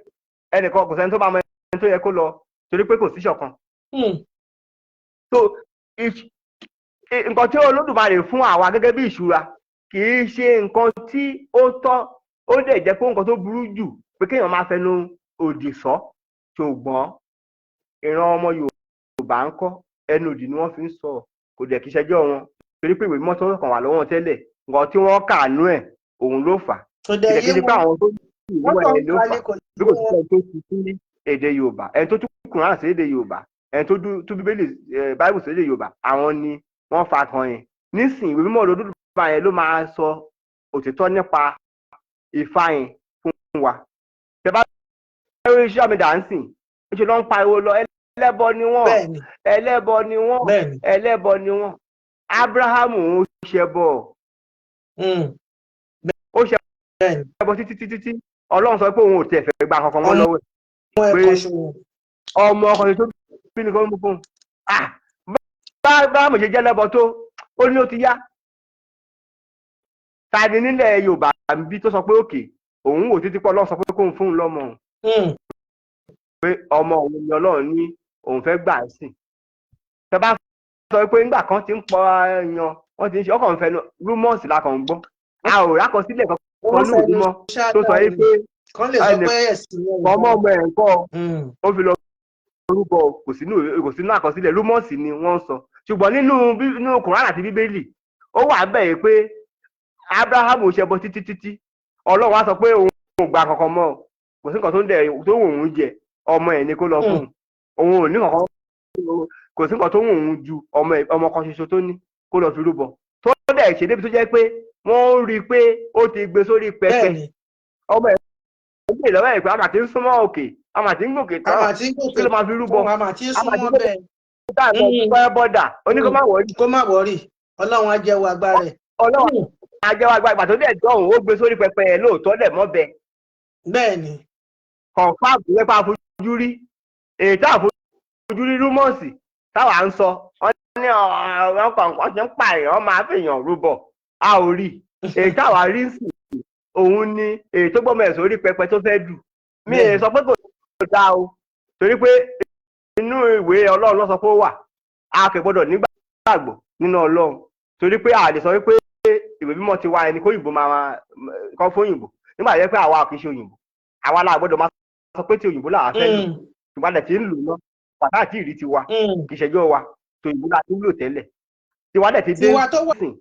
ẹnìkan. Kò sẹ́ni tó máa mọ ẹni tó yẹ kó lọ, torí pé kò sí ṣọ̀kan. So nǹkan tí Olódùmarè fún àwa gẹ́gẹ́ bí ìṣúra kì í ṣe nǹkan tí ó tọ́. Ó dẹ̀ jẹ́ pé nǹkan tó burú jù pé kéèyàn máa fẹnu òdì sọ. Ṣùgbọ́n ìran ọmọ Yorùbá ń kọ́, ẹnu òdì ni wọ́n fi ń sọ. Kò dẹ̀ kí ṣẹjọ́ wọn, torí pé ìwé mímọ́ tó kàn wà lọ́wọ́ wọn tẹ́lẹ̀, nǹkan tí wọ́n kà nú ẹ̀, òun ló fà á. Kò dẹ̀ Kì í yé ṣe pé wọn. àwọn tó ìwé Wọ́n kàn ẹ̀ ń ló fà palẹ̀ á kò bí yé kò sí wọn. ẹni tó tu sí èdè Yorùbá, ẹni tó tú Kùránì sí èdè Yorùbá, ẹni tó tú Bíbélì, Báíbù sí èdè Yorùbá, àwọn ni wọ́n fa kan yẹn. Nísìnyí, ìwé mímọ́ Olódùmarè yẹn ló máa sọ òtítọ́ nípa Ifá yẹn fún wa. Tẹ bá lórí social media ń sìn, ó ṣe ló ń pariwo lọ, ẹlẹ́bọ ni wọ́n, ẹlẹ́bọ ni wọ́n, ẹlẹ́bọ ni wọ́n. Abrahamu ó ṣẹbọ, ó ṣẹbọ títí títí tí Ọlọ́run sọ pé òun ò tiẹ̀ fẹ́ gba kankan mọ́ Ọmọ lọ́wọ́ ẹ̀, Ọmọ pé ẹ̀kọ́ ṣòwò. ọmọ ọkùnrin tó bí nìkan mú fún un. Ah, bá mo ṣe jẹ́ lẹ́bọ tó, ó ní ó ti yá. Ta ni nílẹ̀ Yorùbá ń bí tó sọ pé òkè òun wò títí pé Ọlọ́run sọ pé kóun fún un lọ́mọ òun, pé ọmọ òun ni Ọlọ́run ní òun fẹ́ gbà á sìn? Tẹ bá sọ pé nígbà kan ti ń pọ yan, wọ́n ti ń ṣe ọkàn ń fẹnu, rumours la kàn ń gbọ́. A ò rákọsílẹ̀ kankan Wọ́n ní fẹnu òbí mọ́ tó sọ yìí pé Kán lè sọ ẹnì pé ẹ̀sìn yẹn ò ọmọ dáa. ọmọ ẹ̀ ń kọ́ ó fi lọ orúkọ. Kò sínú àkọsílẹ̀, rumours ni wọ́n ń sọ. Ṣùgbọ́n nínú Kùránì àti Bíbélì, ó wà bẹ́ẹ̀ pé Abrahamu ṣẹbọ títí títí, Ọlọ́run á sọ pé òun ò gba kankan mọ́ o. Kò sí nǹkan tó ń dẹ̀ tó wù òun jẹ, ọmọ ẹ̀ ni kó lọ fún un. Òun ò ní kankan, kò sí nǹkan tó wù òun ju ọmọ ẹ̀, ọmọ kan ṣoṣo tó ní, kó lọ fi rúbọ. Tó dẹ̀ ṣe débi tó jẹ́ pé wọ́n rí i pé ó ti gbé sórí pẹpẹ. Ọmọ ẹ̀ ń gbè lọ́wọ́ ẹ̀ pé àmà tí ń súnmọ́ òkè, àmà tí ń gòkè tán, Àmà tí ń gòkè kí ló máa fi rúbọ? Àmà tí ń Àmà tí súnmọ́ ń bẹ́ẹ̀. Táàbọ̀ fẹ́ bọ́dà, ó ní kó má worry. Kó má worry, Ọlọ́run á jẹ́wọ́ agbára ẹ̀. Ọlọ́run á jẹ́wọ́ agbára. Ìgbà tó dẹ̀ dọ̀hùn, ó gbé sórí pẹpẹ ẹ̀ lóòótọ́, dẹ̀ mọ́ bẹ. Confam nípa àfojú rí, èyí tá àfojú rí, rumours táwa ń sọ, wọ́n ní ọ̀rọ̀ kan wọ́n ti ń pààyàn, wọ́n máa fèèyàn rúbọ, a ò rí. Èyí táwa rí sí òun ni èyí tó gbọ́mọ ẹ̀ sórí pẹpẹ tó fẹ́ dù mí. Èyí sọ pé kò dáa o, torí pé inú ìwé Ọlọ́run ló sọ pé ó wà. A kò gbọ́dọ̀ nígbàgbọ́ nínú Ọlọ́run, torí pé a lè sọ wípé ìwé mímọ́ ti wá ẹni kó òyìnbó máa kọ́ fún òyìnbó nígbà yẹn pé àwa kì í ṣe òyìnbó. Àwa la gbọ́dọ̀ máa sọ pé tí òyìnbó làwa fẹ́ lò, ṣùgbọ́n àdẹ̀ tí ń lò náà pàtàkì ìrí ti wa, kì í ṣẹjọ́ wa. Tó òyìnbó la ti ń lò tẹ́lẹ̀, tiwa dẹ̀ ti dé Tiwa tó wà sìn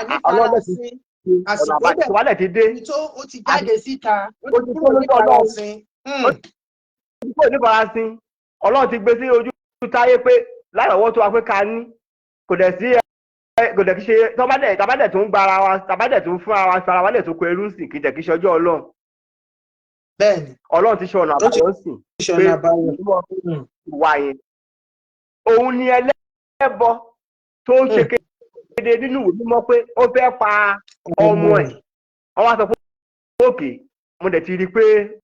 ní Ọlọ́run dẹ̀ ti farasin ṣe ọ̀nà àsìkò àbáyọ. dẹ̀ Tiwa dẹ̀ ti dé. ibi tó ó ti jáde síta, ó Ó ti ti kúrò kúrò ní lójú Ọlọ́run. farasin. Ó ti kúrò ní farasin. Ọlọ́run ti gbé sí ojú táyé pé lárọ̀ọ́wọ́ tó wa pé ká ní kò dẹ̀ sí ẹ, kò dẹ̀ kí ṣe tọ́bádẹ̀ tàbádẹ̀ tó ń gba ara wa, tàbádẹ̀ tó ń fún ara wa, fara wa lẹ̀ tó kó ẹrú sìn, kì í dẹ̀ kí ṣe ọjọ́ Ọlọ́run. Ọlọ́run ti ṣe ọ̀nà Ó ti àbáyọ sìn ṣe pé ọ̀nà àbáyọ. Ìwà yẹn òun ni ẹlẹ́bọ tó ń ṣe kéde nínú ìwé mímọ́ pé ó fẹ́ pa ọmọ ẹ̀. Wọ́n wá sọ pé òkè, mo dẹ̀ ti rí i pé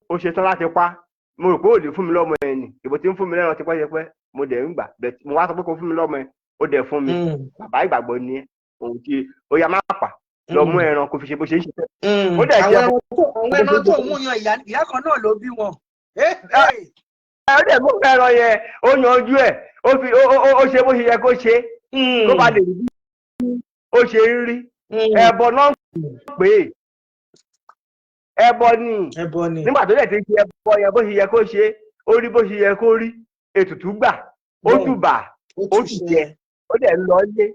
ó ṣe tán láti pa. Mo rò pé ò lè fún mi lọ́mọ ẹ̀ nì, ìbò tí ń fún mi lẹ́ran tipẹ́tipẹ́, mo dẹ̀ ń gbà bẹ́ẹ̀. Mo wá sọ pé kó fún mi lọ́mọ ẹ̀, ó dẹ̀ fún mi. Bàbá ìgbàgbọ́ ni ẹ́, òun ti ó yá, má pa, lọ mú ẹran kó fi ṣe bó ṣe ń ṣe tẹ́. Ó dẹ̀ Àwọn ṣe ẹran tó mú yan ìyá kan náà ló bí wọn. Ẹ ó dẹ̀ mú ẹran yẹn, ó yanjú ẹ̀, ó fi ó ṣe bó ṣe yẹ kó ṣe, kó ba lè rí bí ó ṣe ń rí. Ẹbọ náà ń pè é, ẹbọ ni. Ẹbọ ni. Nígbà tó dẹ̀ ti ṣe ẹbọ yẹn bó ṣe yẹ kó ṣe, ó rí bó ṣe yẹ kó rí, ètùtù gbà, ó tùbà, Ó ó tún sì ṣe. jẹ, ó dẹ̀ ń lọ ilé.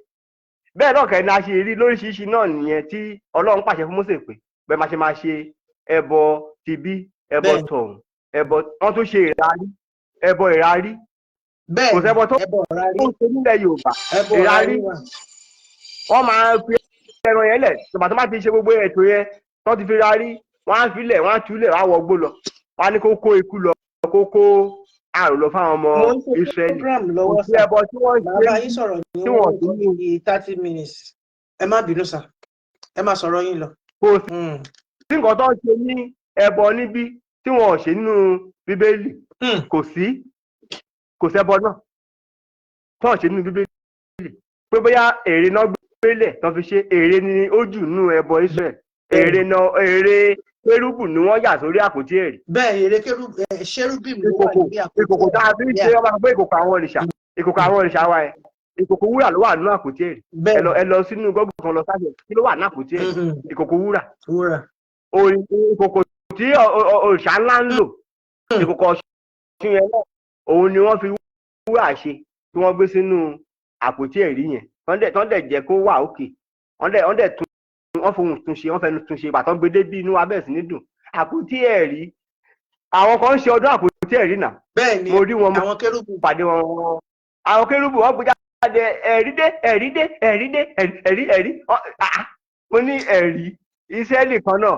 Bẹ́ẹ̀ náà kẹ́ni a ṣe rí lóríṣiríṣi náà nìyẹn tí Ọlọ́run pàṣẹ fún Mósè pé bẹ́ẹ̀ máa ṣe máa ṣe ẹbọ tibí, ẹbọ tọ̀hún, ẹbọ wọ́n tún ṣe ìrárí, ẹbọ ìrárí. Bẹ́ẹ̀. Kò sẹ́bọ tó Ẹbọ ọ̀rárí. ń ṣe nílẹ̀ Yorùbá. Ẹbọ Ìrárí. ọ̀rárí wà. Wọ́n máa fi ẹran yẹn lẹ̀ tòbá tó bá ti ṣe gbogbo ètò yẹn tó ti fi rárí, wọ́n á filẹ̀, wọ́n á túlẹ̀, wọ́n á wọgbó lọ, wọ́n á ní kó kó ikú lọ, kó kó àrùn lọ fáwọn ọmọ Mo ń ṣe Ísírẹ́lì. program Kò lọ́wọ́ sí sà. ẹbọ tí wọ́n Màá ṣe bá yín sọ̀rọ̀ ní tí wọ́n wọ́n sí ní 30 minutes. Ẹ má bínú sà, ẹ má sọ̀rọ̀ yín lọ. Kò sí nǹkan tó ń ṣe ní ẹbọ níbí tí wọn ò ṣe nínú Bíbélì. Kò sí, kò sẹ́bọ náà tó ń ṣe nínú Bíbélì pé bóyá ère náà gbélé tó fi ṣe. Ère ni ó jù nínú ẹbọ Israel. Ère náà, ère kérúbù ni wọ́n yà sórí àpótí ẹ̀rí. Bẹ́ẹ̀, ère cherubim ló wà Ìkòkò níbi àpótí ìkòkò tá a fi ń ṣe ọba pé ìkòkò àwọn òrìṣà, ìkòkò àwọn òrìṣà wa yẹn, ìkòkò wúrà ló wà nínú àpótí ẹ̀rí. Ẹ lọ, ẹ lọ sínú Google kan, lọ sáṣẹ kí ló wà nínú àpótí ẹ̀rí. Ìkòkò wúrà. Wúrà. Orin ìkòkò tí òrìṣà ńlá ń lò, ìkòkò Ọ̀ṣun yẹn náà, òun ni wọ́n fi wúrà ṣe tí wọ́n gbé sínú àpótí ẹ̀rí yẹn. Tọ́n dẹ̀ jẹ́ kó wà òkè. Wọ́n dẹ̀ tún, wọ́n fohùn tún ṣe, wọ́n fẹnu tún ṣe. Bàtọ́ gbé débí, inú wa bẹ̀rẹ̀ sí ní dùn. Àpótí ẹ̀rí, àwọn kan ń ṣe ọdún àpótí ẹ̀rí náà. Bẹ́ẹ̀ ni. Mo rí wọn, mo Àwọn kérúbù. pàdé wọn, àwọn kérúbù, wọ́n gbé jáde, ẹ̀rí dé, ẹ̀rí dé, ẹ̀rí dé, ẹ̀rí, ẹ̀rí. Mo ní ẹ̀rí Ísírẹ́lì kan náà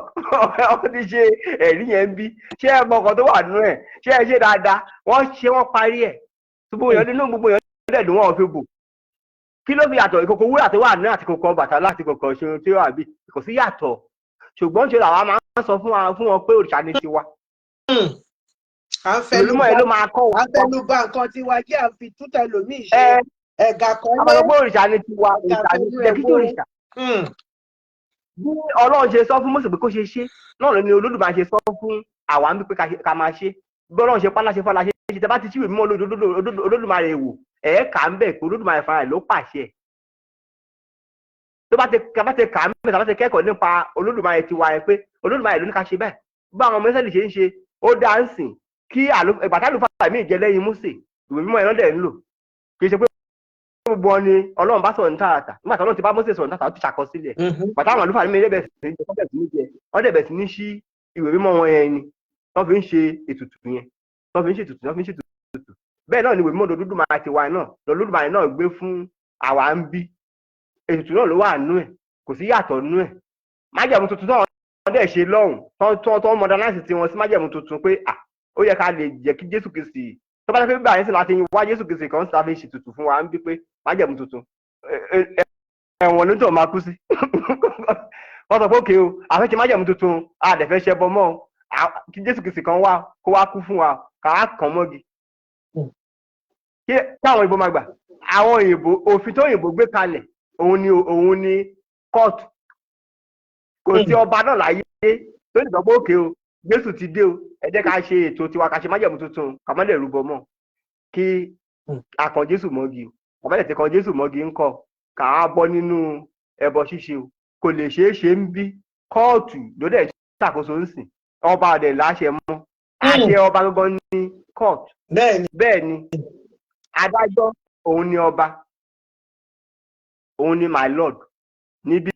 wọ́n ti ṣe ẹ̀rí yẹn ń bí. Ṣé ẹ mọ ọkàn tó wà nínú ẹ̀? Ṣé ẹ ṣe dáadáa? Wọ́n ṣe, wọ́n parí ẹ̀, gbogbo èèyàn nínú, gbogbo èèyàn dẹ̀ dùn, wọ́n ò fi bò. Kí ló fi yàtọ̀? Ìkòkò wúrà tó wà nínú àti ìkòkò Ọbàtálá àti ìkòkò Ọ̀ṣun tí ó wà bí, kò sí yàtọ̀. Ṣùgbọ́n ṣe làwa máa ń sọ fún wa fún wọn pé òrìṣà ni tiwa. À ń fẹnu Ìlú mọ̀ ẹ́ ló máa kọ́ à wa. ń fẹnu bá nǹkan tiwa jẹ́, à ń fi tútẹ̀ lòmíì ṣe Ẹ ẹ̀gà kan a máa sọ pé òrìṣà ni tiwa, òrìṣà ni jẹ́ kí òrìṣà. Bí Ọlọ́run ṣe sọ fún Mósè pé kó ṣe ṣe náà ni Olódùmarè ṣe sọ fún àwa ń bí pé ká máa ṣe. Bí Ọlọ́run ṣe pa láṣẹ fún aláṣẹ ṣe, tẹ bá ti ṣíwèé mímọ́ Olódùmarè wò, ẹ̀ kà ń bẹ̀ pé Olódùmarè fara ẹ̀ ló pàṣẹ. Tó bá ti ká bá ti kà ń bẹ̀, tá bá ti kẹ́kọ̀ọ́ nípa Olódùmarè tiwa ẹ̀ pé Olódùmarè ló ní ká ṣe bẹ́ẹ̀, bí àwọn ọmọ Ísírẹ́lì ṣe ń ṣe, ó dá ń sìn kí ìgbà tálùfáà míì jẹ lẹ́yìn Mósè, ìwé mímọ́ ẹ̀ lọ́dẹ̀ ń lò. Kì í ṣe pé gbogbo wọn ni Ọlọ́run bá sọ̀rọ̀ ní tààràtà. Nígbà tí Ọlọ́run ti bá Mósè sọ̀rọ̀ ní tààràtà, ó ti ṣàkọsílẹ̀. Bàtà àwọn àlùfáà ní bẹ̀rẹ̀ sí ní jẹ, wọ́n bẹ̀rẹ̀ sí ní jẹ, wọ́n dẹ̀ bẹ̀rẹ̀ sí ní ṣí ìwé mímọ́ wọn yẹn ni wọ́n fi ń ṣe ètùtù yẹn, wọ́n fi ń ṣe ètùtù, wọ́n fi ń ṣe ètùtù. Bẹ́ẹ̀ náà ni ìwé mímọ́ Olódùmarè ti wà náà lọ́lọ́dùmarè náà gbé fún àwa ń bí. Ètùtù náà ló wà nú ẹ̀, kò sí yàtọ̀ nú ẹ̀. Májẹ̀mú tuntun náà wọ́n dẹ̀ ṣe lọ́hùn tó tó modernize tiwọn sí májẹ̀mú tuntun pé à ó yẹ ká lè jẹ́ kí Jésù Kristi tó bá jẹ́ pé bíbá yẹn sì láti wá Jésù Kristi kan sí la fi ṣètùtù fún wa ń bí pé májẹ̀mú tuntun, ẹ̀wọ̀n ló ń tọ̀ máa kú sí. Wọ́n sọ pé òkè o, àfẹ́ ṣe májẹ̀mú tuntun, a dẹ̀ fẹ́ ṣẹbọ mọ́ o, kí Jésù Kristi kan wá kó wá kú fún wa, ká á kàn mọ́gi. Kí káwọn òyìnbó máa gbà, àwọn òyìnbó, òfin tó òyìnbó gbé kalẹ̀, òun ni kóòtù. Kò sí ọba náà láyé tó lè sọ pé òkè o, Jésù ti dé o, ẹ jẹ́ ká ṣe ètò tiwa, ká ṣe májẹ̀mú tuntun, ká má lè rúbọ mọ́, kí a kan Jésù mọ́gi o. Bàbá ẹ̀ ti kan Jésù mọ́gi ńkọ́, ká á bọ́ nínú ẹbọ ṣíṣe o. Kò lè ṣeé ṣe ń bí. Kóòtù ló dẹ̀ ṣàkóso ń sìn, ọba dẹ̀ láṣẹ mọ́. Àṣẹ ọba gangan ní kóòtù. Bẹ́ẹ̀ ni. Bẹ́ẹ̀ ni, adájọ́ òun ni ọba, òun ni my lord níbí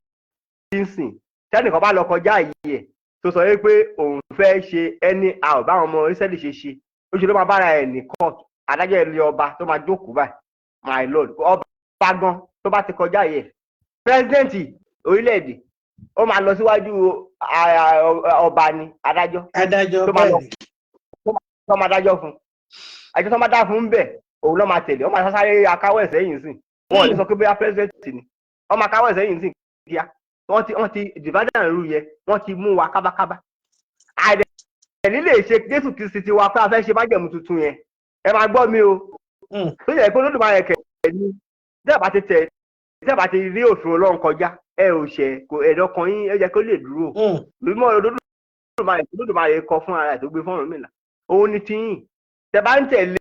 ń sìn. Tẹ́nìkan bá lọ kọjá àyè ẹ̀ tó sọ wípé òun fẹ́ ṣe anyhow báwọn ọmọ Ísírẹ́lì ṣe ṣe, ó ṣe ló máa bára ẹ̀ ní court. Adájọ́ ilé ọba tó máa jókòó báyìí, my lord, ọba gan tó bá ti kọjá àyè ẹ̀, president orílẹ̀-èdè ó máa lọ síwájú ọba ni adájọ́. Adájọ́. Tó máa lọ Bẹ́ẹ̀ ni. Tó máa dájọ́ fún, àjọ tó máa dá fún bẹ́ẹ̀, òun ló máa tẹ̀lé. Wọ́n máa sáré akáwọ́ ẹ̀ sẹ́yìn sìn, wọn ò ní sọ pé bóyá president ni wọ́n máa káwọ́ ẹ̀ sẹ́yìn sìn kíá. Wọ́n ti divide and rule yẹn, wọ́n ti mú wa kábákábá. Àìdẹ̀ lè ṣe Jésù Kristi ti wa pé a fẹ́ ṣe májẹ̀mú tuntun yẹn. Ẹ máa gbọ́ mi o. Tó yẹ pé Olódùmarè kẹ̀ ní tẹ́ ẹ bá ti tẹ̀, tẹ́ ẹ bá ti rí òfin Ọlọ́run kọjá, ẹ ò ṣẹ̀ kò ẹ̀dọ̀ kan yín, ẹ jẹ́ kó lè dúró. Mímọ́ Olódùmarè, Olódùmarè kọ fún ara ẹ̀ tó gbé fún Ọ̀rúnmìlà, òun ni tiyín. Tẹ́ bá ń tẹ̀lé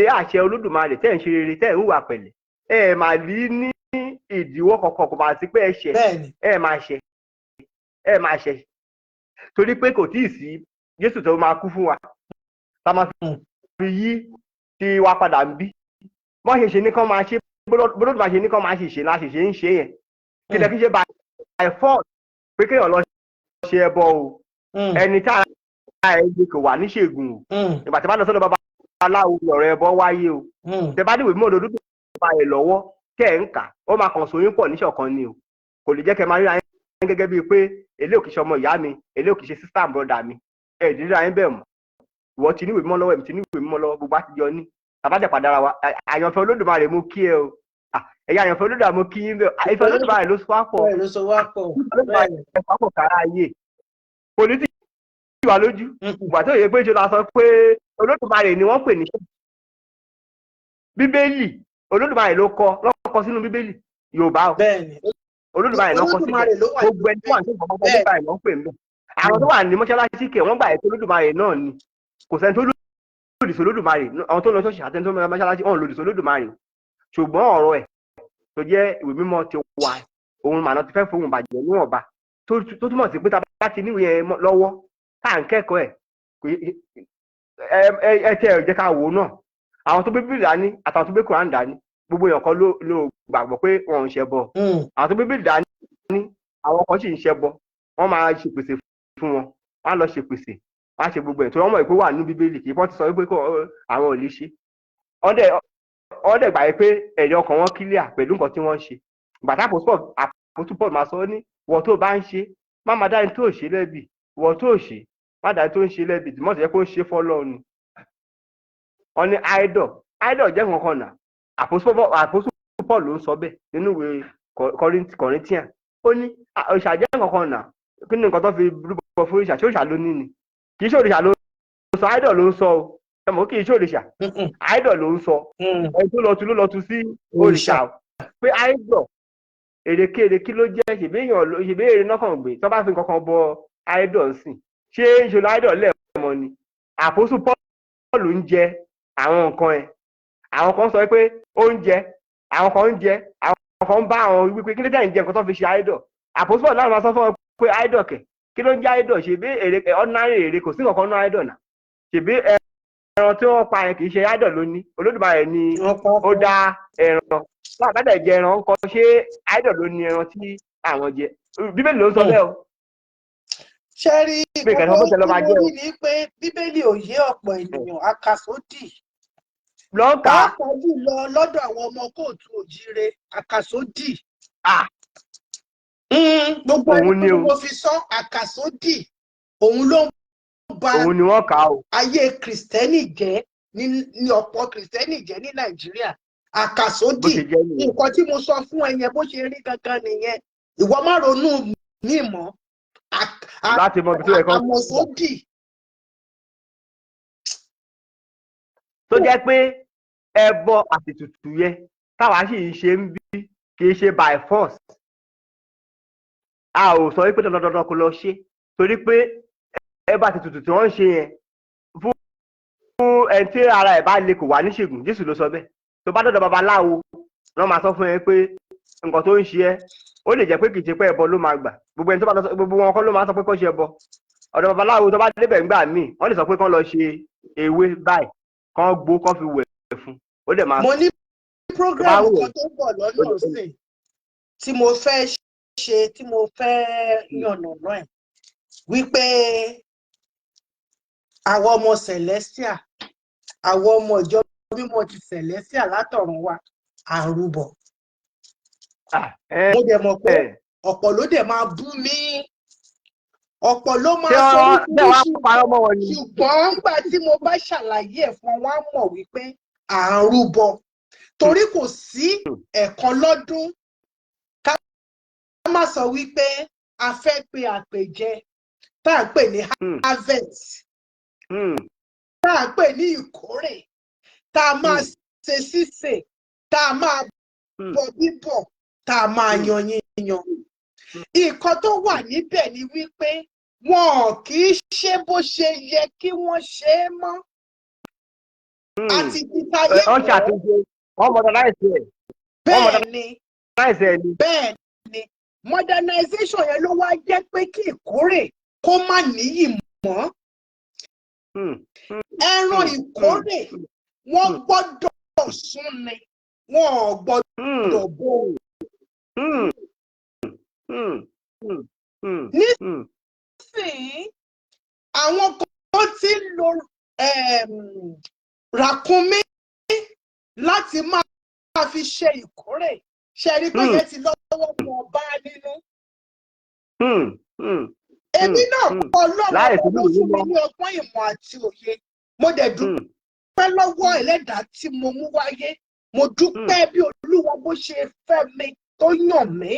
àṣẹ Olódùmarè, tẹ́ ń ṣe rere, tẹ́ ń hùwà pẹ̀lẹ́, ẹ máa ní ní ìdíwọ́ kankan, kò máa sí pé ẹ ṣẹ̀. Bẹ́ẹ̀ ni. Ẹ máa ṣẹ̀, ẹ máa ṣẹ̀ torí pé kò tíì sí Jésù tó máa kú fún wa tá a máa fi yí tí wa padà ń bí. Bọ́n ṣe ṣe ní kán máa ṣe, bólódùmarè ṣe ní kán máa ṣe ṣe la ṣe ṣe ń ṣe yẹn. Kí lẹ kí ṣe by force pé kéèyàn lọ ṣe ẹbọ o? Ẹni tá ara ẹ gbé kò wà níṣègùn o. Ìgbà tí bá lọ sọ́dọ̀ bàbá Babaláwo lọ̀rọ̀ ẹbọ wáyé o. Tẹ bá níwèé mímọ́ Olódùmarè lọ́wọ́ tẹ́ ẹ̀ ń kà, ó máa kàn sóyún pọ̀ níṣọ̀kan ni o. Kò lè jẹ́ kẹ́ máa ríra yín gẹ́gẹ́ bíi pé eléyìí ò kìí ṣe ọmọ ìyá mi, eléyìí ò kìí ṣe sister and brother mi. Ẹ̀ ẹ̀ ríra yín bẹ́ẹ̀ mọ́. Ìwọ ti níwèé mímọ́ lọ́wọ́, èmi ti níwèé mímọ́ lọ́wọ́, gbogbo àtijọ́ ní tàbádẹ́ padà ara wa. Àyànfẹ́ Olódùmarè, mú kí ẹ o. Ẹ̀yin àyànfẹ́ Olódùmarè, mú kí yín bẹ́ẹ̀. Ìfẹ́ Olódùmarè ló sọ wá pọ̀. Bẹ́ẹ̀ ló sọ wá pọ̀. Olódùmarè ló sọ wá pọ̀ kára ayé. Kò ní tí wà lójú ìgbà tó yẹ pé ṣe la sọ pé Olódùmarè ni wọ́n pè ní Bíbélì. Olódùmarè ló kọ lọ́kọ sínú Bíbélì Yorùbá o. Olódùmarè ló kọ síbẹ̀. Olódùmarè ló wà. Gbogbo ẹni tó wà ní ìjọba, Olódùmarè ló ń pè ń bẹ̀. Àwọn tó wà ní mọ́ṣáláṣí kẹ̀, wọ́n gbà pé Olódùmarè náà ni. Kò sẹ́ni tó lòdì sí Olódùmarè. Àwọn tó lọ ṣọ́ọ̀ṣì àti ẹni tó lọ mọ́ṣáláṣí, wọn lòdì sí Olódùmarè, ṣùgbọ́n ọ̀rọ̀ ẹ̀ tó jẹ́ ìwé mímọ́ ti wà, òun màná ti fẹ́ fóun bàjẹ́ níwọ̀nba, tó túmọ̀ sí pé tá a bá ti níwèé yẹn lọ́wọ́ tá à ń kẹ́kọ̀ọ́ ẹ̀, ẹ tẹ́ ẹ jẹ́ ká wò ó náà. Àwọn tó gbé Bíbélì dání àtàwọn tó gbé Kùránì dání, gbogbo èèyàn kan ló gbàgbọ́ pé wọn ò ń ṣẹbọ. Àwọn tó gbé Bíbélì dání, àwọn kan sì ń ṣẹbọ. Wọ́n máa ṣèpèsè fún wọn, wọ́n á lọ ṣèpèsè, wọ́n á ṣe gbogbo ẹ̀ tó wọ́n mọ̀ pé wà nínú Bíbélì. Kì í pọ́n ti sọ wípé àwọn ò lè ṣe. Wọ́n dẹ̀ gbà pé ẹ̀rí ọkàn wọn clear pẹ̀lú nǹkan tí wọ́n ń ṣe. Bàtà àpòtù Paul máa sọ ní, wọ́n tó bá ń ṣe, má máa dá ẹni tó ṣe lẹ́bi. Wọ́n tó ṣe, má dá ẹni tó ń ṣe lẹ́bi. Tìmọ̀ tó yẹ kó ń ṣe fọ́lọ́run ni. Wọ́n ní idol, idol jẹ́ nǹkan kan náà. Àpòsù Paul ló ń sọ bẹ́ẹ̀ nínú ìwé Corinthian. Ó ní òrìṣà jẹ́ nǹkan kan náà. Kí ni nǹkan tó fi rúbọ fún òrìṣà? Ṣé òrìṣà ló ní ni? Kì í ṣe òrìṣà ló ń sọ, idol ló ń sọ o. Ẹ mọ̀, kì í ṣe òrìṣà, idol ló ń sọ. Ẹni tó lọ tu ló lọ tu sí òrìṣà o, pé idol èrèké kí ló jẹ́? Ṣèbí èèyàn ṣèbí èrè náà kàn gbé tó bá fi nǹkan kan bọ idol sìn, ṣé ń ṣe lọ idol lẹ́ẹ̀mọ́ ni? Àpòsù Paul ń jẹ àwọn nǹkan ẹ̀. Àwọn kan sọ pé ó ń jẹ, àwọn kan ń jẹ, àwọn kan ń bá àwọn wípé kí ló dé ń jẹ nǹkan tó fi ṣe idol? Àpòsù Paul láwọn máa sọ fún wọn pé idol kẹ̀, kí ló ń jẹ́ idol? Ṣèbí èrè, ordinary èrè, kò sí nǹkan kan nínú idol náà. Ṣèbí ẹran tí wọ́n pa yẹn kì í ṣe idol ló ní, Olódùmarè ni ó dá ẹran. Láàbàdà jẹ ẹran ńkọ́? Ṣé idol ló ní ẹran tí àwọn jẹ? Bíbélì ló ń sọ bẹ́ẹ̀ o. Ṣe rí Bí ìkànnì ọmọ tẹ̀lé tí máa mo jẹ́ o. rí ni pé Bíbélì ò yé ọ̀pọ̀ ènìyàn, àkàsódì. Lọ́ọ̀kà. Pàápàá jùlọ lọ́dọ̀ àwọn ọmọ káàárọ̀ oòjíire, àkàsódì. Gbogbo Òun ẹni ni tí o. mo fi sọ àkàsódì, òun ló ń ba Òun ni wọ́n kà á o. ayé Kìrìsìtẹ́nì jẹ́ ní ọ̀pọ̀ Kìrìsìtẹ́nì jẹ́ ní Nàìjíríà. Bó Àkàsódì. ṣe jẹ́ nìyẹn. Nǹkan tí mo sọ fún ẹ yẹn, bó ṣe rí gangan nìyẹn. Ìwọ má ronú ní mọ́. Láti mọ ibi tó yẹ kán. Àmọ̀sódì. Tó jẹ́ pé ẹbọ àtètùtù yẹn táwa sì ń ṣe ń bí, kì í ṣe by force. A ò sọ wípé dandan dandan kó lọ ṣe, torí pé ẹbọ àtètùtù tí wọ́n ń ṣe yẹn, fún ẹni tí ara ẹ̀ bá le, kò wá níṣègùn. Jésù ló sọ bẹ́ẹ̀. Tó bá dọ̀dọ̀ babaláwo, wọ́n máa sọ fún ẹ pé nǹkan tó ń ṣe ẹ́, ó lè jẹ́ pé kì í ṣe pé ẹbọ ló máa gbà. Gbogbo ẹni tó bá lọ gbogbo wọn kọ́ ló máa sọ pé kó ṣe ẹbọ. Ọ̀dọ̀ babaláwo tó bá débẹ̀ ńgbà míì, wọ́n lè sọ pé kán lọ ṣe ewé báyìí, kán gbó, kán fi wẹ̀ fún, ó dẹ̀ máa Mo ní program Báwo? kan tó ń bọ̀ lọ́nà ọ̀sìn tí mo fẹ́ ṣe, tí mo fẹ́ yànnàná ẹ̀, wípé àwọn ọmọ Celestial, àwọn ọmọ ìjọ mímọ́ ti Celestial látọ̀run wa, à ń rúbọ. Ẹ Mo dẹ̀ mọ̀ pé ẹ ọ̀pọ̀ ló dẹ̀ máa bú mi, ọ̀pọ̀ ló máa ṣé sọ wọ́n ṣé wọ́n oríṣiríṣi. Parọ́ mọ́ wọn ni? Ṣùgbọ́n nígbà tí mo bá ṣàlàyé ẹ̀ fún wọn, á mọ̀ wípé à ń rúbọ, torí kò sí ẹ̀kan lọ́dún ká má sọ wípé a fẹ́ pe àpèjẹ tá à ń pè ní harvest, tá à ń pè ní ìkórè, tá a máa ṣe sísè, tá a máa bọ bíbọ̀, tá a máa yan yíyan. Nǹkan tó wà níbẹ̀ ni wípé wọn kì í ṣe bó ṣe yẹ kí wọ́n ṣe é mọ́. Àti títayé Wọ́n kọ́. ṣàtúnṣe, wọ́n modernize ẹ̀, wọ́n Bẹ́ẹ̀ ni. modernize ẹ̀ ni. Bẹ́ẹ̀ ni, modernization yẹn ló wá jẹ́ pé kí ìkórè kó má níyì mọ́. Ẹran ìkórè, wọ́n gbọ́dọ̀ sún ni, wọn ò gbọ́dọ̀ bò. Nísìnyí, àwọn kan ti ń lo Ràkúnmí láti máa fi ṣe ìkórè. Ṣe rí pé yẹn ti lọ́wọ́ mọ ọba nínú. Èmi náà kọ́, Ọlọ́run Láì ọba sí ló fún mi ìlú ní ọgbọ́n, ìmọ̀ àti òye. Mo dẹ̀ dúpẹ́ lọ́wọ́ ẹlẹ́dàá tí mo mú wáyé. Mo dúpẹ́ bí Olúwa bó ṣe fẹ́ mi tó yàn mí.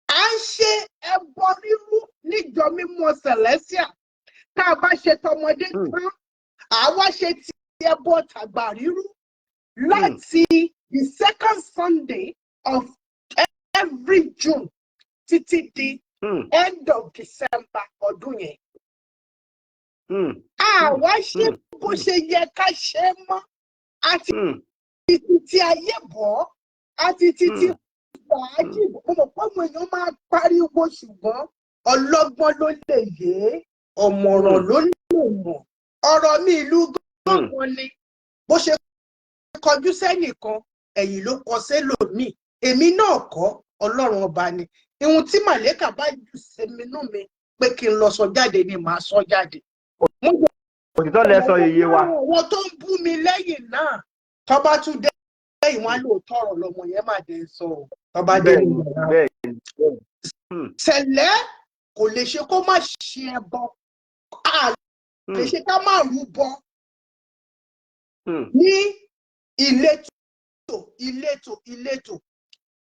À ń ṣe ẹbọ rírú níjọ mímọ́ Celestial. Tá a bá ṣe tọmọdé tán, àwa ṣe ti ẹbọ tàgbà rírú láti the second Sunday of every June títí di end of December ọdún yẹn. Àwa ṣe bó ṣe yẹ ká ṣe é mọ́ àti títí ayé bọ̀ àti títí fàájì bọ̀. Mo mọ̀ pé àwọn èèyàn máa pariwo, ṣùgbọ́n ọlọ́gbọ́n ló lè yé, ọ̀mọ̀ràn ló lè mọ̀. Ọ̀rọ̀ mi, ìlú gángan ni. Bó ṣe kọjú sẹ́nìkan, ẹ̀yìn ló kọ sẹ́lòmíì. Èmi náà kọ́, Ọlọ́run ọba ni. Ihun tí màlẹ́kà bá jù sí mi inú mi pé kí n lọ sọ jáde ni màá sọ jáde. Mo Òtítọ́ lẹ sọ, yèyé wa. Àwọn tó ń bú mi lẹ́yìn náà, tó bá tún dé lẹ́yìn wọn á lóòótọ́ ọ̀rọ̀ lọmọ yẹn má dé sọ ọ́, tó bá dé nínú yàrá. bẹ́ẹ̀ni. Sẹ̀lẹ́ kò lè ṣe kó má ṣe ẹbọ, a lè ṣe ká má rúbọ ní ìletò ìletò ìletò.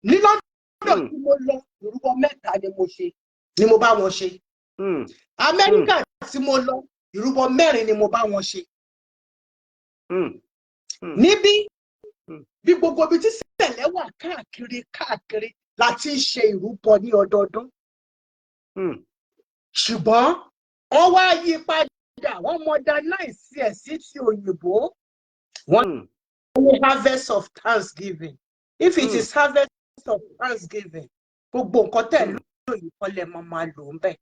Ní London tí mo lọ, ìrúbọ mẹ́ta ni mo ṣe, ni mo bá wọn ṣe. Amẹ́ríkà tí mo lọ, ìrúbọ mẹ́rin ni mo bá wọn ṣe. Níbí, bí gbogbo ibi tí Sẹ̀lẹ̀ wà káàkiri káàkiri la ti ń ṣe ìrúbọ ní ọdọọdún. Ṣùgbọ́n wọ́n wá yí padà, wọ́n modernize ẹ̀ sí ti òyìnbó. Wọ́n ní harvest of thanksgiving. If it is harvest of thanksgiving, gbogbo nǹkan tẹ̀ lò yìí kọ́ lẹ̀ máa máa lò ń bẹ̀.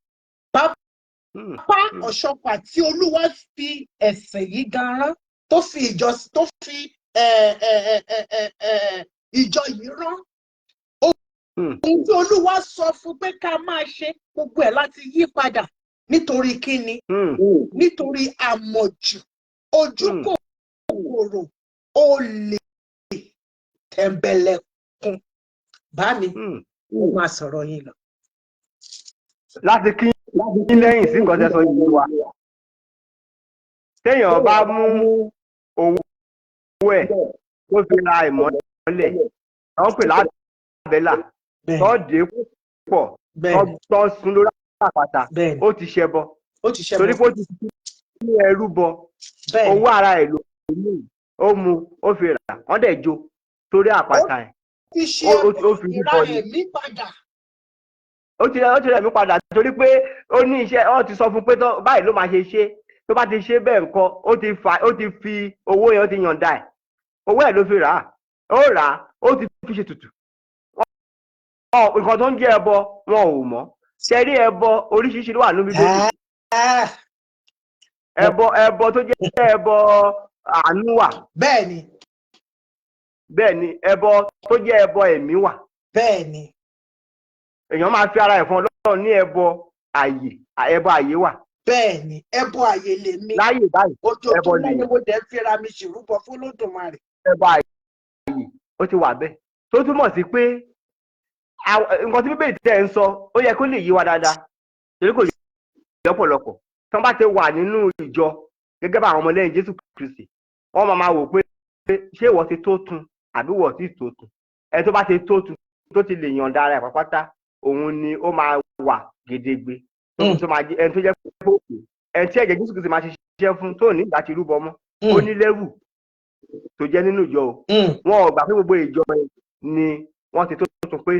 Bàbá Ọ̀ṣọ́fà tí Olúwa fi ẹ̀sìn yìí gan rán, tó fi ìjọ, tó fi ìjọ yìí rán, ohun tí Olúwa sọ fún pé ká máa ṣe, gbogbo ẹ̀ láti yí padà. Nítorí kíni? Nítorí àmọ̀jù, ojú kòkòrò, olè, tẹ̀m̀bẹ̀lẹ̀kun. Bá mi, mo máa sọ̀rọ̀ yín lọ. Láti kí yín lẹ́yìn sí nǹkan tẹ́ sọ yìí wa, téèyàn bá mú owó ẹ̀ tó fi ra ìmọ́lẹ̀ tó ń pè lábẹ́là, tó dé pọ̀, tó sun lórí àpáta, ó ti ṣẹbọ. Ó ti ṣẹbọ. Torí pé ó ti fi ní ẹrú bọ. Owó ara ẹ̀ ló mú, ó mu, ó fi rà, wọ́n dẹ̀ jó sórí àpáta ẹ̀. Ti ṣe Ó fi ìra rúbọ ni. Ẹ̀mí padà. Ó ti rẹ̀ mí padà torí pé ó ní iṣẹ́. Ó ti sọ fún pé báyìí ló máa ṣe ṣe. Tó bá ti ṣe bẹ́ẹ̀ nǹkan, ó ti fi owó yẹn, ó ti yànda ẹ̀, owó ẹ̀ ló fi rà á, ó rà á, ó ti fi ṣe tutù. Nǹkan tó ń jẹ́ ẹbọ, wọn ò mọ̀. Ṣe rí, ẹbọ oríṣiríṣi ló wà ní Bíbélì. Ẹbọ tó jẹ́ ẹbọ àánú wà. Bẹ́ẹ̀ ni ẹbọ tó jẹ́ ẹbọ ẹ̀mí wà. Èèyàn máa fi ara ẹ̀ fún Ọlọ́run ní ẹbọ àyè, ẹbọ àyè wà. Bẹ́ẹ̀ni, ẹbọ àyè lèmi. Láyè báyìí, ẹbọ Ojoojúmọ́ lèyàn. ni mo dẹ̀ ń fira mi ṣèrúbọ fún Olódùmarè. Ẹbọ àyè ó ti wà bẹ́ẹ̀, tó túmọ̀ sí pé nǹkan tí Bíbélì tẹ̀ ń sọ, ó yẹ kó lè yé wa dáadáa, torí kò yé ọ̀pọ̀lọpọ̀. Tí wọ́n bá ti wà nínú ìjọ gẹ́gẹ́ bá àwọn ọmọlẹ́yìn Jésù Kristi, wọ́n máa máa wò pé ṣé ìwọ ti tó tun àbí ìwọ ti tó tun. Ẹni tó bá ti tó tun, tó ti lè yànda ara ẹ̀ pátápátá, òun ni ó máa wà gedegbe, tó tó máa jẹ́ ẹni tó jẹ́ pé òkè ẹni tí ẹ̀jẹ̀ Jésù Kristi máa ṣiṣẹ́ fún, tó ní ìgbà tí rúbọ mọ́. Ó ní level tó jẹ́ nínú ìjọ o. Wọn ò gbà pé gbogbo ìjọ yẹn ni wọ́n ti tó tun, pé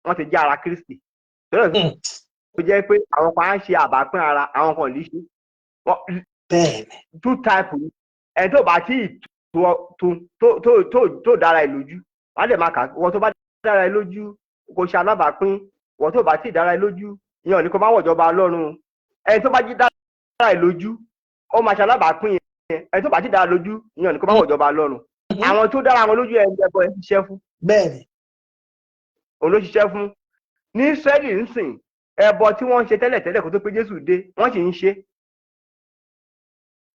wọ́n ti jẹ́ ara Kristi. Torí ẹ̀ tó jẹ́ pé àwọn kan á ṣe àbápín ara, àwọn kan ò ní ṣe. Two type ni. Ẹni tó bá tí ì tó tó tó tó tó dára ẹ̀ lójú, wọ́n á dẹ̀ máa kà. Wọ́n tó bá dára ẹ̀ lójú, kò ṣe alábàápín. Wọ́n tó bá tí ì dára ẹ̀ lójú, ìyẹn ò ní kó má wọ̀jọba Ọlọ́run. Ẹni tó bá jí dára ẹ̀ lójú, ó máa ṣe alábàápín yẹn. Ẹni tó bá tí ì dára lójú, ìyẹn ò ní kó má wọ̀jọba Ọlọ́run. Àwọn tó dára wọn lójú, ẹni ẹbọ ẹ ṣiṣẹ́ fún, òun ló ṣiṣẹ́ fún. Ní Ísírẹ́lì ńsìn, ẹbọ tí wọ́n ń ṣe tẹ́lẹ̀tẹ́lẹ̀ kó tó pé Jésù dé, wọ́n sì ń ṣe,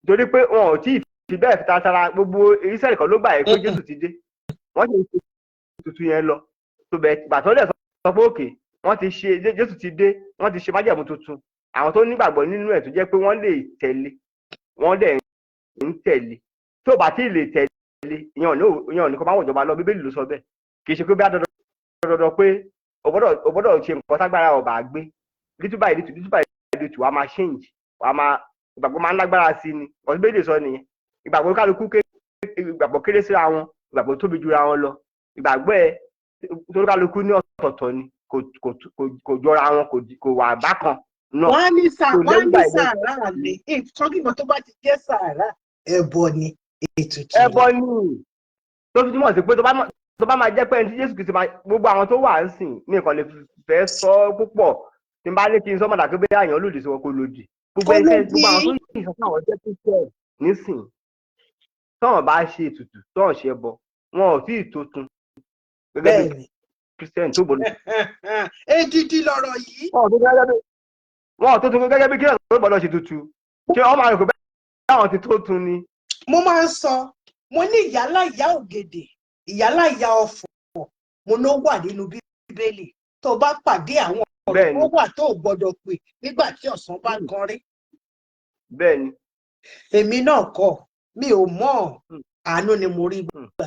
torí pé wọn ò tí ì fi bẹ́ẹ̀ fi taratara. Gbogbo Ísírẹ́lì kan ló gbà yẹ pé Jésù ti dé. Wọ́n sì ń ṣe ètùtù yẹn lọ tó bẹ̀. Gbàtọ́ dẹ̀ sọ pé òkè wọ́n ti ṣe, Jésù ti dé, wọ́n ti ṣe májẹ̀mú tuntun, àwọn tó nígbàgbọ́ nínú ẹ̀ tó jẹ́ pé wọ́n lè tẹ̀lé, wọ́n dẹ̀ ń tẹ̀lé. Tó bá tí ì lè tẹ̀lé, ìyẹn ò ní kó máa wọ̀ ìjọba lọ. Bíbélì ló sọ bẹ́ẹ̀. Kì í ṣe pé bí a dandan dandan pé o gbọ́dọ̀ ṣe nǹkan tágbára ọba gbé. Little by little, little by little, wàá máa change, wàá máa ìgbàgbọ́ máa ń lágbára sí ni. Ọ̀sẹ̀ bíbélì sọ nìyẹn. Ìgbàgbọ́ kálukú, ìgbàgbọ́ kéré síra wọn, ìgbàgbọ́ tóbi jura wọn lọ. Ìgbàgbọ́ ẹ tó kálukú ní ọ̀tọ̀ọ̀tọ̀ ni, kò jọra wọn, kò wà bákan náà. Wọ́n á ní sàárà ni ìtọ́gìmọ̀ tó bá ti jẹ́ sàárà, ẹbọ ni, ètùtù. Ẹbọ ni, tó fi túmọ̀ sí pé tó bá máa jẹ́ pé ẹni tí Jésù Kristi máa gbogbo àwọn tó wà ń sìn ní nǹkan lè fẹ́ sọ púpọ̀. Tí n bá ní kí n sọ mọ̀dà pé bẹ́ẹ̀ àyàn lòdì sí wọn, kò lòdì. Gbogbo ẹni tẹ́ gbogbo àwọn tó yìí sọ fún àwọn jẹ́ Christian nísìn, tọ́wọ̀n bá ṣe ètùtù, tọ́wọ̀n ṣe ẹbọ, wọn ò tí ì tó tun gẹ́gẹ́ bí Christian tó gbọdọ̀. Edidi lọ̀rọ̀ yìí. Wọn ò tó tun gẹ́gẹ́ bí Christian tó gbọdọ̀ ṣe tutù. Ṣé wọ́n máa rò pé bẹ́ẹ̀ àwọn ti tó tun ni? Mo máa ń sọ, mo ní ìyálà ìyá ògèdè, ìyálà ìyá ọ̀fọ̀, mo ló wà nínú Bíbélì. Tó bá pàdé àwọn ọ̀rọ̀ tó wà tó gbọ́dọ̀ pè nígbà tí ọ̀sán bá gan rí. Èmi náà kọ́, mi ò mọ̀, àánú ni mo rí gbà.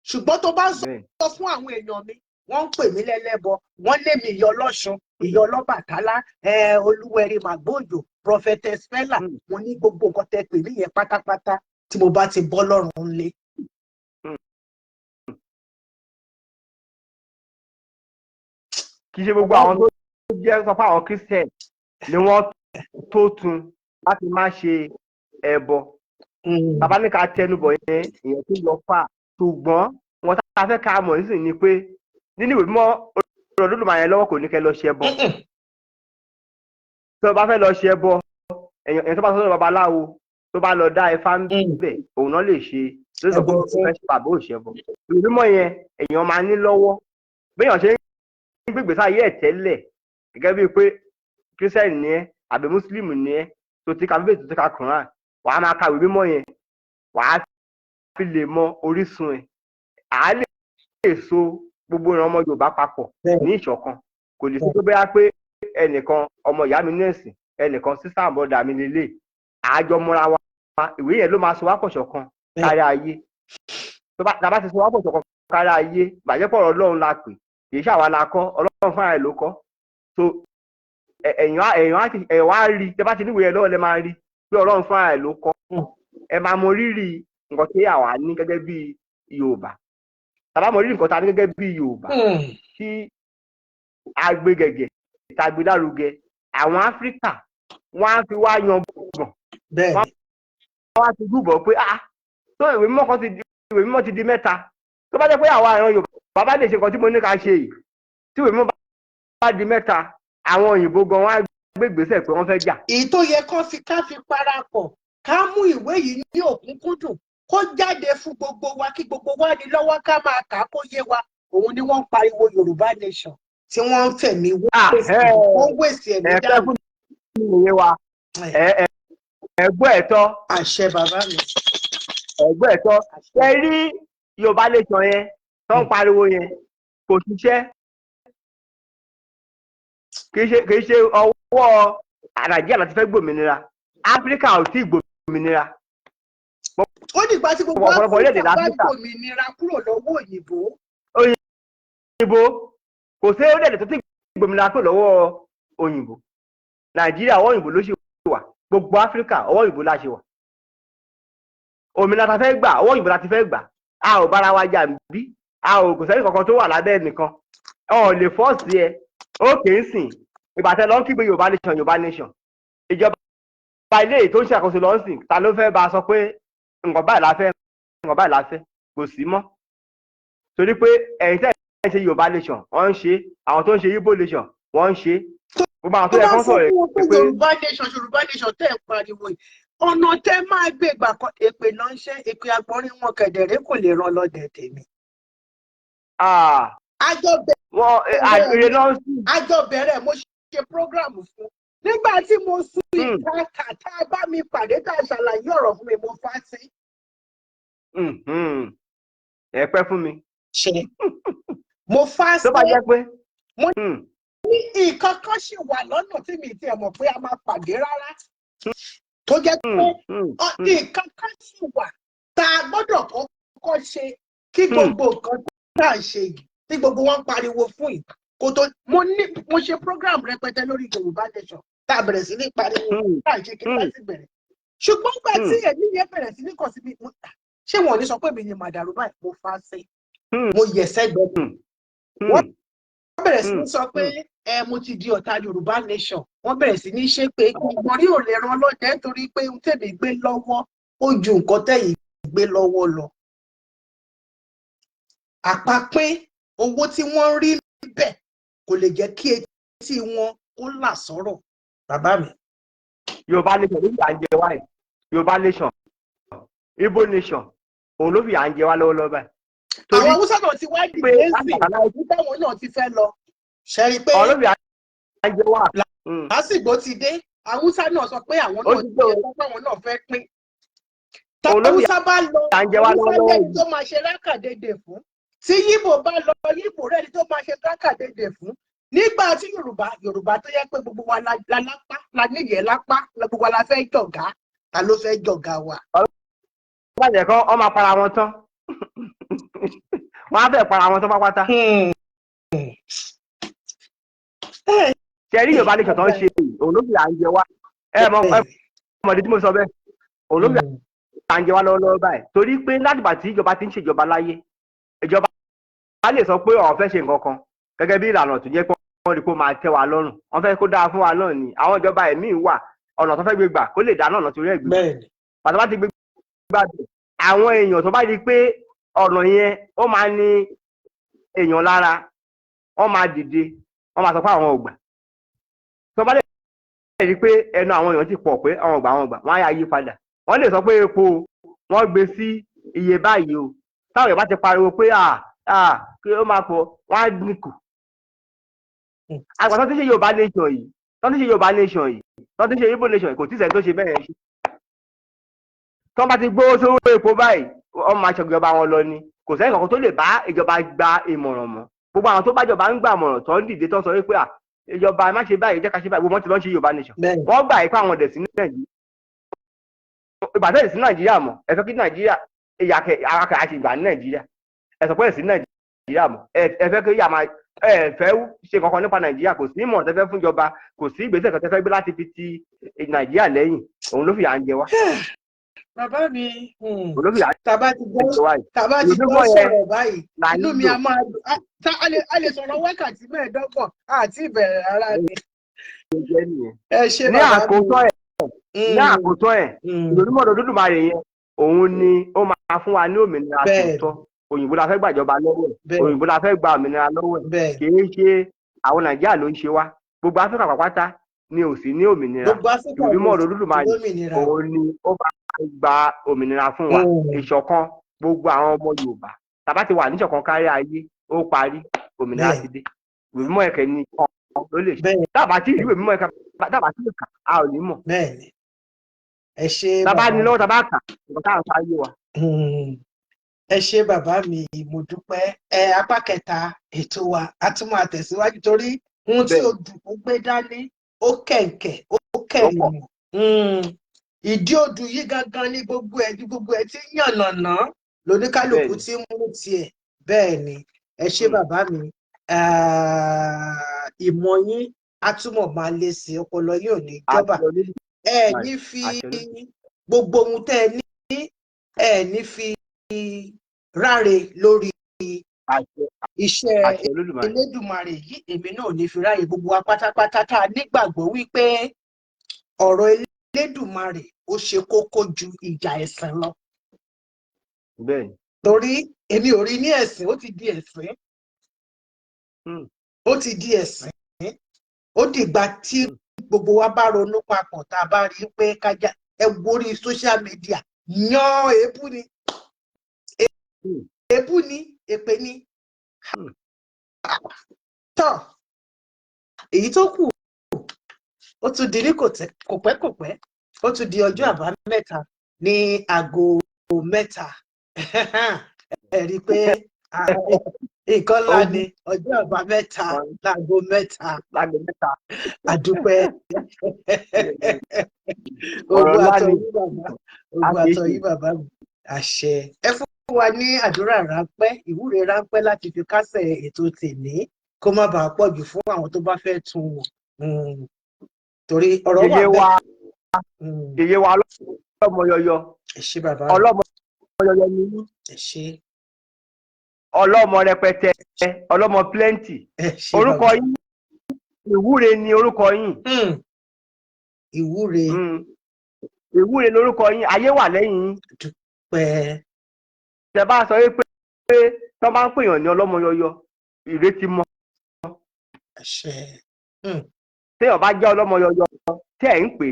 Ṣùgbọ́n tó bá ń sọ fún àwọn èèyàn mi, wọ́n ń pè mí lẹ́lẹ́bọ, wọ́n lé mi ìyá ọlọ́ṣun, ìyá ọlọ́bàtálá, olúwẹ̀rí màgbóòjò, Prophetess Fella. Mo ní gbogbo nǹkan tẹ́ pè mí yẹn pátápátá, tí mo bá ti bọ́ lọ́rùn lé. Kì í ṣe gbogbo àwọn tó jẹ́ sọ fún àwọn Christian ni wọ́n tó tun láti má ṣe ẹbọ. Bàbá ní ká tẹnubọ̀ yẹn, ìyẹn tó lọ fà. Ṣùgbọ́n wọn tá a fẹ́ ká mọ̀ nísìnyí ni pé nínú ìwé mímọ́, Olódùmarè yẹn lọ́wọ́ kò ní kẹ́ lọ ṣe ẹbọ. Tó o bá fẹ́ lọ ṣe ẹbọ, èèyàn tó bá sọ́dọ̀ babaláwo, tó bá lọ dá ifá ń bẹ̀, òun náà lè ṣe ló sọ pé ó fẹ́ ṣe bàbá òṣèbọ. Ìwé mímọ́ yẹn èèyàn máa ní lọ́wọ́ béèyàn ṣe ń gbégbèsè ayé ẹ̀ tẹ́lẹ̀, gẹ́gẹ́ bíi pé Kírísítẹ́nì ni ẹ́ àbí Mùsùlùmí ni ẹ́, tó ti ka Bíbélì, tó ti ka Kùránì, wàá máa ka ìwé mímọ́ yẹn, wàá fi lè mọ orísun ẹ̀. Àá lè so gbogbo ìran ọmọ Yorùbá papọ̀ ní ìṣọ̀kan. Kò lè sí pé bóyá pé ẹnìkan ọmọ ìyá mi ní ẹ̀sìn, ẹnìkan sísá àbọ̀dà mi lélẹ̀ àjọ mọ́ra wa. Ìwé yẹn ló máa so wá pọ̀ ṣọ̀kan kárí ayé. Tó bá ti so wá pọ̀ ṣọ̀kan kárí ayé, bàjẹ́ pọ̀ Ọlọ́run la pè, kì í ṣàwa la kọ́, Ọlọ́run fúnra ẹ̀ ló kọ́. So ẹ̀yàn á rí, tẹ bá ti níwèé yẹn lọ́wọ́, lẹ máa rí pé Ọlọ́run fúnra ẹ̀ ló kọ́. Ẹ máa mọ rírì nǹkan tí àwa ní gẹ́gẹ́ bí Yorùbá. Tàbá mọ rírì nǹkan tá a ní gẹ́gẹ́ bí Yorùbá, tí a gbé gẹ̀gẹ̀, tá a gbé lárugẹ, àwọn Áfíríkà wọ́n á fi wá yan gbọ̀n, wọ́n á ti gúbọ̀ pé ah, tó ìwé mímọ́ kan ti di, ìwé mímọ́ ti di mẹ́ta. Tó bá jẹ́ pé àwa ìran Yorùbá bá lè ṣe nǹkan tí mo ní ká ṣe yìí, tí ìwé mímọ́ bá di mẹ́ta, àwọn òyìnbó gan wọ́n á gbé ìgbésẹ̀ pé wọ́n fẹ́ jà. Èyí tó yẹ kán fi ká fi parapọ̀, ká mú ìwé yìí ní òkúnkúndùn, kó jáde fún gbogbo wa, kí gbogbo wa ní lọ́wọ́, ká máa kà á kó yé wa, òun ni wọ́n ń pariwo Yorùbá nation tí wọ́n ń fẹ̀mí wọ́n wèsì ẹ̀mí Ẹ̀fẹ́ dànù. fún mi nìyẹn wa ẹ̀gbọ́n ẹ̀tọ́. Àṣẹ, bàbá mi. Ẹ̀gbọ́n ẹ̀tọ́. Ṣe rí Yorùbá nation yẹn tó ń pariwo yẹn, kò ṣiṣẹ́. Kì í ṣe ọwọ́ Nàìjíríà láti fẹ́ gbòmìnira. Áfíríkà ò tí ì gbòmìnira. Ó dìgbà tí gbogbo Ọ̀pọ̀lọpọ̀ orílẹ̀-èdè Áfíríkà bá l'Áfíríkà. gbòmìnira kúrò lọ́wọ́ òyìnbó. Òyìnbó, kò sí orílẹ̀-èdè tó ti gbòmìnira kúrò lọ́wọ́ òyìnbó. Nàìjíríà, ọwọ́ òyìnbó ló ṣe wà. Gbogbo Áfíríkà, ọwọ́ òyìnbó la ṣe wà. Òmìnira ta fẹ́ gbà, ọwọ́ òyìnbó la ti fẹ́ gbà. A ò bára wa jà bí a ò, kò sẹ́ni kankan tó wà lábẹ́ nìkan ẹ ò lè force ẹ. Ó kì í sìn ìbàtẹ́ lọ́n kígbe Yorùbá nation, Yorùbá nation. Ìjọba ilé tó ń ṣàkóso lọ́sìn, ta ló fẹ́ bá a sọ pé nǹkan báyìí la fẹ́, nǹkan báyìí la fẹ́? Kò sí mọ́, torí pé ẹ̀yin tẹ́ ẹ̀ ń ṣe Yorùbá nation, wọ́n ń ṣe. Àwọn tó ń ṣe Igbo nation, wọ́n ń ṣe. Gbogbo àwọn tó Tó yẹ bá kán sọ sọ̀rọ̀ fún wọn pé pé Yorùbá nation, Yorùbá nation tẹ́ ẹ̀ pariwo yìí, ọ̀nà tẹ́ máa gbé gbà kan, èpè náà ń ṣe, èpè àgbọ̀nrín wọn kẹ̀dẹ̀rẹ́ kò lè ràn lọ́dẹ̀ tèmi. Ah, Àjọ wọ́n àìrè náà ń sùn. Àjọ bẹ̀rẹ̀, mo ṣe program fún nígbà tí mo sún ìta kà tá a bá mi pàdé, tá a ṣàlàyé ọ̀rọ̀ fún mi, mo fà sí. Ẹ pẹ́ fún mi. Ṣe mo fá Tó bá sí jẹ́ pé mo ní nǹkan kan ṣì wà lọ́nà tí mi ti ẹ̀ mọ̀ pé a máa pàdé rárá, tó jẹ́ pé nǹkan kan ṣì wà tá a gbọ́dọ̀ kọ́kọ́ ṣe kí gbogbo nǹkan tá à ń ṣe yìí, tí gbogbo wọn ń pariwo fún yìí, kó tó. Mo ní mo ṣe program rẹpẹtẹ lórí Yorùbá Nation tá a bẹ̀rẹ̀ sí ní pariwo, tá à ń ṣe kí láti bẹ̀rẹ̀. Ṣùgbọ́n gbà tí ẹ̀mí yẹn bẹ̀rẹ̀ sí ní kàn sí mi, ṣé wọn ò ní sọ pé mi ni màdàrú báyìí? Mo fa sí, mo yẹ̀ sẹ́gbẹ̀ẹ́. Wọ́n bẹ̀rẹ̀ sí ní sọ pé ẹ mo ti di ọ̀tá Yorùbá Nation. Wọ́n bẹ̀rẹ̀ sí ní ṣe pé ìgbọ̀n rí ò lè ran ọlọ́dẹ, nítorí pé ohun tèmi gbé lọ́wọ́, ó ju nǹkan tẹ̀yìn gbé lọ́wọ́ lọ. Àpapín owó tí wọ́n ń rí bẹ̀ kò lè jẹ́ kí etí wọn kó là sọ́rọ̀, bàbá mi. Yorùbá Nation ló fi à ń jẹ wá yìí. Yorùbá Nation, Igbo Nation, òun ló fi à ń jẹ wá lọ́wọ́lọ́wọ́ báyìí. Torí Àwọn Haúsá náà ti wá pé dìde sí i, táwọn náà ti fẹ́ lọ ṣe rí i pé òun ló fi à ń jẹ wá. Lásìgbò ti dé, Haúsá náà sọ pé àwọn Ó náà ti ti dé o. ṣe pé àwọn náà fẹ́ pín. Òun ló fi Haúsá bá lọ, à ń jẹ wá Haúsá lọ́wọ́lọ́wọ́ lẹ́ni yìí. tó máa ṣe rákàdédè fún. Tí Yíbò bá lọ, Yíbò rẹ́ni tó máa ṣe rákàdédè fún. Nígbà tí Yorùbá tó yẹ pé gbogbo wa la lápá, la níyẹn lápá, gbogbo wa la fẹ́ jọ̀gá, ta ló fẹ́ jọ̀gá wa? Bàjẹ́ kan, wọ́n máa para wọn tán, wọ́n á fẹ́ para wọn tán pápátá. Ṣe rí Yorùbá Nation tó ń ṣe yìí, òun ló fi à ń jẹ wá. Ẹ mọ ẹ mọ̀dé tí mo sọ bẹ́ẹ̀, òun ló fi à ń jẹ wá lọ́wọ́lọ́wọ́ báyìí, torí pé látìgbà tí ìjọba ti ń ṣèjọba láyé, ìjọba á lè sọ pé ọ̀hún fẹ́ ṣe nǹkan kan gẹ́gẹ́ bí ìlànà tó jẹ́ pé wọ́n rí kó máa tẹ́ wa lọ́rùn, wọ́n fẹ́ kó dáa fún wa náà ni. Àwọn ìjọba ẹ̀mí wà, ọ̀nà tó fẹ́ gbé gbà kó lè dáná, ọ̀nà torí ẹ̀ gbé pàtó bá ti gbé gbà bẹ̀, àwọn èèyàn tó bá rí i pé ọ̀nà yẹn ó máa ní èèyàn lára, wọ́n máa dìde, wọ́n máa sọ pé àwọn ò gbà. Tó bá lè rí i pé ẹnu àwọn èèyàn ti pọ̀ pé àwọn ò gbà, àwọn ò gbà, wọ́n á yà yí padà. Wọ́n lè sọ pé epo wọ́n gbé sí iye báyìí o, táwọn èèyàn bá ti pariwo pé à à kí ó máa pọ̀, wọ́n á dínkù. Àgbà tó ti ṣe Yorùbá Nation yìí, tó ti ṣe Yorùbá Nation yìí, tó ti ṣe Igbo Nation yìí, kò tí ì sẹ́ni tó ṣe bẹ́ẹ̀ ṣe. Tó bá ti gbówó sówó epo báyìí, wọ́n máa ṣèjọba wọn lọ ni. Kò sẹ́ni kankan tó lè bá ìjọba gba ìmọ̀ràn mọ́. Gbogbo àwọn tó bá jọba ń gbà mọ̀ràn, tó ń dìde, tó ń sọ wípé à ìjọba má ṣe báyìí, jẹ́ ká ṣe báyìí, gbogbo wọn ti lọ ń ṣe Yorùbá Nation. Wọ́n gbà pé àwọn ọ̀dẹ̀ sí Nàìjíríà, ìbàdàn sí Nàìjíríà mọ́. Ẹ fẹ́ kí Nàìjíríà ìyàkẹ́ arákẹ́ àṣìgbà ní Nàìjíríà. Ẹ sọ pé ẹ̀ sí Nàìjíríà mọ́, ẹ fẹ́ kí ìyà máa, ẹ fẹ́ ṣe kankan nípa Nàìjíríà. Kò sí ìmọ̀ tẹ́fẹ́ fún ìjọba, kò sí ìgbésẹ̀ kan tẹ́fẹ́ gbé láti fi ti Nàìjíríà lẹ́yìn. Òun ló fìyà ń jẹ wá. Bàbá mi, Òun ló fìyà tàbá ti gbọ́ ń jẹ wá yìí. Tàbá ti gbọ́ Ìlú yẹn sọ̀rọ̀ báyìí, là inú mi nílò. a máa dùn. A lè sọ̀rọ̀ wákàtí 25 àti ìbẹ̀rẹ̀ rárá ni. Jẹ́ nìyẹn. Ẹ ṣé, Ní bàbá mi. àkótán ẹ̀, ní àkótán ẹ̀, ìrònúmọ̀dọ̀ Olódùmarè yẹn, òun ni ó máa fún wa ní òmìnira tòótọ́. Òyìnbó la fẹ́ gbàjọba lọ́wọ́ ẹ̀, òyìnbó la fẹ́ gba òmìnira lọ́wọ́ ẹ̀. Kì í ṣe àwọn Nàìjíríà ló ń ṣe wá. Gbogbo Áfíríkà pàápàá ni ò sí ní òmìnira. Gbogbo Áfíríkà ló Ìrònúmọ̀dọ̀ sì Olódùmarè, lómìnira. òun ni ó máa gba òmìnira fún wa. Ìṣọ̀kan gbogbo àwọn ọmọ Yorùbá, tàbá ti wà níṣọ̀kan kárí ayé, ó parí, òmìnira ti dé. Ìwé mímọ́ ẹ̀kẹ́ ní kan ló lè ṣe. Tábà tí ìwé mímọ́ ẹ̀ka, tábà tí ìkà, a ò ní mọ̀. Bẹ́ẹ̀ni, ẹ ṣé, Tábà bàbá ní mi. lọ́wọ́, tábà kà, nǹkan tá à ń sọ ayé wa. Ẹ ṣé, bàbá mi, mo dúpẹ́. Ẹ apá kẹta ètò wa, a tún máa tẹ̀síwájú, torí ohun tí odù gbé dání, ó kẹ̀ǹkẹ̀, ó Ó pọ̀. kẹ̀yìn. Ìdí odù yìí gangan ní gbogbo ẹ̀, ní gbogbo ẹ̀ tí ń yànnàná lóníkálùkù tí ń mú tiẹ̀. Bẹ́ẹ̀ ni. Ẹ ṣé, bàbá mi. Ah, ìmọ̀ yín á túmọ̀ máa lé sí, ọpọlọ yín ò ní jọba. Àṣẹ Olódùmarè. Ẹ ní fi Àṣẹ Olódùmarè. gbogbo ohun tẹ́ ẹ ní, ẹ ní fi ráre lórí Àṣẹ. iṣẹ́ Àṣẹ Olódùmarè. Elédùmarè yìí. Èmi náà ò ní fi ráyè. Gbogbo wa pátápátá tá a nígbàgbọ́ wípé ọ̀rọ̀ Elédùmarè ó ṣe kókó ju ìjà ẹ̀sìn lọ. Torí èmi ò rí ní ẹ̀sìn, ó ti di ẹ̀sìn. Ó ti di ẹ̀sìn. Ó dìgbà tí gbogbo wa bá ronú papọ̀, tá a bá rí i pé kájà ẹ worí social media, yan èébú ni, èébú ni, èpè ni. Tọ́ èyí tó kù, ó tún di ní kò pẹ́ kò pẹ́, ó tún di ọjọ́ Àbámẹ́ta ní aago 3. Ẹ rí i pé nǹkan ńlá ni ọjọ́ Àbámẹ́ta láago 3. Láago 3. Àdúpẹ́. Ọ̀rọ̀ Ogun ńlá àtọ̀ ni. yín, bàbá. A Ogun kì í àtọ̀ ṣe. yín, bàbá mi. Àṣẹ. Ẹ fún wa ní àdúrà ráńpẹ́, ìwúre ráńpẹ́ láti fi kásẹ̀ ètò tèní, kó má bàa pọ̀ jù fún àwọn tó bá fẹ́ tún wò. Torí ọ̀rọ̀ wà Yèyé wa. bẹ́ẹ̀. Yèyé wa ọlọ́mọ yọyọ. Ẹ ṣé, bàbá mi. Ọlọ́mọ yọyọ ni yín. Ẹ ṣé. Ọlọ́mọ rẹpẹtẹ, ọlọ́mọ plenty. Ẹ ṣé, Orúkọ bàbá. yín, ìwúre ni orúkọ yín. Ìwúre. Ìwúre lorúkọ yín, ayé wà lẹ́yìn yín. Pẹ́. Tẹ bá sọ wípé tọ́ bá ń pèèyàn ní ọlọ́mọ yọyọ, ìrètí mọ́. Àṣẹ. Téèyàn bá jẹ́ ọlọ́mọ yọyọ tẹ́ ẹ̀ ń pè,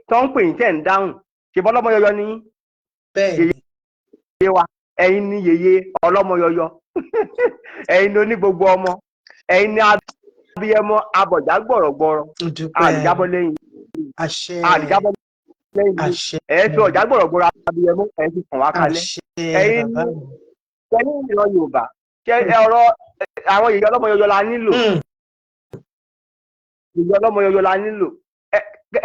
tọ́ ń pè yín, tẹ́ ẹ̀ ń dáhùn, ṣe bọ́ ọlọ́mọ yọyọ ni yín. Bẹ́ẹ̀ ni. Yèyé wa, ẹ̀yin ni yèyé ọlọ́mọ yọyọ, ẹ̀yin ni oní gbogbo ọmọ, ẹ̀yin ni abiyẹmọ abọ̀já gbọ̀rọ̀gbọ̀rọ̀. Dúpẹ́. Àlìjábọ̀ lẹ́yìn. Àṣẹ. Àlìjábọ̀ lẹ́yìn. Àṣẹ. Ẹ̀ fi ọ̀já gbọ̀rọ̀gbọ̀rọ̀ abiyẹmọ, ẹ̀ fi kàn wá kalẹ̀. Àṣẹ. Ẹ̀yin Bàbá mi. ẹ̀yin ìran Yorùbá ṣe ọ̀rọ̀ àwọn yèyé ọlọ́mọ yọyọ la nílò. Yèyé ọlọ́mọ yọyọ la nílò. Ẹ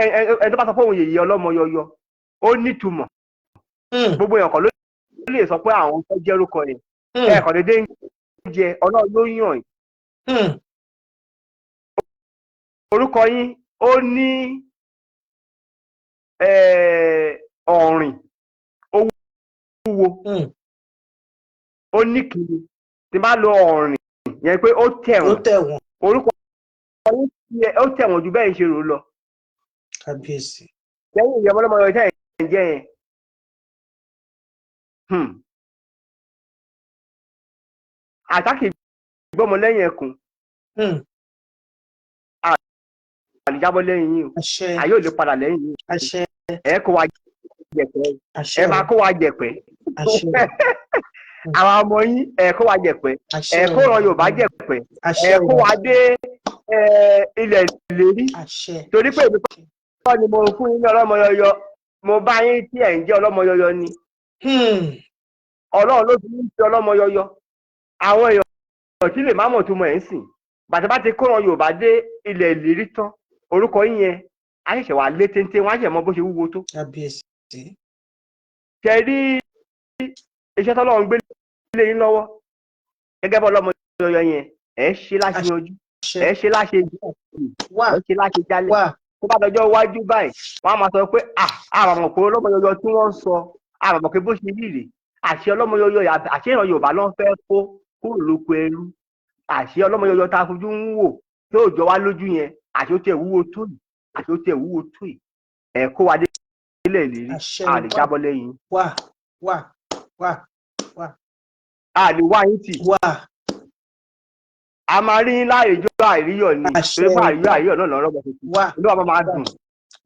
ẹ ẹ tó bá sọ pé òun yèyé ọlọ́mọ yọyọ, ó nítumọ̀. Gbogbo èèyàn kan ló lè sọ pé àwọn fẹ́ jẹ́ orúkọ yẹn. Ẹ kàn déédéé ń jẹ, Ọlọ́run ló yàn yín. Orúkọ yín ó ní ọ̀rìn, ó wúwo, ó ní kiri tí bá lo ọ̀rìn yẹn pé ó Ó tẹ̀wọ̀n. Tẹ̀wọ̀n. Orúkọ yín ó tẹ̀wọ̀n ju bẹ́ẹ̀ ń ṣe rò ó lọ. Kábíyèsí. Lẹ́yìn ìyẹn, ọlọ́mọ yọyọ tẹ̀ ń jẹ́ yẹn. Àtàkì gbọ́mọ lẹ́yìn ẹkùn. Àlìjábọ́ lẹ́yìn yín o. Àṣẹ. Ayé ò lè padà lẹ́yìn yín. Àṣẹ. Ẹ kó wa jẹ̀pẹ́. Àṣẹ. Ẹ máa kó wa jẹ̀pẹ́. Àṣẹ. Àwọn ọmọ yín, ẹ kó wa jẹ̀pẹ́. Àṣẹ. Ẹ kó ran Yorùbá jẹ̀pẹ́. Àṣẹ. Ẹ kó wa dé ilẹ̀ ìlérí. Àṣẹ. Torí pé èmi kọ́ ni mo fún yín ní ọlọ́mọ yọyọ, mo bá yín tí ẹ̀ ń jẹ́ ọlọ́mọ yọyọ ni. Ọlọ́run ló fi ń ṣe ọlọ́mọ yọyọ. Àwọn èèyàn tí lè má mọ̀ tó mọ̀ ẹ̀ ń sìn bàtà bá ti kó ran Yorùbá dé ilẹ̀ ìlérí tán, orúkọ yín yẹn á ṣẹ̀ṣẹ̀ wà lé téńté, wọ́n á ṣẹ̀ mọ bó ṣe wúwo tó. Kábíyèsí. Ṣe rí iṣẹ́ tọ́lọ́run gbé lé yín lọ́wọ́ gẹ́gẹ́ bọ́ ọlọ́mọ yọyọ yẹn, ẹ̀ ṣe láṣeyọjú. Àṣẹ. Ẹ̀ ṣe láṣe Wà. ẹ̀ ṣe láṣe jálẹ̀. Wà. Tó bá dọjọ́ iwájú báyìí, wọ́n á máa sọ pé àmọ̀ pé ọlọ́mọ yọyọ tí wọ́n ń sọ, àmọ̀ pé bó ṣe rí rèé, àṣẹ ọlọ́mọ yọyọ, àṣẹ ìran Yorùbá ló ń fẹ́ kó kúrò lóko ẹrú, àṣẹ ọlọ́mọ yọyọ tá a fojú ń wò tí ò jọ wá lójú yẹn, àṣẹ ó tiẹ̀ wúwo tó yìí, àṣẹ ó tiẹ̀ wúwo tó yìí. Ẹ̀ kó wa dé ilẹ̀ ìlérí. Àṣẹ. A lè jábọ́ lẹ́yìn. Wà, wà, wà, wà. A lè wá yín tì. Wà. A máa rí yín láàyè jọ àìríyọ̀ ni. Àṣẹ. Torí pé àìríyọ̀ àìríyọ̀ náà lọ́rọ́ mọ́ tuntun, Wà. inú wa máa dùn.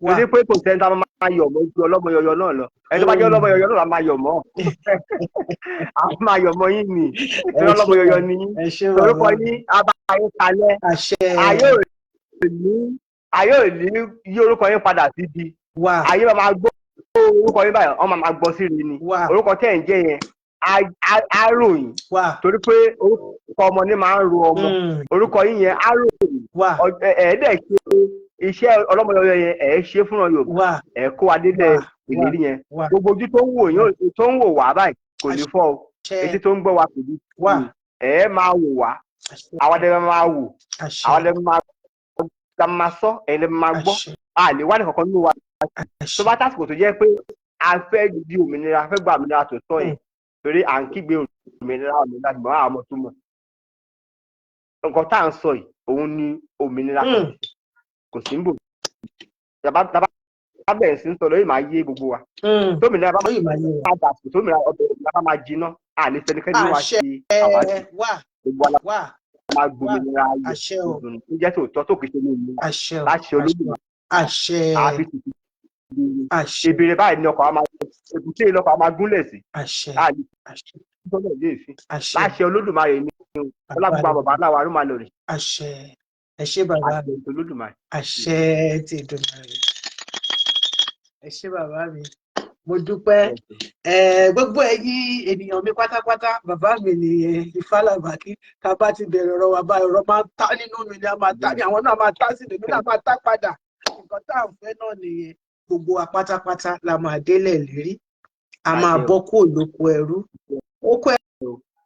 Wà. Torí pé kò sẹ́ni tá a máa yọ̀ mọ́ ju ọlọ́mọ yọyọ náà lọ. Ẹni tó bá jẹ́ ọlọ́mọ yọyọ náà la máa yọ̀ mọ́, a máa yọ̀ mọ́ yín ni, torí ọlọ́mọ yọyọ ni yín. Ẹ ṣé, Orúkọ bàbá. yín á bá yín kalẹ̀. Àṣẹ. Ayé ò ní yí orúkọ yín padà síbi. Wà. Ayé máa gbọ́ orúkọ yín báyìí, wọ́n máa gbọ́ sí rí ni. Wà. Orúkọ tẹ́ ẹ̀ ń jẹ́ yẹn á ròyìn. Wà. Torí pé orúkọ ọmọ ní máa ń ro ọmọ. Orúkọ yín yẹn á ròyìn. Ẹ dẹ̀ ṣe iṣẹ́ ọlọ́mọyọyọ yẹn, ẹ̀ ṣe fúnra Yorùbá. Wà. Ẹ̀ kó wa délẹ̀ Wà. ìlérí yẹn. Wà. Gbogbo ojú tó ń wò yín, tó ń wò wá báyìí, kò ní fọ́ o. Àṣẹ. Etí tó ń gbọ́ wa kò ní Wà. ẹ̀ máa wò wá. Àṣẹ. Àwa dẹ̀ máa wò. Àṣẹ. Àwa dẹ̀ máa la máa sọ, ẹ̀yin lè máa gbọ́. Àṣẹ. A lè wá ní kankan nínú wa. Àṣẹ. Tó bá tásìkò tó jẹ́ pé a fẹ́ di òmìnira, a fẹ́ gba òmìnira tó tọ́ yẹn, torí à ń kígbe òmìnira, òmìnira, ṣùgbọ́n àwọn ọmọ tó mọ̀ nǹkan tá à ń sọ yìí, òun ni òmìnira. Kò sí ń bò tàbá tàbá bẹ̀rẹ̀ sí ń sọ lórí, máa yé gbogbo wa. Tómìnira bá Ó yìí máa yé wa. padà sí, tómìnira ọbẹ̀ òmìnira bá máa jiná, a lè fẹnikẹ́ni wá Àṣẹ. ṣe àwádìí. Wà. Gbogbo wa la Wà. máa gbòmìnira ayé Àṣẹ o. ìdùnnú tó jẹ́ tòótọ́, tó kìí ṣe ní ìlú. Àṣẹ o. Láṣẹ Olódùmarè. Àṣẹ. Àfi tìtì Àṣẹ. ìbéèrè báyìí ni ọkọ̀ a máa èbúté lọkọ̀ a máa gúnlẹ̀ sí. Àṣẹ. Àlè Àṣẹ. tọ́lẹ̀ lè fi. Àṣẹ. Láṣẹ Olódùmarè ni o, ọlágbogbo àwọn bàbá aláwa ló máa lò rè. Àṣẹ. Ẹ ṣé, bàbá Àṣẹ mi. Olódùmarè. Àṣẹ ti Èdùmàrè. Ẹ ṣé, bàbá mi. Mo dúpẹ́. Gbogbo ẹ̀yin ènìyàn mi pátápátá, bàbá mi nìyẹn, Ifálàbákí. Tá a bá ti bẹ̀rẹ̀ ọ̀rọ̀ wa báyìí, ọ̀rọ̀ máa ń tá nínú mi ni, a máa tá ní àwọn náà máa tá sí mi náà máa tá padà. Nǹkan tá à ń fẹ́ náà nìyẹn. Gbogbo wa pátápátá la máa délẹ̀ lérí, a máa Àṣẹ o. bọ́ kúrò lóko ẹrú, oko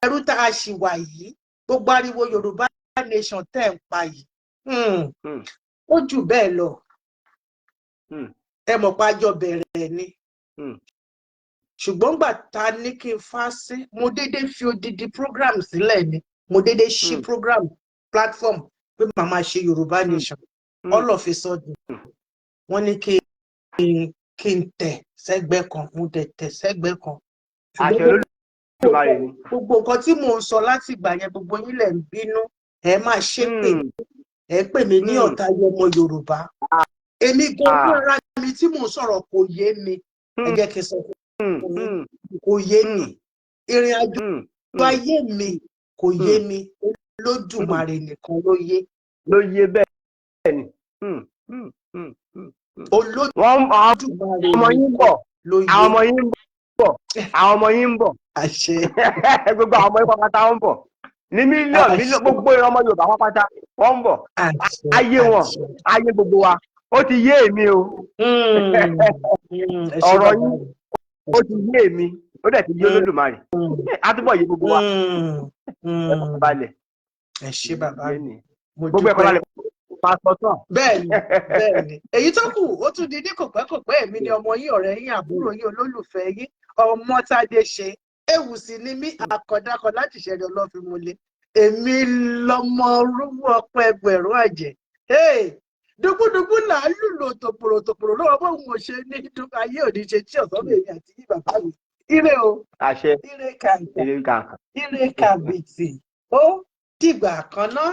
ẹrú tá a ṣì wà yìí. Gbogbo ariwo Yorùbá nation tẹ́ ń pa yìí, ó jù bẹ́ẹ̀ lọ. Ẹ mọ̀ pé a jọ bẹ̀rẹ̀ ni, ṣùgbọ́n gbà tá a ní kí n fá sí, mo déédéé fi odidi program sílẹ̀ ni, mo déédéé ṣí program platform pé màá máa ṣe Yorùbá nation. All of a sudden, wọ́n ní kí n tẹ̀ sẹ́gbẹ́ kan, mo dẹ̀ tẹ̀ sẹ́gbẹ́ kan. Àṣẹ Ṣùgbọ́n Olódùmarè ni. gbogbo nǹkan tí mò ń sọ láti ìgbà yẹn, gbogbo yín lẹ̀ ń bínú, ẹ máa ṣépè, ẹ pè mí ní ọ̀tá ọmọ Yorùbá. Èmi gan fúnra mi tí mò ń sọ̀rọ̀, kò yé mi. Ẹ jẹ́ kí n sọ fún yín, kò yé mi. Ìrìn àjò ayé mi kò yé mi, Olódùmarè nìkan ló yé. Ló yé, bẹ́ẹ̀ ni. Wọ́n àwọn Olódùmarè ọmọ yín ń bọ̀. ló yé. Àwọn ọmọ yín ń bọ̀, àwọn ọmọ yín ń bọ̀. Àṣẹ. Gbogbo àwọn ọmọ yín pápátá ń bọ̀ ní mílíọ̀nù Àṣẹ. mílíọ̀nù. Gbogbo ìran ọmọ Yorùbá pápátá wọ́n ń bọ̀. Àṣẹ. Ayé wọn, Àṣẹ. ayé gbogbo wa, ó ti yé èmi o. Ẹ ṣé Ọ̀rọ̀ bàbá yín mi. ó ti yé èmi, ó dẹ̀ ti yé Olódùmarè, á túbọ̀ yé gbogbo wa. Ẹ fọkàn balẹ̀. Ẹ ṣé bàbá Yé mi. ni. Mo Gbogbo ẹ̀kọ́ dúpẹ́. lálẹ́ máa sọ tán. Bẹ́ẹ̀ni, èyí tó kù, ó tún di ní kòpẹ́kòpẹ́. Èmi ni ọmọ yín, ọ̀rẹ́ yín, àbúrò yín, olólùfẹ́ yín, Ọmọ́tádé ṣe ewu sì ni mí, àkọ́dákọ láti ṣẹ̀rí ọlọ́fin. Èmi lọmọ orúkọ ọpẹ ẹgbẹ̀rún àjẹ́. Dùgbùdùgbù là á lùlù tòpòrò tòpòrò lọ́wọ́ bóun ò ṣe ní ayé òní ṣe tí ọ̀sán mi àti yí bàbá mi. Ire o. Àṣẹ. Ire kàǹkà. Ire kàǹkà. Ire kàbìtì, ó dìgbà kan náà.